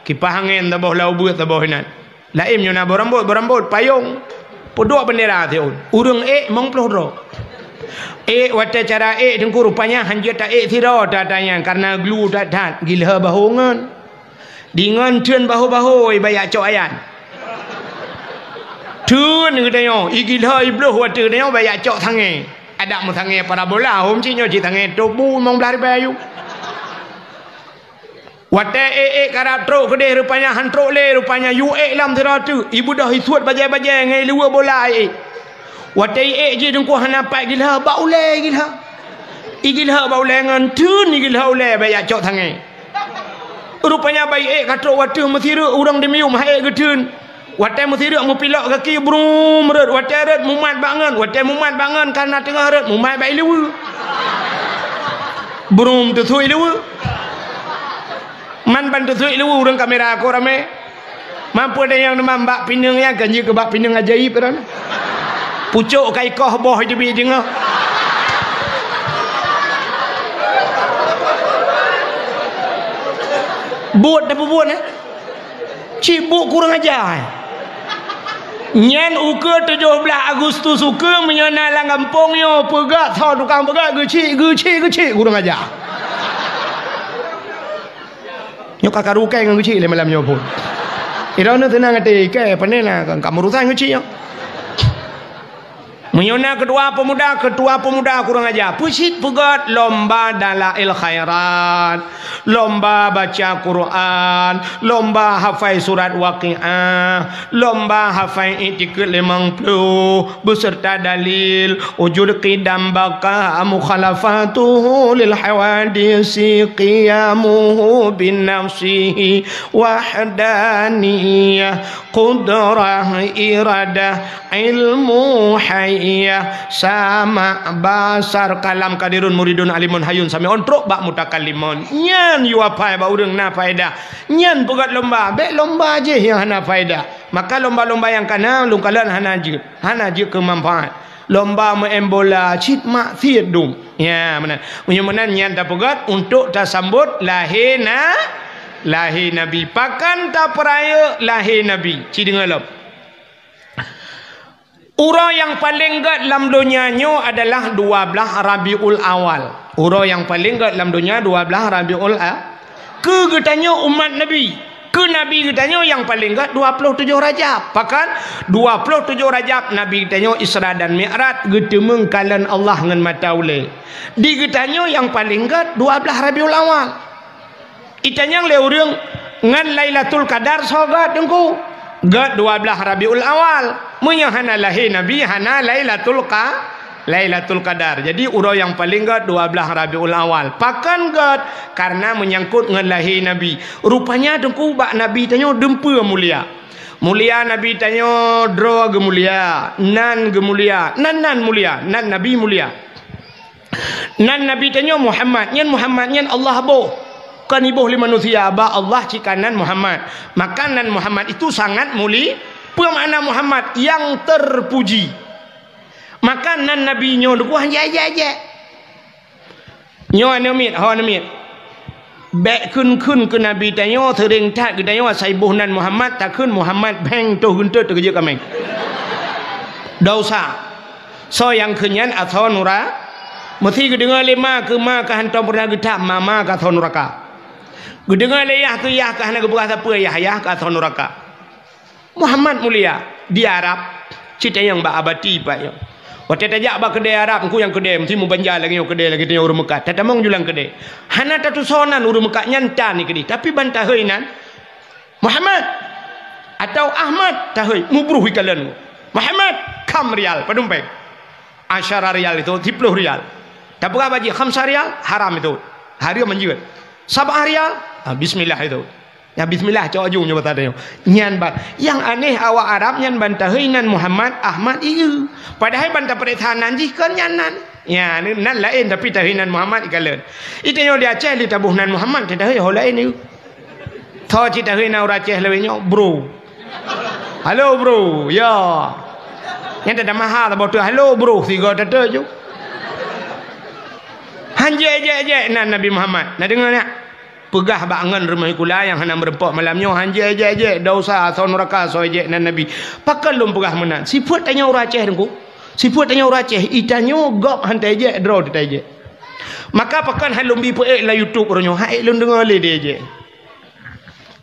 kipah angén saboh, lau beuet saboh inan. Laén nyoe na beurambot-beurambot payong, peuduek beundera siôn. Ureuëng ék mong ploh droe. Ék watée cara ék teungku rupanya hanjeuet ta ék sidroe that-that nyan, kareuna glu that-that, gilhô bahô ngon. Di ngon theun bahô-bahô, i bak jak cok ayan. Theun geutanyoe, i gilhô i bloh watée geutanyoe bak jak cok sangée. Adak meusangée parabola, hom cit nyoe cit sangée tobu limong blaih ribée ayue. Watée ék-ék karab trok keudeh rupanya han trok lé, rupanya yue ék lam sidroe teuk, ibeudôh isuet bajée-bajée ngon iluweue bola ék. Watée ék jih teungku hana pat gilhô, bak ulée gilhô. Igilhô bak ulée ngon theun igilhô ulée bak jak cok sangée. Rupanya bak ék ka trok wateuh meusireuk ureuëng dimiyueb hai ék geutheun. Watée meusireuk meupilok gaki brum rot, watée rot mumat bak ngon, watée mumat bak ngon kana teungoh rot mumat bak iluweue. Brum teusui iluweue. Man ban teusui iluweue ureuëng kamera ko ramé. Man peue nyang teuma bak pineung nyan kan jeuet keu bak pineung ajaib droen. Pucok ka ikoh boh teubiet deungoe. Buet tapeubuet, eh? Cit buet kurang aja, eh? Nyan ukeue tujoh blaih Agustus ukeue meunyoe na lam gampông nyoe peugah, tho tukang peugah geuchik, geuchik, geuchik kurang aja. Nyoe ka karu kai ngon geuchik lé malam nyoe phon. Droeneuh teunang até, kai pane na ka meurusan geuchik nyoe. Meunyoe na ketua pemuda, ketua pemuda kurang aja, peusit peugét lomba dalail khairat, lomba baca Quran, lomba hafai surat Waqiah, lomba hafai I'tiqad limong ploh, beserta dalil, wujud qidam baqa mukhalafatuhu lil hawadisi qiyamuhu binafsihi wahdaniyah qudrah iradah ilmu haiyah sama basar kalam qadirun muridun alimun hayun sami'un trok bak mutakallimun. Nyan yue apai bak ureuëng na faedah. Nyan peugét lomba, bék lomba jih nyang hana faedah. Maka lomba-lomba nyang kana lôn kalon hana jeuet, hana jeuet keu manfaat. Lomba meu'en bola cit maksiet dum. Ya, meunan. Meunyoe meunan nyan tapeugét untuk tasambot lahé na, lahé Nabi. Pakon tapeurayeuk lahé Nabi? Ci deungoe lom. Uroe nyang paleng gét lam donya nyoe adalah dua blaih Rabiul Awal. Uroe nyang paleng gét lam donya dua blaih Rabiul A-, keu geutanyoe umat Nabi, keu Nabi geutanyoe nyang paleng gét dua ploh tujoh Rajab. Pakon? Dua ploh tujoh Rajab Nabi geutanyoe Isra dan Mi'raj geuteumeung kalon Allah ngon mata ulée. Di geutanyoe nyang paleng gét dua blaih Rabiul Awal. Itanyong lé ureuëng, ngon Lailatul Qadar soe gét Teungku? Gét dua blaih Rabiul Awal. Meunyoe hana lahé Nabi, hana Lailatul Qa-, Lailatul Qadar. Jadi uroe nyang paleng gét dua blaih Rabiul Awal. Pakon gét? Karena meunyangkot ngon lahé Nabi. Rupanya Teungku bak Nabi tanyoe dumpeue mulia. Mulia Nabi tanyoe droe geumulia, nan geumulia, nan-nan mulia, nan Nabi mulia. Nan Nabi tanyoe Muhammad, nyan Muhammad nyan Allah boh. Kon iboh lé manusia, bak Allah cit ka nan Muhammad. Maka nan Muhammad itu sangat muli-, peue makna Muhammad? Yang terpuji. Maka nan Nabi nyoe deuh han jijak-jak. Nyoe aneuk miet, ho aneuk miet. Bék kheun-kheun keu Nabi tanyoe, seuring that geutanyoe asai boh nan Muhammad, takheun Muhammad beng toh geuntot teukeujeuet kaméng. Dosa. Soe nyang kheun nyan asoe nura-, meusi geudeungoe lé ma keu ma ka hantom peureunah geutham, ma-ma ka asoe nuraka. Geudeungoe lé yah keu yah ka hana geupeugah sapeue, yah-yah ka asoe nuraka. Muhammad mulia di Arab, cit tanyong bak abati pat nyoe. Watée tajak bak keudée Arab, engku nyang keudée meusti mubanja lagée nyoe keudée lagée tanyoe ureuëng Meukah. Tatamong julang keudée. Hana tatusoe nan ureuëng Meukah nyan tan keudeh, tapi ban tahôi nan Muhammad atau Ahmad tahôi mubroh ikalon. Muhammad kham rial padum péng. Asyara rial itu, siploh rial. Tapeugah bak jih khamsa rial, haram itu. Hareuem manjeuet. Sabah rial, ah, bismillah itu. Ya bismillah cok aju nyoe bata nyoe. Nyan ban. Nyang aneh awak Arab nyan ban tahôi nan Muhammad, Ahmad ieu. Padahai ban tapareksa nan jih kon nyan nan. Ya nan laén tapi tahôi nan Muhammad ikalon. Itanyoe di Aceh lé taboh nan Muhammad tahôi ho laén ieu. Tho cit tahôi nan ureuëng Aceh lawét nyoe, bro. Halo bro, ya. Nyan tada maha taboh tu halo bro sigo tata ju. Han jijak-jak nan Nabi Muhammad. Na deungoe nyak? Peugah bak ngon rumoh sikula nyang hana meureumpok malam nyoe, han jijak-jak, dosa asoe nuraka soe jijak nan Nabi. Pakon lôn peugah meunan? Sifeuet tanyoe ureuëng Aceh Teungku. Sifeuet tanyoe ureuëng Aceh, itanyoe gob han tajijak, droe tajijak. Maka pakon han lôn bi peuék lam YouTube uroe nyoe, han ék lôn deungoe lé dijak.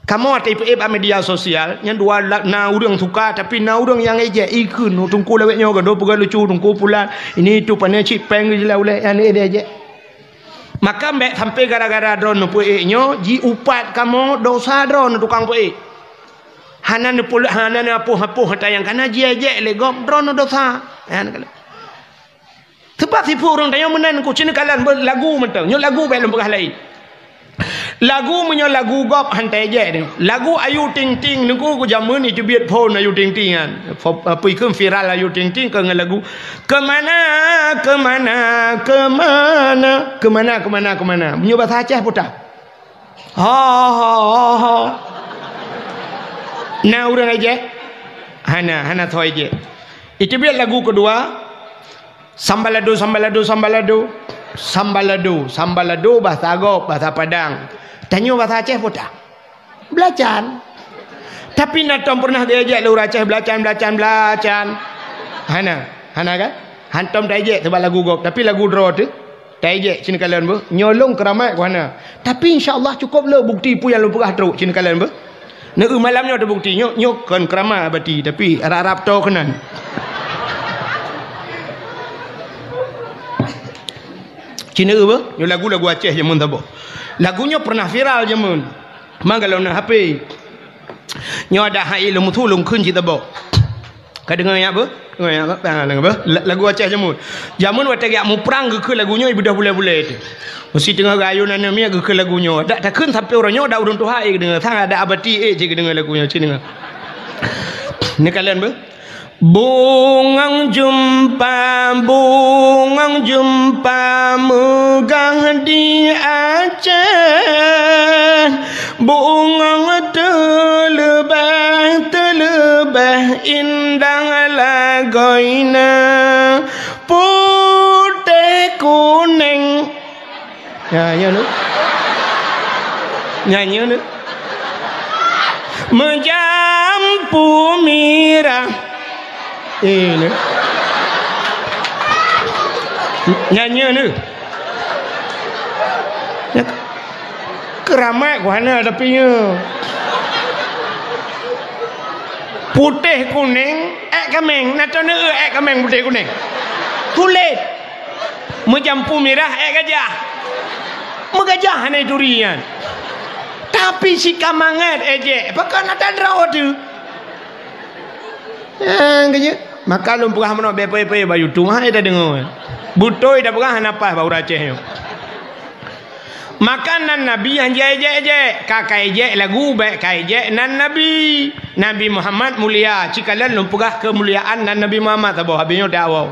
Kamoe watée peuék bak media sosial, nyan dua la-, na ureuëng suka tapi na ureuëng nyang ejek, ikheun Teungku lawét nyoe gadoh peugah lucu Teungku pulan, ini itu pane cit péng geujila ulée nyan ék dijak. Maka bék sampai gara-gara droeneuh peuék nyoe jiupat kamoe dosa droeneuh tukang peuék. Hana neupul-, hana neuapoh-apoh ata nyang kana jijak lé gob droeneuh dosa. Nyan kana. Sebab sifeuet ureuëng tanyoe meunan ku cit neukalon lagu mantong. Nyoe lagu bék lôn peugah laén. Lagu meunyoe lagu gob han tajijak nyoe. Lagu Ayu Ting Ting nyoe ku jameun iteubiet phon Ayu Ting Ting nyan. Pho-, apa ikheun viral Ayu Ting Ting keu ngon lagu kemana, kemana, kemana, kemana, kemana, kemana. Meunyoe basa Aceh peue tah? Ho, ho, ho, ho. Na ureuëng ejek? Hana, hana soe ejek. Iteubiet lagu keudua, sambalado, sambalado, sambalado. Sambalado, sambalado bahasa gob, bahasa Padang. Tanyoe bahasa Aceh peue tah? Belacan. Tapi na tom pernah geuejek lé ureueng Aceh belacan, belacan, belacan. Hana, hana kan? Hantom taejek sebab lagu gob, tapi lagu droe teuh taejek cit neukalon beuh. Nyoe lôn keuramat ku hana. Tapi insya Allah cukôp le bukti peue nyang lôn peugah trok cit neukalon beuh. Neu malam nyoe teubukti nyoe, nyoe kon keuramat abati, tapi rab-rab toe keunan. Cit neu beuh, nyoe lagu-lagu Aceh jameun saboh. Lagu nyoe pernah viral jameun. Mang galom na H P. Nyoe adak hai lôn meusu lôn kheun cit saboh. Ka deungoe nyan beuh? Deungoe nyan beuh? Ha, deungoe beuh? La-, lagu Aceh jameun. Jameun watèe geujak muprang geukheun lagu nyoe beudôh bulèe-bulèe teuh. Meusé teungoh geuayôn aneuk miet geukheun lagu nyoe. Dak takheun sampoe uroe nyoe dak ureueng tuha ék geudeungoe. Sang adak abati ék cit geudeungoe lagu nyoe. Cit deungoe. Neukalon beuh. Bungong jeumpa, bungong jeumpa meugah di Aceh. Bungong teuleubèh, teuleubèh indah lagoina, putéh kunéng. Nyan, nyan, nyan. Nyan, nyan. Meujampu mirah. Eh, nyan. Nyan, nyan, nyan. Nyan. Keuramat ku hana tapi nyoe. Putéh kunéng, èk kaméng. Na teuneuk èk kaméng putéh kunéng. Kulét. Meujampu mirah, èk gajah. Meugajah hana ituri nyan. Tapi si ka mangat ejek, pakon ata droe teuh. Nyang keujeuet. Maka lôn peugah meunoe, bèk payah-payah bak YouTube, hai tadeungoe. Beutôi tapeugah hana paih bak ureueng Aceh nyoe. Maka nan Nabi nyang jiejek-ejek, ka kaejek lagu bèk kaejek nan Nabi. Nabi Muhammad mulia, cikalon lôn peugah keumuliaan nan Nabi Muhammad saboh, habéh nyoe dakwah.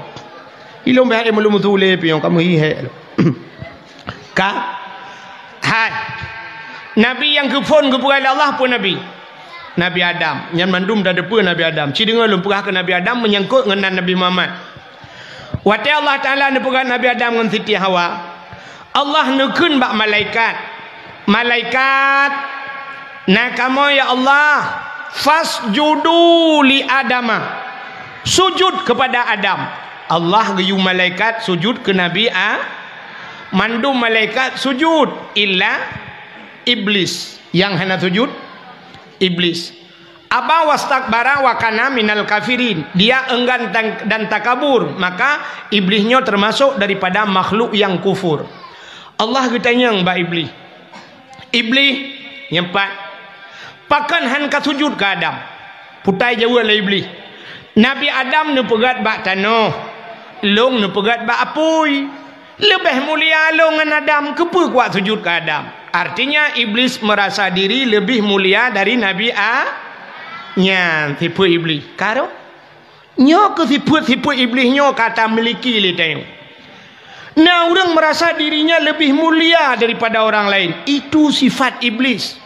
Ilôn bèk hai meuleumu tulé piôh, kamoe hi hék. Ka? Hai. Nabi nyang geuphon geupeugah lé Allah peue Nabi? Nabi Adam. Nyan mandum tateupeue Nabi Adam. Ci deungoe lôn peugah keu Nabi Adam meunyangkot ngon nan Nabi Muhammad. Watèe Allah Taala neupeugah Nabi Adam ngon Siti Hawa, Allah neukheun bak malaikat, "Malaikat, na kamoe ya Allah, fasjudu li Adama." Sujud kepada Adam. Allah geuyue malaikat sujud keu Nabi A-, mandum malaikat sujud, illa Iblis. Nyang hana sujud, Iblis. Aba wastakbara wa kana minal kafirin. Dia enggan dan, dan takabur, maka Iblis nyoe teumasok daripada makhluk nyang kufur. Allah geutanyong bak Iblis, "Iblis, nyang pat, pakon han ka sujud keu Adam?" Putai jaweueb lé Iblis, "Nabi Adam neupeugöt bak tanoh, lôn neupeugöt bak apui. Leubeh mulia lôn ngon Adam, keupeue kuat sujud keu Adam?" Artinya, Iblis meurasa diri leubeh mulia dari Nabi A-, nyan sifeuet Iblis. Ka rhot? Nyoe keuh sifeuet-sifeuet Iblis nyoe ka tamiliki lé tanyoe. Na ureuëng meurasa dirinya leubeh mulia daripada orang lain. Itu sifat Iblis.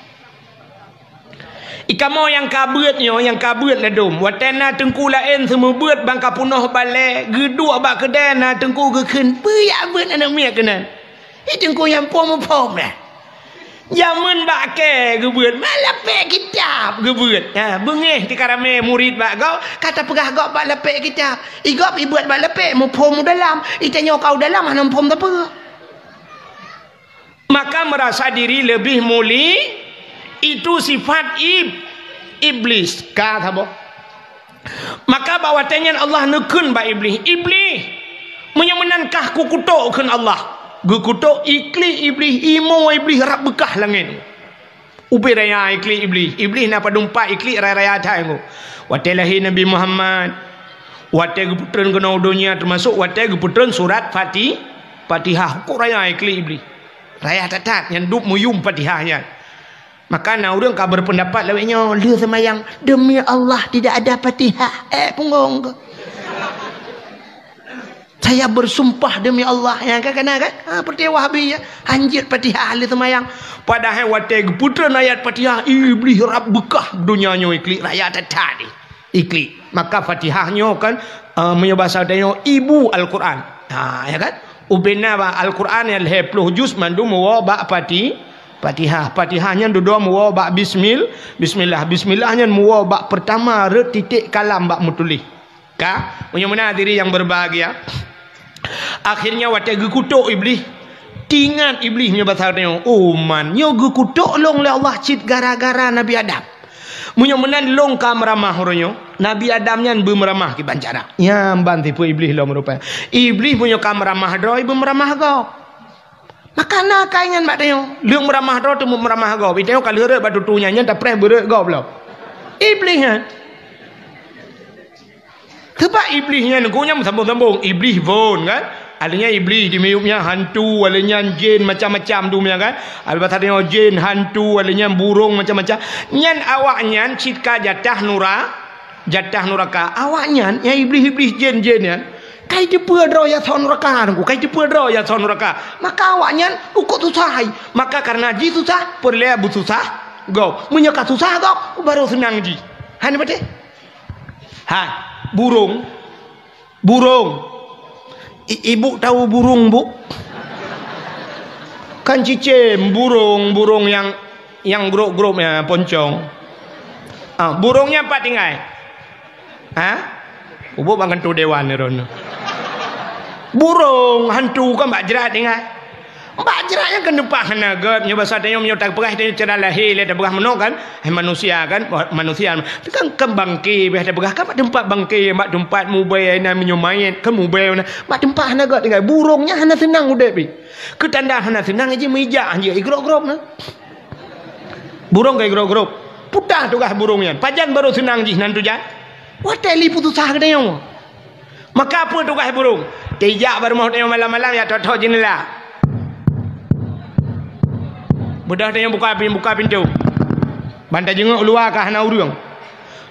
I kamoe nyang ka beuet nyoe, nyang ka beuet ladôm. Watée na teungku laén seumeubeuet ban ka peunoh balée, geuduek bak keudée na teungku geukheun, "Peue jak beuet aneuëk miet keunan?" Hi teungku nyang phom-phom dah. Jameun bak kée geubeuet, bak lapék kitab geubeuet. Ha, beungéh tika ramé murit bak gob, ka tapeugah gob bak lapék kitab. I gob ibeuet bak lapék, muphom u dalam. I tanyoe ka u dalam hana muphom sapeue. Maka merasa diri lebih muli, itu sifat ib-, iblis. Ka saboh. Maka bak watée nyan Allah neukheun bak Iblih, "Iblih, meunyoe meunan kah kukutok," kheun Allah. Geukutok iklik Iblih, imo Iblih rab beukah langét. Ubé raya iklik Iblih. Iblih na padum pat iklik raya-raya that nyoe. Watée lahé Nabi Muhammad, watée geupeutreun keunoe u donya, teumasok watée geupeutreun surat Fati-, Fatihah. Kok raya iklik Iblih. Raya that-that, nyan dub meuyum Fatihah nyan. Maka na ureuëng ka berpendapat lawét nyoe, lheueh seumayang, "Demi Allah tidak ada Fatihah." Eh, punggong ke? "Saya bersumpah demi Allah." Nyang ka kana kan? Ha, peureuté Wahabi ya. Hanjeuet Fatihah lheueh seumayang. Padahai watée geupeutreun ayat Fatihah, Iblih rab beukah donya nyoe iklik raya that-that. Iklik. Maka Fatihah nyoe kan, eh, meunyoe basa tanyoe ibu Al-Quran. Ha, ya kan? Ubé na bak Al-Quran nyang lhée ploh juz mandum woe bak Fati-, Fatihah. Fatihah nyan dudoe meuwoe bak bismil-, bismillah. Bismillah nyan meuwoe bak peurtama rot titek kalam bak meutuléh. Ka? Meunyoe meunan hadirin nyang berbahagia. Akhirnya watée geukutok Iblih, teuingat Iblih meunyoe basa tanyoe, "Oh man, nyoe geukutok lôn lé Allah cit gara-gara Nabi Adam. Meunyoe meunan lôn ka meuramah uroe nyoe, Nabi Adam nyan beumeuramah kiban cara." Nyan ban tipu Iblih lom rupa. Iblih meunyoe ka meuramah droe, beumeuramah gob. Maka na akai nyan bak tanyoe. Lheueh meuramah droe teuma meuramah gob. Tanyoe ka lheueh rot bak tutu nyan, nyan tapreh beurot gob lom. Iblih nyan. Sebab Iblih nyan, geuh nyan meusambong-sambong. Iblih von kan. Ada nyan Iblih di miyueb nyan hantu, ada nyan jin macam-macam tu nyan kan. Ada basa tanyoe jin, hantu, ada nyan burong macam-macam. Nyan awak nyan cit ka jatah nura-, jatah nuraka. Awak nyan, nyang Iblih-Iblih jin-jin nyan, kai teupeue droe nyang son nuraka, Teungku, kai teupeue droe nyang son nuraka. Maka awak nyan ukot susah hai. Maka kareuna jih susah, peureulée beususah gob. Meunyoe ka susah gob, baru seunang jih. Hai, na patéh? Hai, burong. Burong. I-, ibu tahu burung, Bu? Kan cicém, burong, burong nyang, nyang grop-grop nyan, poncong. Ah, burong nyan pat tinggai? Ha? Ubok bak keutua dewan ni, Ron. Burong hantu kan bak jrat tinggai. Bak jrat nyan kan teumpat hana göt. Nyoe basa tanyoe meunyoe tapeugah tanyoe cara lahé lé tapeugah meunoe kan. Hai manusia kan, manusia. Kan, kan bangke, biasa tapeugah kan bak teumpat bangke, bak teumpat mubée na meunyoe manyét, kan mubée na. Bak teumpat hana göt tinggai. Burong nyan hana seunang udeb jih. Keu tanda hana seunang jih meujak jih igrop-grop na. Burong ka igrop-grop. Peue teuma tugaih burong nyan. Pajan baru seunang jih nan tujan. Watée lé peususah geutanyoe. Maka peue tugaih burong? Teujak bak rumoh tanyoe malam-malam, jak thok-thok jeundela. Beudôh tanyoe buka pin-, buka pintoe. Ban tajeungeuk u luwa ka hana ureuëng.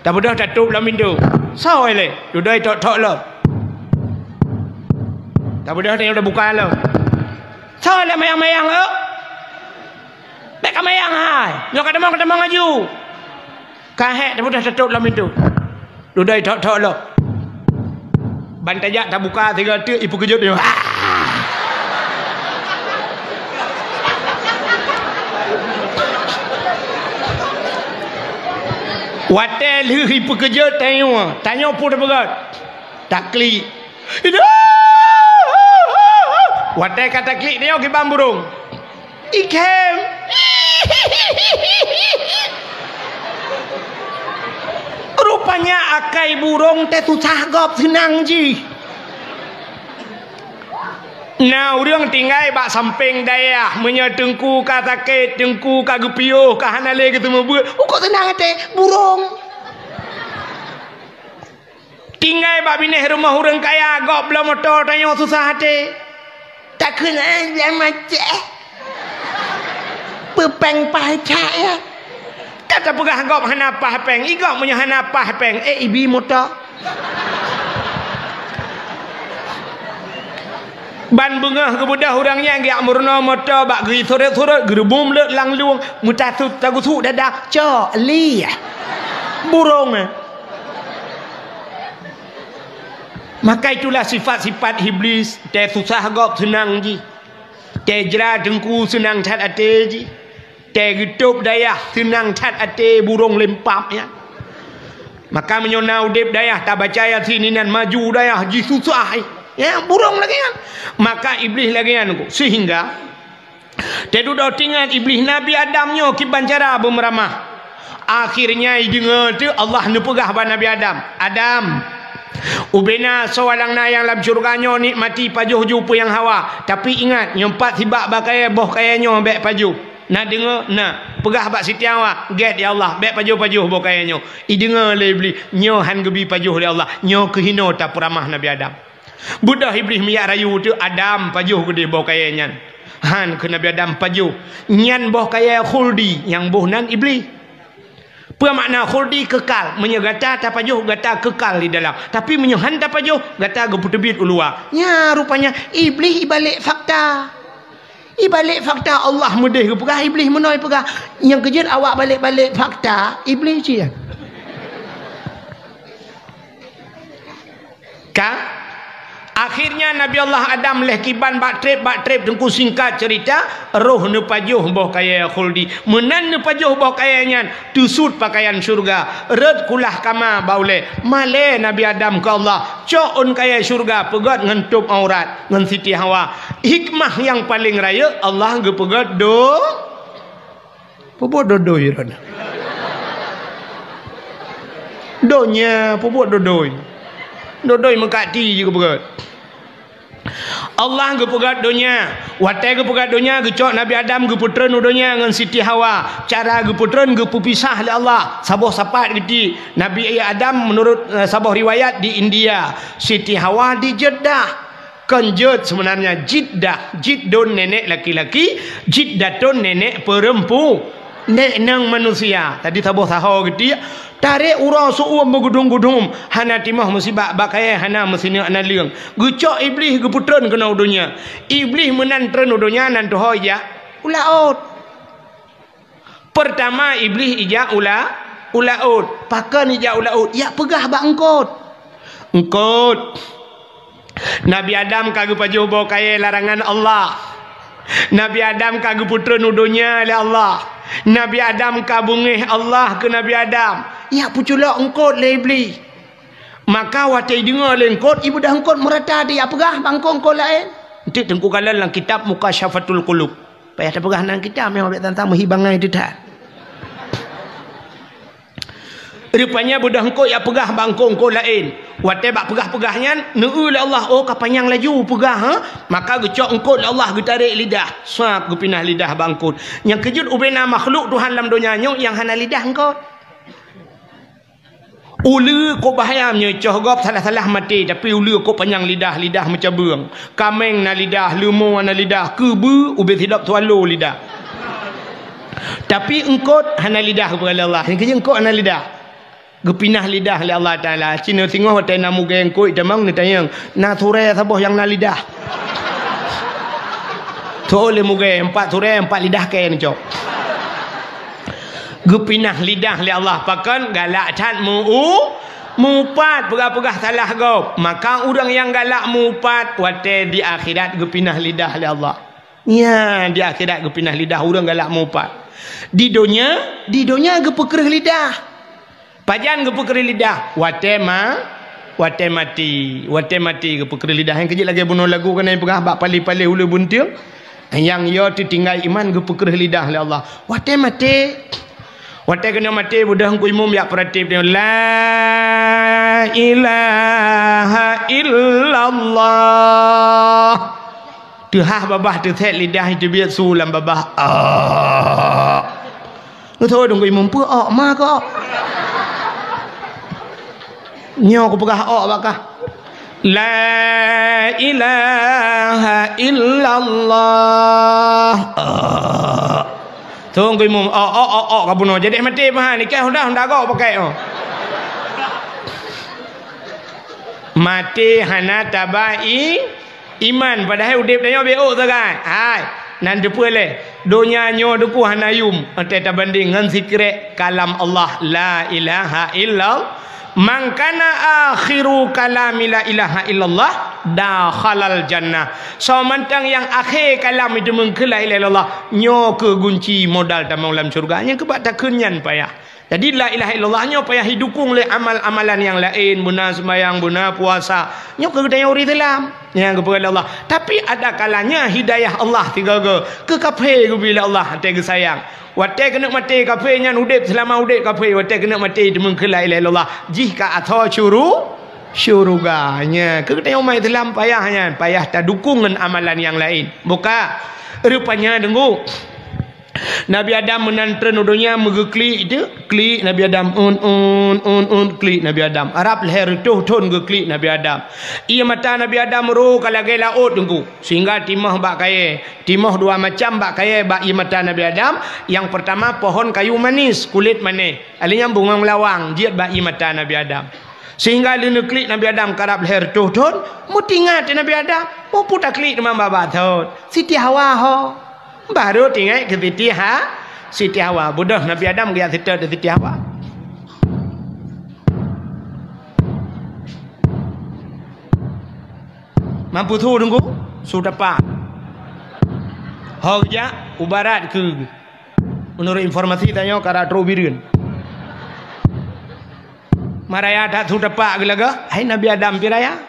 Tabeudôh tatôb lam pintoe. Soe lé? Dudoe thok-thok lom. Tabeudôh tanyoe tabuka lom. Soe lé mayang-mayang, oh? Bék ka mayang hai. Nyoe ka tamong, ka tamong laju. Ka hék tabeudôh tatôb lam pintoe. Dudoe thok-thok lom. Ban tajak tabuka sigoe teuk ipeukeujot nyoe. Watée lheueh ipeukeujot tanyoe, tanyoe peue tapeugah? Taklik. Watée ka taklik tanyoe kiban burong. Ikhem. Rupanya akai burong teuh susah gob seunang jih. Na ureuëng tinggai bak sampéng dayah, meunyoe teungku ka sakét, teungku ka geupiôh, ka hana lé geuseumeubeuet, ukot seunang até burong. Tinggai bak binéh rumoh ureuëng kaya, gob bloe moto tanyoe susah até. Takheun, "Eh, lé macet, eh." Peupéng paih that, ya. Ka tapeugah gob hana paih péng. I gob meunyoe hana paih péng, eh, ibi moto. Ban beungoh geubeudôh ureuëng nyan geujak meurunoe moto bak geusurot-surot, geureubuem leuet lam lueng, meutasut tagusuk dada, cok, lieh. Burong, eh. Maka itulah sifat-sifat Iblis, teuh susah gob seunang jih. Teuh jra teungku seunang that até jih. Teuh geutôb dayah seunang that até burong lempap nyan. Maka meunyoe na udeb dayah tabaca Yasin inan maju dayah jih susah, eh. Ya, burong lagée nyan. Maka Iblis lagée nyan, sehingga Teududoe teuingat Iblih Nabi Adam nyoe kiban cara beumeuramah. Akhirnya ideungoe teuh Allah neupeugah bak Nabi Adam, "Adam, ubena soe alang na nyang lam syeuruga nyoe nikmati pajoh ju peue nyang hawa. Tapi ingat, nyoe pat sibak bak kayée boh kayée nyoe bék pajoh." Na deungoe? Na. Peugah bak Siti Hawa, "Gét ya Allah, bék pajoh-pajoh boh kayée nyoe." Ideungoe lé Iblih, "Nyoe han geubi pajoh lé Allah, nyoe keuhinoe tapeuramah Nabi Adam." Beudôh Iblih miyueb rayu teuh Adam pajoh keudeh boh kayée nyan. Han keu Nabi Adam pajoh. Nyan boh kayée khuldi nyang boh nan Iblih. Peue makna khuldi? Keukal. Meunyoe gata tapajoh, gata keukal di dalam. Tapi meunyoe han tapajoh, gata geupeuteubiet u luwa. Nya rupanya Iblih ibalek fakta. Ibalek fakta Allah meudeh geupeugah, Iblih meunoe peugah. Nyang keujeuet awak balek-balek fakta, Iblih cit. Ka? Akhirnya Nabi Allah Adam lheuh kiban bak treb, bak treb, Teungku, singkat cerita, roh neupajoh boh kayèe khuldi. Meunan neupajoh boh kayèe nyan, teusut pakaian syurga, rhot kulah kama bak ulèe. Malèe Nabi Adam keu Allah, cok ôn kayèe syurga, peugöt ngon tôb aurat, ngon Siti Hawa. Hikmah nyang paleng rayeuk, Allah geupeugöt do-, Peubuet dodoi droeneuh. Donya peubuet dodoi. Dodoi meukat ti jih geupeugöt. Allah geupeugöt donya. Watèe geupeugöt donya, geucok Nabi Adam geupeutreun u donya ngon Siti Hawa. Cara geupeutreun geupeupisah lé Allah. Saboh sapat geutiek. Nabi Adam, menurut, eh, saboh riwayat, di India. Siti Hawa di Jeddah. Kon jeuet sebenarnya, Jiddah. Jiddun nenek laki-laki, Jiddatun nenek perempu-, nenek inong manusia. Tadi saboh saho geutiek, tarek uroe seu-uem beugudum-gudum, hana timoh musibak, bak kayèe hana meusineuk naleueng. Geucok Iblih geupeutreun keunoe u donya. Iblih meunan treun u donya nan tuho ijak u laôt. Peurtama Iblih ijak u la-, u laôt. Pakon ijak u laôt? Ijak peugah bak eungkôt. Eungkôt, Nabi Adam ka geupajoh boh kayèe larangan Allah. Nabi Adam ka geupeutreun u donya lé Allah. Nabi Adam ka beungéh Allah keu Nabi Adam. Ijak peuculok eungkôt lé Iblih. Maka watèe ideungoe lé eungkôt, ibeudôh eungkôt meurata, dijak peugah bak eungkôt-eungkôt laén. Enteuk Teungku kalon lam kitab Mukasyafatul Qulub. Payah tapeugah nan kitab, memang bèk tantang meuhi bangai teutat. Rupanya beudôh eungkôt ijak peugah bak eungkôt-eungkôt laén. Watèe bak peugah-peugah nyan, neueu lé Allah, oh, ka panyang laju peugah, ha? Maka geucok eungkôt lé Allah, geutarek lidah. Sab, geupinah lidah bak eungkôt. Nyang keujeuet ubena makhluk Tuhan lam donya nyoe nyang hana lidah eungkôt. Uleue kok bahayam nyoe, coh gob salah-salah maté, tapi uleue kok panyang lidah, lidah meucabeueng. Kaméng na lidah, leumo na lidah, keubeue ubé sidop swallow lidah. Tapi eungkôt hana lidah, geupeugah lé Allah. Nyang keujeuet eungkôt hana lidah. Geupinah lidah lé Allah Taala. Cit neuh singoh watèe na mugée eungkôt tamong, neutanyong, "Na surée saboh nyang na lidah?" Tho lé mugée, "Empat surée, empat lidah kèe neucok." Geupinah lidah lé Allah, pakon? Galak that meu-, meuupat, peugah-peugah salah gob. Maka ureuëng nyang galak meuupat, watèe di akhirat geupinah lidah lé Allah. Nyan, di akhirat geupinah lidah ureuëng galak meuupat. Di donya, di donya geupeukreueh lidah. Pajan geupeukreueh lidah? Watèe ma-, watèe maté. Watèe maté geupeukreueh lidah. Nyang keujeuet lagèe bunoe lagu keunan peugah bak paléh-paléh uleue bunteueng. Nyang yo teutinggai iman geupeukreueh lidah lé Allah. Watèe maté. Watèe keuneuk maté, beudôh Teungku Imum jak peuratéb nyoe, "La ilaha illallah." Teuhah babah teusét lidah, teubiet su lam babah. Ah. Neuthô Teungku Imum, "Peue ôk ma kok?" Nyoe kupeugah ôk bak kah. "La ilaha illallah." Ah. Teungku Imum, "Ôk, ôk, ôk, ôk," ka bunoe. Jadi maté paha nikah, udah, udah gok pakai, oh. Maté hana tabai iman, padahai udép tanyoe beuôk sagai. Hai, nan teupeue lé, donya nyoe Teungku hana yum, watèe tabandéng ngon sikrek kalam Allah, la ilaha illallah. "Man kana akhiru kalami la ilaha illallah, dakhalal jannah." Soe mantong nyang akhé kalam jiteumeung keu la ilaha illallah, nyoe kheueh gunci modal tamong lam syeuruga. Nyang keubah takheun nyan payah. Jadi, la ilaha illallah nyoe payah jidukong lé amal-amalan nyang laén, beuna seumayang, beuna puasa. Nyoe keu geutanyoe ureuëng Islam nyang geupeugah lé Allah. Tapi, ada kalanya hidayah Allah sigoe-goe keu kafé geubri lé Allah, watèe geusayang. Watèe keuneuk maté kafé nyan udép, seulama udép kafé, watèe keuneuk maté teumeukeue la ilaha illallah, jih ka asoe syuru-, syeuruga. Nyan, keu geutanyoe umat Islam payah nyan, payah tadukong ngon amalan nyang laén. Buka. Rupanya, deungoe. Nabi Adam meunan treun u donya meugeuklik teuk, klik Nabi Adam, un, un, un, un, klik Nabi Adam. Rab lhèe reutôh thon geuklik Nabi Adam. Ié mata Nabi Adam ro ka lagèe laôt teungku, sehingga timoh bak kayèe. Timoh dua macam bak kayèe bak ié mata Nabi Adam. Nyang peurtama pohon kayu manis, kulét manéh. Alèh nyan bungong lawang jeuet bak ié mata Nabi Adam. Sehingga lheuh neuklik Nabi Adam karab lhèe reutôh thon, meutingat Nabi Adam, "Peue taklik teuma babah thon? Siti Hawa ho." Baru teuingat keu Siti Ha-, Siti Hawa. Beudôh Nabi Adam geujak seutôt di Siti Hawa. Mampu su Teungku? Su Tapak. Ho geujak u barat keu, menurut informasi tanyoe ka rot trok u Bireuen. Ma raya that su Tapak geulaga, hai Nabi Adam pi raya.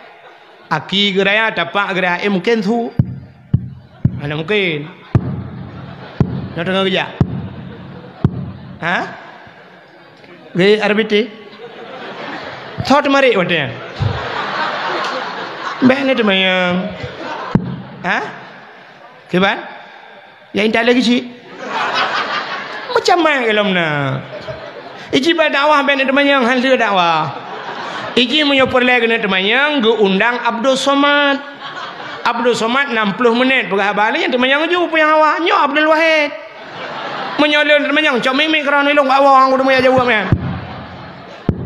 Aki geuraya, Tapak geuraya, eh mungken su. Mana mungken? Nyoe teungoh geujak. Ha? Geuh R B T. Thot marit watée nyan. Bék neuteumanyong. Ha? Kiban? Ya intat lagi cit. Macam mana kalau na? Iji ba dakwah bék neuteumanyong, hana dakwah. Iji meunyoe peureulée keuneuk teumanyong, geuundang Abdul Somad. Abdul Somad enam puluh menit peugah haba, lé nyan teumanyong ju peue nyang hawa. Nyoe Abdul Wahid. Meunyoe lôn teumanyong, cok mimi keudroe ilong bak woe, hana teumanyong jaweueb nyan.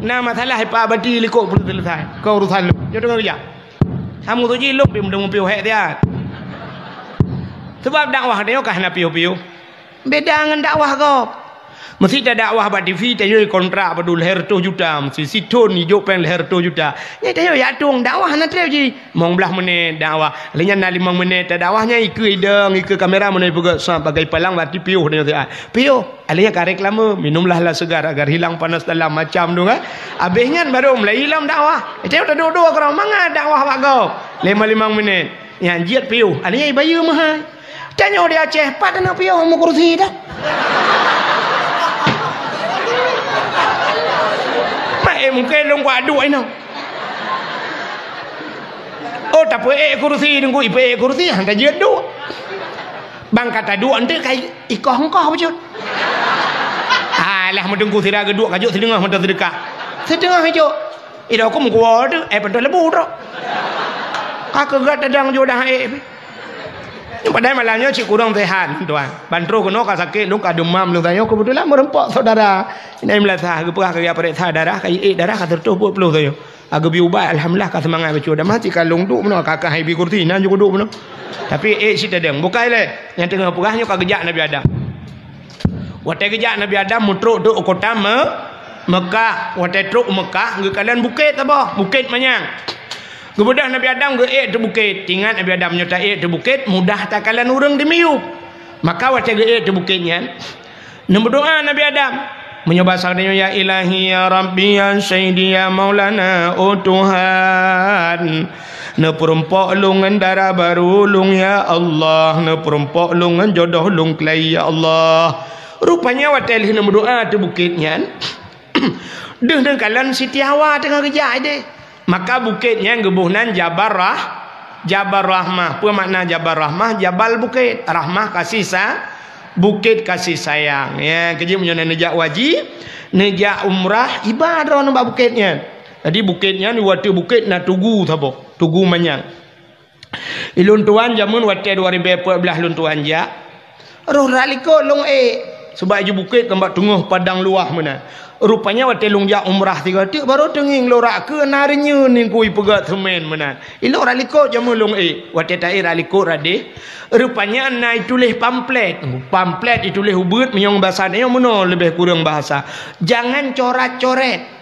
Na masalah ipa bati likot peureulée seuleusai. Keu urusan lôn. Nyoe teungoh geujak. Kamu tu ji lôn pih meudong piôh hék siat. Sebab dakwah tanyoe ka hana piôh-piôh. Beda ngon dakwah gob. Meusi tadakwah bak T V, tanyoe kontrak padub lhée reutôh juta, meusi sithon ijok péng lhée reutôh juta. Nyan tanyoe jak tueng dakwah hana treb ji. Limong blaih menit dakwah. Lheueh nyan na limong menit tadakwah nyan ikeue idong, ikeue kamera meunan ipeugah sabagai palang bak T V tanyoe siat. Piôh. Alèh nyan ka reklame, "Minumlah lah segar agar hilang panas dalam," macam tu kan. Abéh nyan baru mulai ilom dakwah. Itu udah dua-dua keurang mangat dakwah bak gob. Lima-lima menit. Nyan jeuet piôh. Alèh nyan ibayeue meuhai. Tanyoe di Aceh, pat na piôh mu kursi dah. Mak eh mungkin lôn kuat duek inoe. Oh, tapi eh kursi nunggu, ipe eh kursi, hang tajeuet duek. Bang kata duek ente kai. Ikoh engkoh bacut. Alah, meudengku sira geuduek kajok sideungoh meuteuseudeukah. Sideungoh ijok. Ida huköm kuwoe teuh, eh, peuntoh leubeh trok. Ka keugat tadang jodoh eh. Padahai malam nyoe cit kurang sehat, tuan. Ban troh keunoe ka sakét, lôn ka demam, lôn tanyoe keubeutulan meureumpok syedara. Ina meulasaih geupeugah keu pareksa darah, ka iék darah ka seratus empat puluh tanyoe. Ka geubri ubat, alhamdulillah, ka seumangat bacut. Damah cit ka lôn duek meunoe, ka, ka hai bi kursi, na ju kuduek meunoe. Tapi ék cit tadong. Bukai lé, nyang teungoh peugah nyoe ka geujak Nabi Adam. Watée geujak Nabi Adam meutrok teuk u kota Me-, Meukah. Watée trok u Meukah, geukalon bukét saboh, Bukét Manyang. Geubeudôh Nabi Adam geuék teuk bukét. Ingat Nabi Adam nyoe taék teuk bukét, mudah takalon ureuëng di miyueb. Maka watée geuék teuk bukét nyan, neumeudoá Nabi Adam. Meunyoe basa tanyoe, "Ya Ilahi, ya Rabbi, ya Sayyidi, ya Maulana, oh Tuhan, neupeurumpok lôn ngon dara barô lôn, ya Allah, neupeurumpok lôn ngon jodoh lôn keulai, ya Allah." Rupanya watée lheueh neumeudoá teuk bukét nyan, deuh neukalon Siti Hawa teungoh geujak ideh. Maka bukét nyan geuboh nan Jabal Rah-, Jabal Rahmah. Peue makna Jabal Rahmah? Jabal bukét, Rahmah kasih sa-, bukét kasih sayang. Ya, keujeuet meunyoe na neujak haji, neujak umrah, iba droeneuh bak bukét nyan. Jadi bukét nyan, di ateueh bukét na tugu saboh, Tugu Manyang. Ilôn tuan jameun watée dua ribée peuet blaih lôn tuan jak, roh rot likot lôn ék, sabab iju bukét kan bak teungoh padang luwah meunan. Rupanya watée lôn jak umrah sigoe teuk, barô teungieng lôn rot keue na reunyeun ningkui peugét seumén meunan. Ilôn rot likot jameun lôn ék, watée taék rot likot rot deh, rupanya na ituléh pamflet. Pamflet ituléh ubeuet, meunyoe basa tanyoe meunoe leubeh kureueng bahasa. Jangan corat-coret.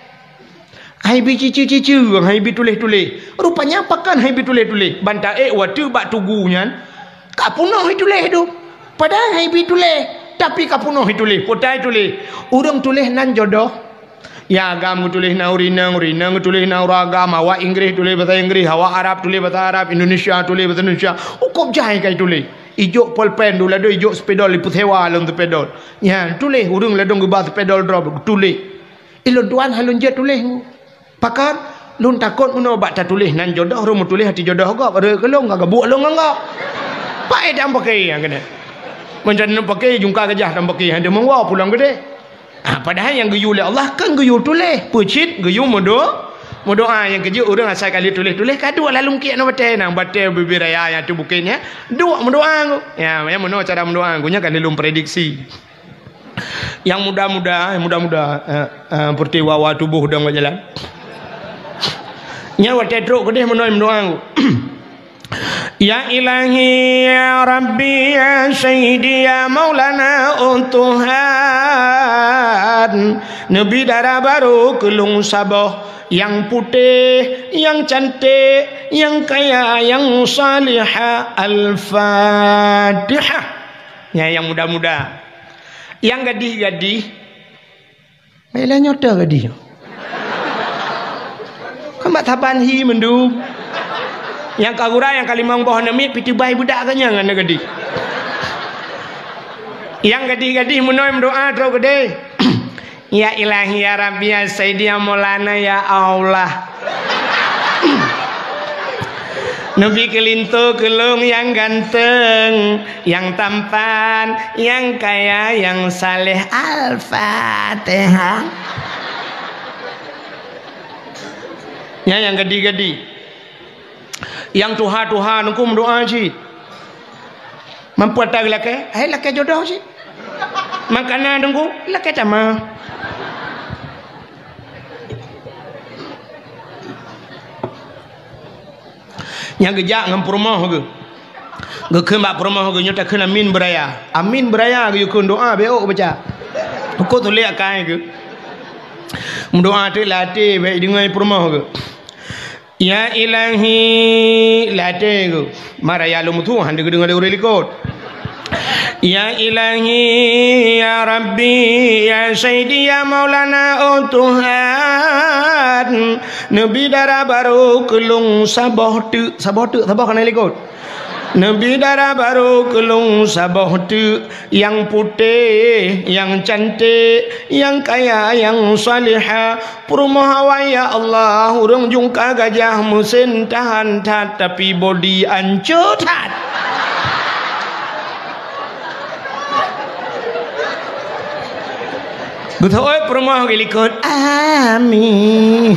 Hai bi cici-cici, hai bi tuléh-tuléh. Rupanya pakon hai bi tuléh-tuléh. Ban taék watée bak tugu nyan, ka peunoh ituléh tu. Padahai hai bi tuléh, tapi ka peunoh ituléh. Peue ituléh? Ureuëng tuléh nan jodoh. Ya, agam geutuléh nan ureuëng inong, ureuëng inong geutuléh nan ureuëng agam, awak Inggréh tuléh basa Inggréh, awak Arab tuléh basa Arab, Indonesia tuléh basa Indonesia. Ukop jai ka ituléh. Ijok polpen, dua ladôm ijok spidol, ipeusewa lom spidol. Nyan tuléh, ureuëng ladôm geuba spidol droe, tuléh. Ilôn tuan hai lôn jeuet tuléh. Pakon? Lôn takot meunoe bak tatuléh nan jodoh, roh meutuléh hati jodoh gob, rhot keu lôn ka geubuek lôn ngon gob. Paét dang paké nyang keunan. Meuncan lôn paké, jungka keujah dang paké, han deungon woe pulang keudeh. Ah, padahai nyang geuyue lé Allah kan geuyue tuléh, peucit geuyue meudo-, meudoá. Nyang keujeuet ureuëng asai ka lheueh tuléh-tuléh ka duek lam lungkiek ngon batée, nang batée bubé raya nyang ateueh bukét nyan, duek meudoá. Ya, nyang meunoe cara meudoá, nyan ka lheueh lôn prediksi. Nyang muda-muda, muda-muda, eh, eh, peureulée wawa tuboh dong bak jalan. Nyan watée trok keudeh meunoe meudoá. Ya Ilahi, ya Rabbi, ya Sayyidi, ya Maulana, oh Tuhan, neubi dara barô keu lôn saboh, nyang putéh, nyang canték, nyang kaya, nyang salihah. Al-Fatihah. Nyan nyang muda-muda. Nyang gadih-gadih, Meuilée nyoe teuh gadih. Kan bak saban hi mandum. Nyang ka gura, nyang ka limong boh aneuk miet, pih teubai beudak geuh nyan ngon aneuk gadih. Nyang gadih-gadih meunoe meudoa trok keudeh. Ya Ilahi, ya Rabbi, ya Sayyidi, ya Maulana, ya Allah. Neubi keu linto keu lôn nyang ganteng, nyang tampan, nyang kaya, nyang saleh. Al-Fatihah. Nyan nyang gadih-gadih. Nyang tuha-tuha Teungku meudoa cit. Mampu ata geulakée, hai lakée jodoh cit. Makanan Teungku, lakée tamah. Nyang geujak ngon peurumoh geuh. Geukheun bak peurumoh geuh, nyoe takheun amin beuraya. Amin beuraya geuyue kheun doa bék ôk baca. Uko tulék akai geuh. Meudoa teuk lam até bék deungoe peurumoh geuh. Ya Ilahi, lam até geuh. Maraya lôn meutuah hana geudeungoe lé ureuëng likot. Ya Ilahi, ya Rabbi, ya Sayyidi, ya Maulana, oh Tuhan, neubi dara barô keu lôn saboh teuk, saboh teuk, saboh kana likot. Neubi dara barô keu lôn saboh teuk, nyang putéh, nyang canték, nyang kaya, nyang salihah. Peurumoh awai, ya Allah, ureuëng jungka gajah, meusén tahan that, tapi bodi ancô that. Beutôi peurumoh geulikot, amin.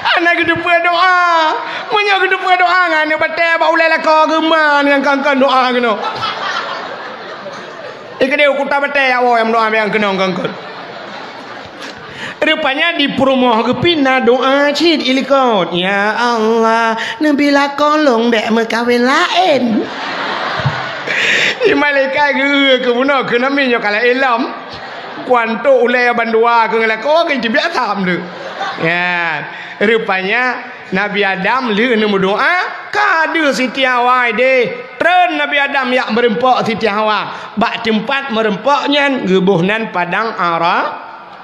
Hana geuteupeue doa. Meunyoe geuteupeue doa ngon aneuk batée bak ulée lakoe geuman ngon kangkon doa keunoe. Ikeudeh u kuta batée awai nyang meudoa nyang keunong kangkon. Rupanya di peurumoh geuh pih na doa cit ilikot. Ya Allah, neubi lakoe lôn bék meukawen laén. Di malaikat geu keu bunoe keu nami nyoe kala ilom. Kuantok ulée bandua keu ngeulakon keu jibiasa meudu. Ya, rupanya Nabi Adam lheueh neumeudoa ka deuh Siti Hawa ideh. Treun Nabi Adam jak meureumpok Siti Hawa. Bak teumpat meureumpok nyan geuboh nan padang Ara-,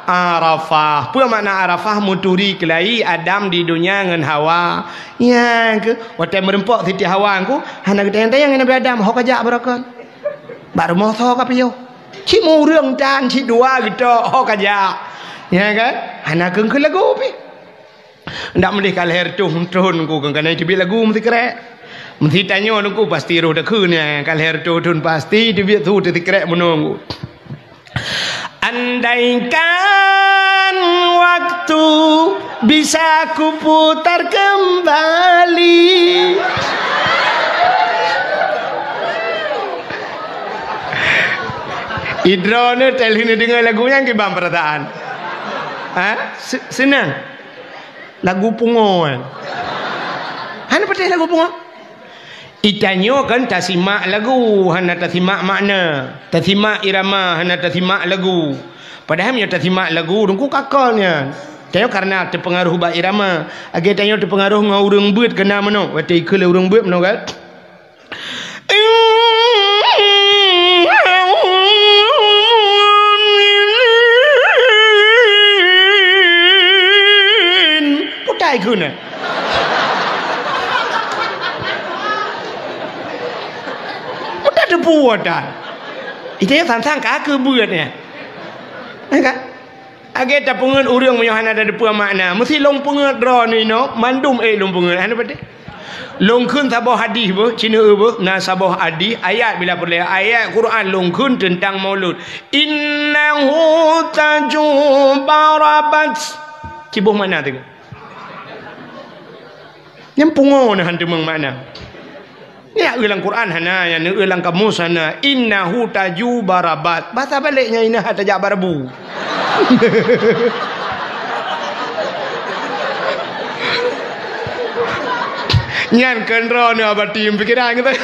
Arafah. Peue makna Arafah? Meuturi keulayi Adam di donya ngon Hawa. Nyang keuh, watée meureumpok Siti Hawa ngku, hana geutanyong-tanyong Nabi Adam, ho kajak baroekon. Bak rumoh soe kapiôh. Cit meureueng tan, cit dua geutok, ho kajak. Ya kan? Hana keuh-keuh lagu pih. Ndak meulih ka lhée reutôh thon ngku keuh kana teubiet lagu meusikrek. Meusitanyoe ngku pasti roh takheun nyan, ka lhée reutôh thon pasti teubiet su teusikrek meunoe ngku. Andaikan waktu bisa kuputar kembali. Idroeneuh teuh lheueh neudeungoe lagu nyan kiban peurasaan. Ha? Se-, seunang. Lagu pungo kan. Hana patéh lagu pungo. Itanyoe kan tasimak lagu, hana tasimak makna. Tasimak irama, hana tasimak lagu. Padahai meunyoe tasimak lagu, teungku kakon nyan. Tanyoe karena teupeungaroh bak irama. Lagée tanyoe teupeungaroh ngon ureuëng beuet keunan meunoe, watée ikheun lé ureuëng beuet meunoe kan. Putai keunoe. Putai teupu dah. Itu yang sang-sang ka keu buet ya. Kan? Lagée tapeungeut ureuëng meunyoe hana tateupeue makna, meusi lôn peungeut droeneuh inoe, mandum ék lôn peungeut, hana patéh. Lôn kheun saboh hadih beuh, cineuk beuh, na saboh hadih, ayat bila peureulée, ayat Quran lôn kheun teuntang maulud. Innahu taju barabat. Ciboh makna teuka. Nyang pungo na han teumeung makna. Nyan eu lam Quran hana, nyan eu lam kamus hana. Innahu taju barabat. Bahasa balek nyan inah tajak barabu. Nyan keu droeneuh abati pikiran geutanyoe.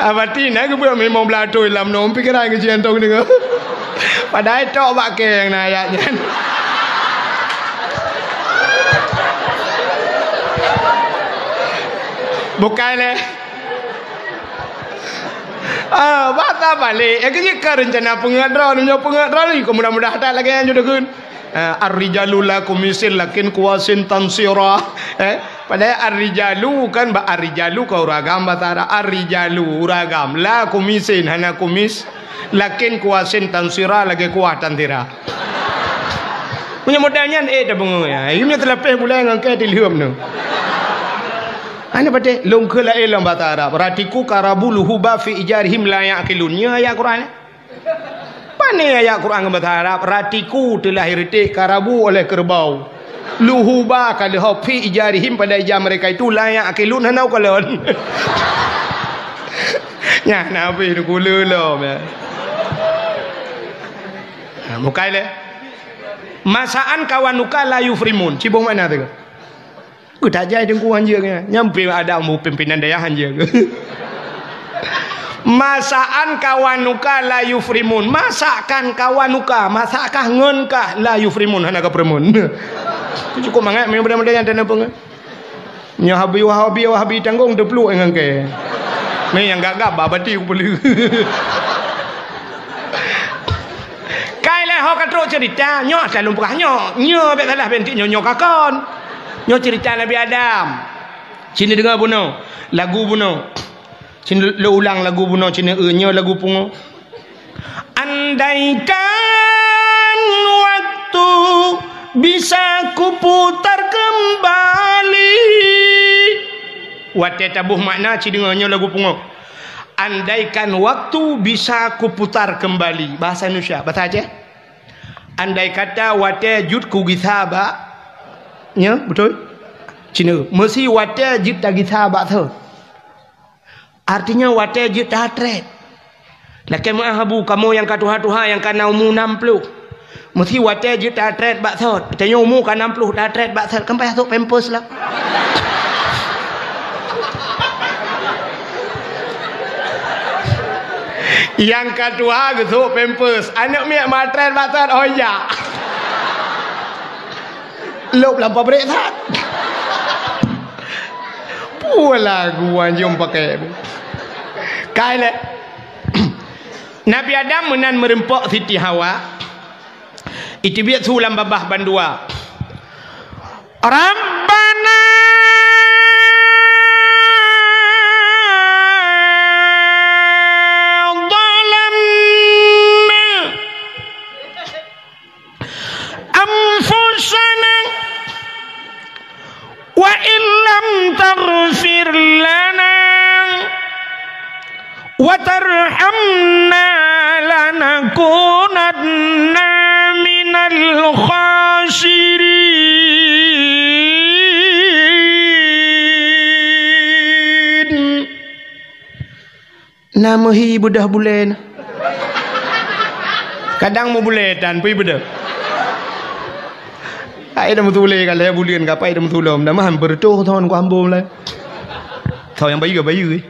Abati na geubeuet limong blaih thon lam nong pikiran geuh jantung deungoe. Padahai tok bak keng na ayat nyan. Bukai lé. Ah, bata balik. Ya, keu jih ka reuncana peungeuet droeneuh, nyoe peungeuet droeneuh, keu mudah-mudahan that lagèe nyan judeukeun. Ah, ar-rijalu la kumisin lakin kuwasin tansira. Eh, padahai ar-rijalu kan ba ar-rijalu ka ureueng agam basa Arab. Ar-rijalu ureueng agam. La kumisin hana kumis. Lakin kuwasin tansira lagèe kuah tansira. Meunyoe model nyan, eh, tabeungoh ya. Meunyoe teulapeh gulai ngon kèe tilheuem nyoe. Hana patéh, lôn kheun laén lom basa Arab. Ratiku karabu luhuba fi ijarihim la yaqilun. Nyoe ayat Quran. Pane ayat Quran ngon basa Arab, ratiku telah iretek karabu oleh kerbau. Luhuba ka leuhop fi ijarihim pada ija mereka itu la yaqilun hana ukalon. Nyan habéh dikula lom, ya. Ha, mukai lé. Masaan kawanuka la yufrimun. Ciboh makna tu. Geutajai teungku hanjeuet nyan. Nyan pih ada mu pimpinan dayah hanjeuet. Masaan kawanuka la yufrimun. Masakan kawanuka, masakkah ngon kah la yufrimun, hana ka peureumun. Cukup mangat meunan mudah-mudahan dan apa ngan. Nyoe habi wahabi wahabi tanggong teupluek ngon kèe. Mé nyang gab-gab babati kupeuleuh. Kai lé ho ka trok cerita, nyoe asai lôn peugah nyoe. Nyoe bèk salah bintik nyoe, nyoe ka kon. Nyoe cerita Nabi Adam. Sini deungoe bunoe, lagu bunoe. Sini lôn ulang lagu bunoe sini, eh, nyoe lagu pungo. Andaikan waktu bisa kuputar kembali. Watèe taboh makna sini deungoe nyoe lagu pungo. Andaikan waktu bisa kuputar kembali. Bahasa Indonesia, bahasa Aceh. Andai kata watèe jeuet kugisa bak, nyoe, beutôi? Cina, meusi watèe jeuet tagisa bak thon. Artinya watèe jeuet tatrét. Lakèe meu'ah abu, kamoe nyang ka tuha-tuha nyang ka na umu nam ploh. Meusi watèe jeuet tatrét bak thon. Tanyoe umu ka nam ploh tatrét bak thon. Kan payah sôk pampers lah. Nyang ka tuha geusôk pampers, aneuk miet matrét bak thon, oh ya. Lôb lam pabrék that. Puih lagu anjong pakai. Kai lé. Nabi Adam meunan meureumpok Siti Hawa. Iteubiet su lam babah bandua. Rabbana zalamna anfusana wa illam taghfir lana wa tarhamna lanakunanna minal khasirin. Na meuhi beudôh bulèe na. Kadang meubulèe tan pih beudôh. Hai dah meutulé ka lhèe buleuen ka pai dah meutulom dah mahan beureutoh thon ku hambom lai. Thon nyang bayeue-bayeue.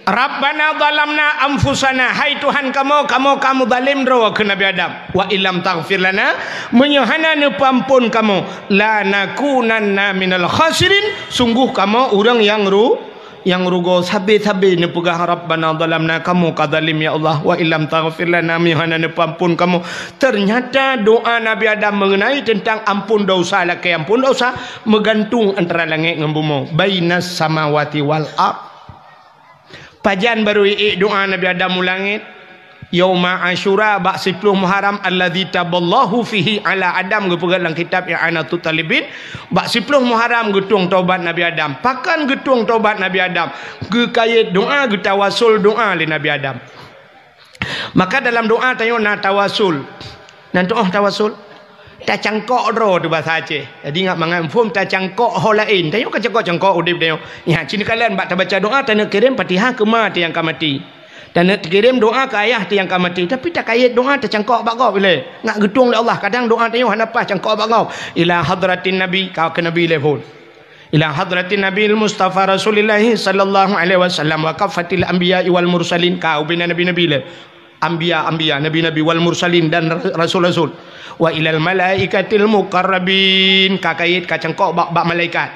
Rabbana zalamna anfusana, hai Tuhan kamoe, kamoe ka meuzalém droe keu Nabi Adam. Wa illam taghfir lana, meunyoe hana neupeuampon kamoe, lanakunanna minal khasirin, sunggoh kamoe ureuëng nyang ru-, nyang rugoe. Sabe-sabe neupeugah, "Rabbana zalamna," kamoe ka zalim, ya Allah, "wa illam taghfir lana," meunyoe hana neupeuampon kamoe. Teunyata doa Nabi Adam meungeunai teuntang ampon dosa, lakée ampon dosa, meugantung antara langét ngon bumoe, bainas samawati wal ard. Pajan barô iék doa Nabi Adam u langét? Yauma Asyura, bak siploh Muharram, alladzi taballahu fihi ala Adam, geupeugah lam kitab I'anatut Talibin, bak siploh Muharram geutueng tobat Nabi Adam. Pakon geutueng tobat Nabi Adam? Geukayét doa, geutawasul doa lé Nabi Adam. Maka dalam doa tanyoe na tawasul. Na tu'oh tawasul? Tacangkok droe teuh basa Aceh. Jadi ingat mangat muphom tacangkok ho laén. Tanyoe ka cangkok-cangkok udeb tanyoe. Nyan, cit neukalon bak tabaca doa, taneuk kirém Fatihah keu ma teuh nyang ka maté. Taneuk kirém doa keu ayah teuh nyang ka maté, tapi takayét doa tacangkok bak gob ilée. Ngat geutueng lé Allah, kadang doa tanyoe hana paih cangkok bak gob. Ila hadratin Nabi, ka keu Nabi ilée phon. Ila hadratin Nabil Mustafa Rasulillahi sallallahu alaihi wasallam wa kaffatil anbiya wal mursalin, ka ubena nabi-nabi ilée. Anbiya, anbiya, nabi-nabi, wal mursalin, dan ra-, rasul-rasul. Wa ilal malaikatil muqarrabin, ka kayét, ka cangkok bak, bak malaikat.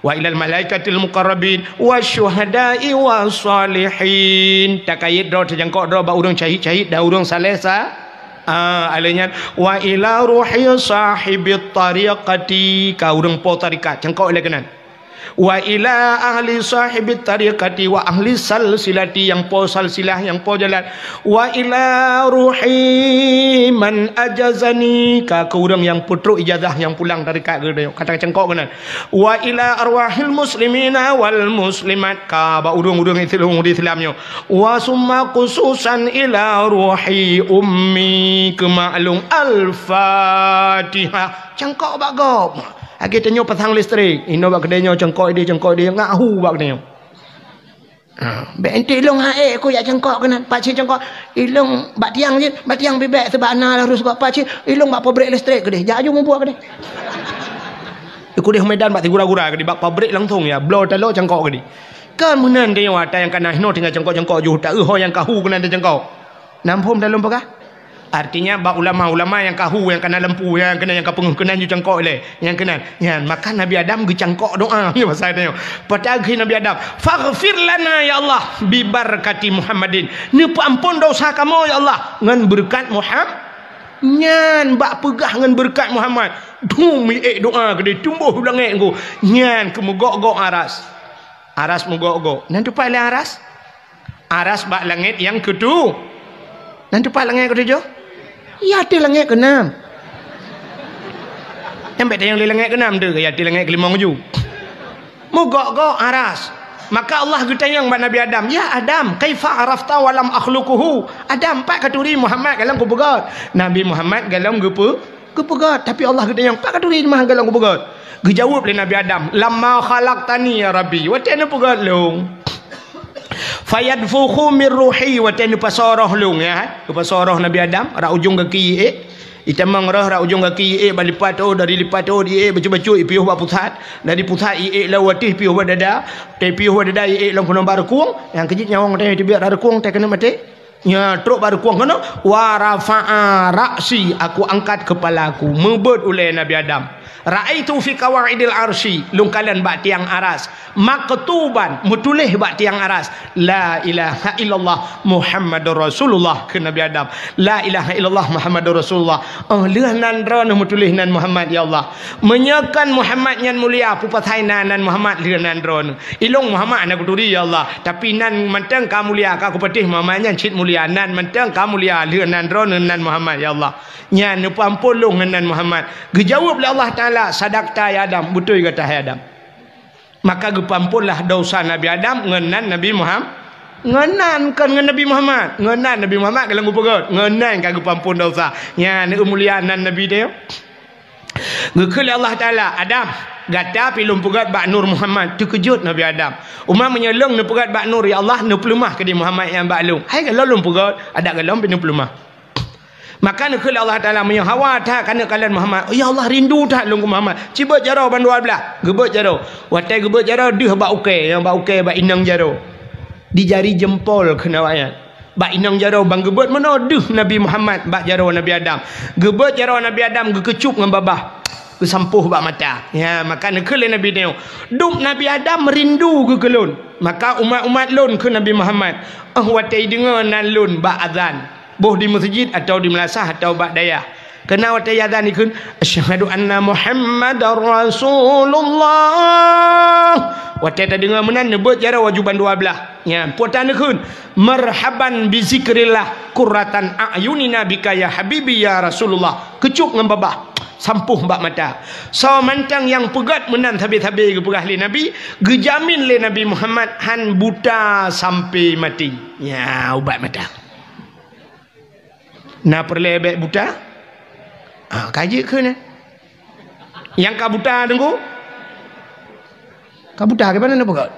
Wa ilal malaikatil muqarrabin, wa syuhada'i wa salihin. Takayét droe, tacangkok droe bak ureuëng syahid-syahid dan ureuëng saleh sa-, ah, aleuh nyan. Wa ila ruhi sahibit tariqati, ka ureuëng po tarikat, cangkok ilée keunan. Wa ila ahli sahibit tariqati wa ahli salsilati, nyang po salsilah, nyang po jalan. Wa ila ruhi man ajazani, ka keu ureuëng nyang peutrok ijazah nyang pulang tarikat geutanyoe, ka tacangkok keunan. Wa ila arwahil muslimina wal muslimat, ka bak ureuëng-ureuëng Islam, ureuëng Islam nyoe. Wa summa khususan ila ruhi ummi, keu mak lôn. Al-Fatihah. Cangkok bak gob. Lagée tanyoe pasang listrik, inoe bak keudée nyoe cangkok idéh, cangkok idéh, ngat hu bak keudée nyoe. Ha, bék enti ilong ha ék ku jak cangkok keunan, pakcik cangkok, ilong bak tiang cit, bak tiang bibék, seubab na harus bak pakcik, ilong bak pabrik listrik keudéh, jak aju mubuek keudéh. Ikudéh Medan bak sigura-gura keudéh, bak pabrik langsong ya, bloe talo cangkok keudéh. Kan meunan tanyoe ata nyang kana hinoe tinggai cangkok-cangkok ju, ta eu ho nyang ka hu keunan tacangkok. Nam phom dalom peugah? Artinya, bak ulama-ulama nyang ka hu, nyang kana lampu, nyang keunan, nyang ka peungeuh keunan ju cangkok ilée. Nyang keunan, nyan, maka Nabi Adam geucangkok doa, nyoe pasai tanyoe. Pata geuh Nabi Adam, "Faghfir lana, ya Allah, bi barakati Muhammadin." Neupeuamphon dosa kamoe, ya Allah, ngon beureukat Muham-, nyan, bak peugah ngon beureukat Muhammad. Dum miék doa keudéh, tumbôh u langét ngon. Nyan keuh meugok-gok aras. Aras meugok-gok. Nan teumpat lé aras? Aras bak langét nyang keutu-, nan teumpat langét keutujoh? Ya, ateueh langét keunam. Nyang bék tanyong lé langét keunam tu, ya, ateueh langét keulimong ju. Meugok-gok aras. Maka Allah geutanyong bak Nabi Adam, "Ya Adam, kaifa arafta wa lam akhluquhu?" Adam, pat katuri Muhammad golom kupeugét? Nabi Muhammad golom geupeu-, Geupeugét, tapi Allah geutanyong, "Pat katuri mah golom geupeugét?" Geujaweueb lé Nabi Adam, "Lamma khalaqtani ya Rabbi," watée neupeugét lôn. "Fayadfukhu mir ruhi," watée neupasoe roh lôn, ya. Geupasoe roh Nabi Adam, rot ujong gaki iék. Itamong roh rot ujong gaki iék, bak lipat ôh, dari lipat ôh iék bacut-bacut, ipiôh bak pusat. Dari pusat iék lam ateueh, ipiôh bak dada. Watée ipiôh bak dada iék lom keunoe bak reukueng, nyang keujeuet nyawöng watée teubiet rot reukueng, watée keuneuk maté. Nya, trok bak reukueng keunoe, "Wa rafa'a ra'si," aku angkat kepala aku, meubeuet ulée Nabi Adam. "Ra'aitu fi qawaidil arsy," lôn kalon bak tiang aras, "maktuban," meutuléh bak tiang aras, "La ilaha illallah Muhammadur Rasulullah," kheun Nabi Adam. "La ilaha illallah Muhammadur Rasulullah." Oh, lheueh nan droeneuh meutuléh nan Muhammad, ya Allah. Meunyoe kon Muhammad nyan mulia, peue pasai na nan Muhammad lheueh nan droeneuh? Ilong Muhammad hana kuturi, ya Allah. Tapi nan mantong ka mulia, ka kupatéh Muhammad nyan cit mulia. Nan mantong ka mulia lheueh nan droeneuh nan Muhammad, ya Allah. Nyan neupeuamphon lôn ngon nan Muhammad. Geujaweueb lé Allah Taala, "Sadaqta ya Adam, beutôi gata hai Adam." Maka geupeuamphonlah dosa Nabi Adam ngon nan Nabi Muham-, ngon nan, kon ngon Nabi Muhammad. Ngon nan Nabi Muhammad golom geupeugét, ngon nan ka geupeuamphon dosa. Nyan mulia nan Nabi teuh. Geukheun lé Allah Taala, "Adam, gata pih lôn peugét bak nur Muhammad." Teukeujot Nabi Adam. "Uma meunyoe lôn neupeugét bak nur, ya Allah, neupeuleumah keudeh Muhammad nyang bak lôn. Hai golom lôn peugét, adak golom pih neupeuleumah." Maka neukheun lé Allah Taala, "Meunyoe hawa that keuneuk kalon Muhammad, ya Allah, rindu that lôn keu Muhammad. Cibeuet jaroe bandua blaih." Geubeuet jaroe. Watée geubeuet jaroe, deuh bak ukée, nyang bak ukée bak inong jaroe. Di jari jempol keunoe awaknyan. Bak inong jaroe ban geubeuet meunoe deuh Nabi Muhammad bak jaroe Nabi Adam. Geubeuet jaroe Nabi Adam geukeucup ngon babah. Geusampôh bak mata. Ya, maka neukheun lé Nabi nyoe, "Dum Nabi Adam rindu keu keu lôn. Maka umat-umat lôn keu Nabi Muhammad, 'Oh watée deungoe nan lôn bak azan, boh di meuseujid atawa di meulasah atawa bak dayah, keunan watée azan dikheun, 'Asyhadu anna Muhammadar Rasulullah.' Watée tadeungoe meunan, neubeuet jaroe aju bandua blaih." Nyan, peue tan neukheun, "Marhaban bi zikrillah, qurratan a'yunina bika ya habibi ya Rasulullah." Keucup ngon babah, sampôh bak mata. Soe mantong nyang peugét meunan sabe-sabe geupeugah lé Nabi, geujamin lé Nabi Muhammad han buta sampai maté. Nya, ubat mata. Na peureulée bék buta? Ah, ka jeuet kheun, eh. Nyang ka buta teungku? Ka buta, keubanna neupeugét?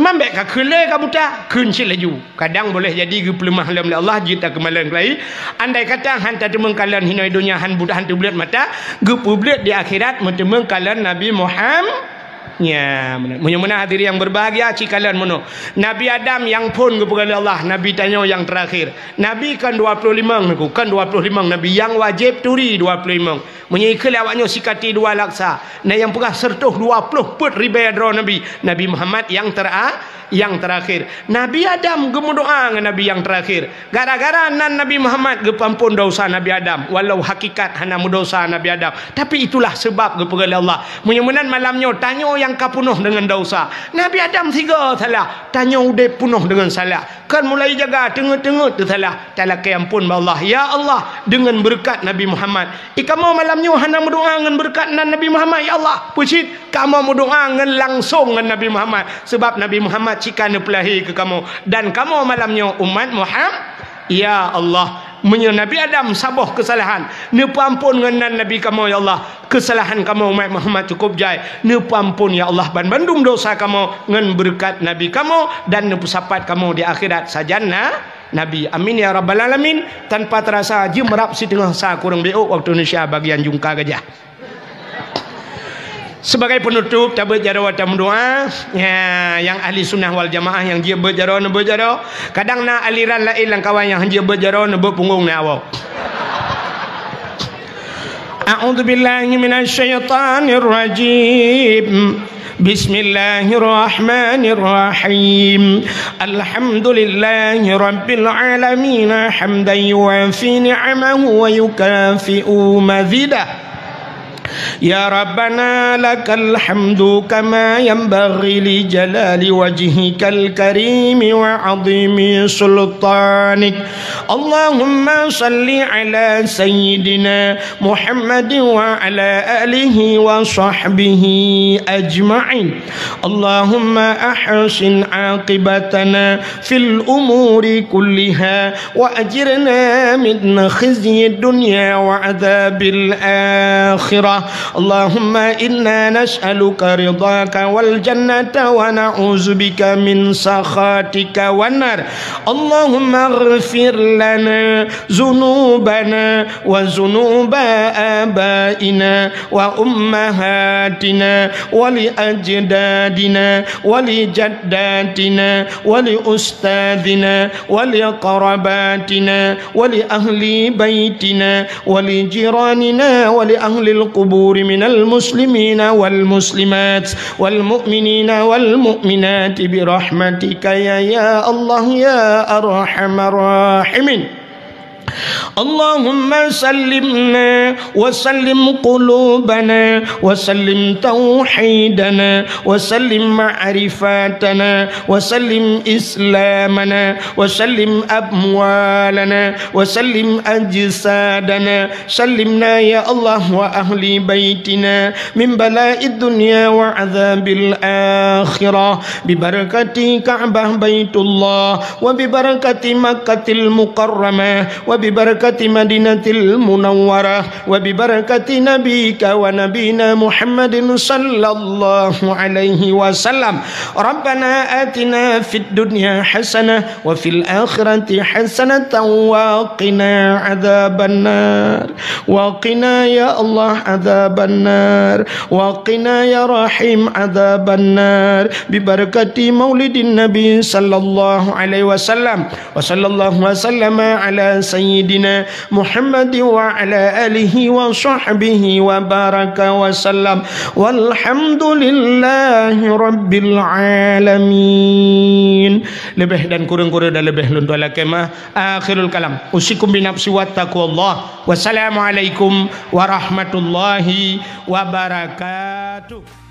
Pambek ka kheun lé ka buta, kheun cit laju. Kadang boleh jadi geupeuleumah lom lé Allah, jeuet takeumalon keulayi. Andai kata han tateumeung kalon hinoe donya, han buta, han teubleuet mata, geupeubleuet di akhirat meuteumeung kalon Nabi Muham-, nya, meunan. Meunyoe meunan hadirin yang berbahagia, ci kalon meunoe. Nabi Adam nyang phon geupeugah lé Allah, nabi tanyoe nyang teurakhir. Nabi kon dua ploh limong, kon dua ploh limong nabi, nyang wajéb turi dua ploh limong. Meunyoe ikheun lé awaknyoe sikati dua laksa, na nyang peugah seratus dua ploh peuet ribèe droe nabi, Nabi Muhammad nyang tera-, nyang terakhir. Nabi Adam geumeudoa ngon Nabi nyang terakhir. Gara-gara nan Nabi Muhammad geupeuamphon desya Nabi Adam, walau hakikat hana meudesya Nabi Adam, tapi itulah sebab geupeugah lé Allah. Meunyoe meunan malam nyoe, tanyoe nyang ka peunoh deungon desya. Nabi Adam sigoe salah, tanyoe udép peunoh deungon salah. Kon mulai jaga teungeut-teungeut teusalah, talakée amphon bak Allah. Ya Allah, deungon beureukat Nabi Muhammad. I kamoe malam nyoe hana meudoa ngon beureukat nan Nabi Muhammad, ya Allah. Peue cit, kamoe meudoa ngon langsong ngon Nabi Muhammad. Sabab Nabi Muhammad cit ka neupeulahé keu kamoe. Dan kamoe malam nyoe umat Muham-, ya Allah, meunyoe Nabi Adam saboh keusalahan, neupeuamphon ngon nan Nabi kamoe, ya Allah. Keusalahan kamoe umat Muhammad cukôp jai. Neupeuamphon, ya Allah, banmandum desya kamoe ngon beureukat Nabi kamoe dan neupeusapat kamoe di akhirat sajan na-, Nabi. Amin, ya Rabbal Alamin. Tanpa terasa, jeuem rab siteungoh sa kureueng beu ôk waktu Indonesia bagian jungka gajah. Sebagai penutup, tabeuet jaroe tameudoa. Ya, nyang ahli sunnah wal jamaah nyang jeuet beuet jaroe, neubeuet jaroe. Kadang na aliran laén lam kawan nyang han jeuet beuet jaroe, neubeuet punggong neuwoe. A'udzubillahi minasyaitonirrajim. Bismillahirrahmanirrahim. Alhamdulillahi rabbil alamin, hamdan yuwafi ni'amahu wa yukafi'u mazidah. Ya Rabbana, lakal hamdu kama yanbaghi li jalali wajhikal karimi wa azimi sultanik. Allahumma salli ala sayyidina Muhammadin wa ala alihi wa sahbihi ajma'in. Allahumma ahsin aqibatana fil umuri kulliha wa ajirna min khizyid dunya wa adzabil akhirah. Allahumma inna nas'aluka ridhaka wal jannata wa na'udzubika min sakhatika wan nar. Allahumma ighfir lana dzunubana wa dzunuba abaina wa ummahatina wa li ajdadina wa li jaddatina wa li ustadzina wa li qarabatina wa li ahli baitina wa li jiranina wa li ahlil quburi minal muslimina wal muslimat wal mu'minina wal mu'minati bi rahmatika ya, ya Allah ya arhamar rahimin. Allahumma sallimna wa sallim qulubana wa sallim tauhidana wa sallim ma'rifatana wa sallim islamana wa sallim amwalana wa sallim ajsadana. Sallimna ya Allah wa ahli baitina min bala'id dunya wa adzabil akhirah, bi barakati Ka'bah Baitullah, wa bi barakati Makkatil Mukarramah, wa bi barakati Madinatil Munawwarah, wa bi barakati nabiyyika wa nabiyyina Muhammadin sallallahu alaihi wasallam. Rabbana atina fid dunya hasanah wa fil akhirati hasanatan wa qina adzabannar. Wa qina ya Allah adzabannar. Wa qina ya Rahim adzabannar. Bi barakati maulidin Nabi sallallahu alaihi wasallam. Wa sallallahu wa sallama ala sayyidina Muhammad wa ala alihi wa sahbihi wa baraka wa sallam. Walhamdulillahi rabbil alamin. Leubeh dan kureueng-kureueng dan leubeh lôn tuan lakée meu'ah. Akhirul kalam. Usikum binafsi wa taqwallah. Wassalamualaikum warahmatullahi wabarakatuh.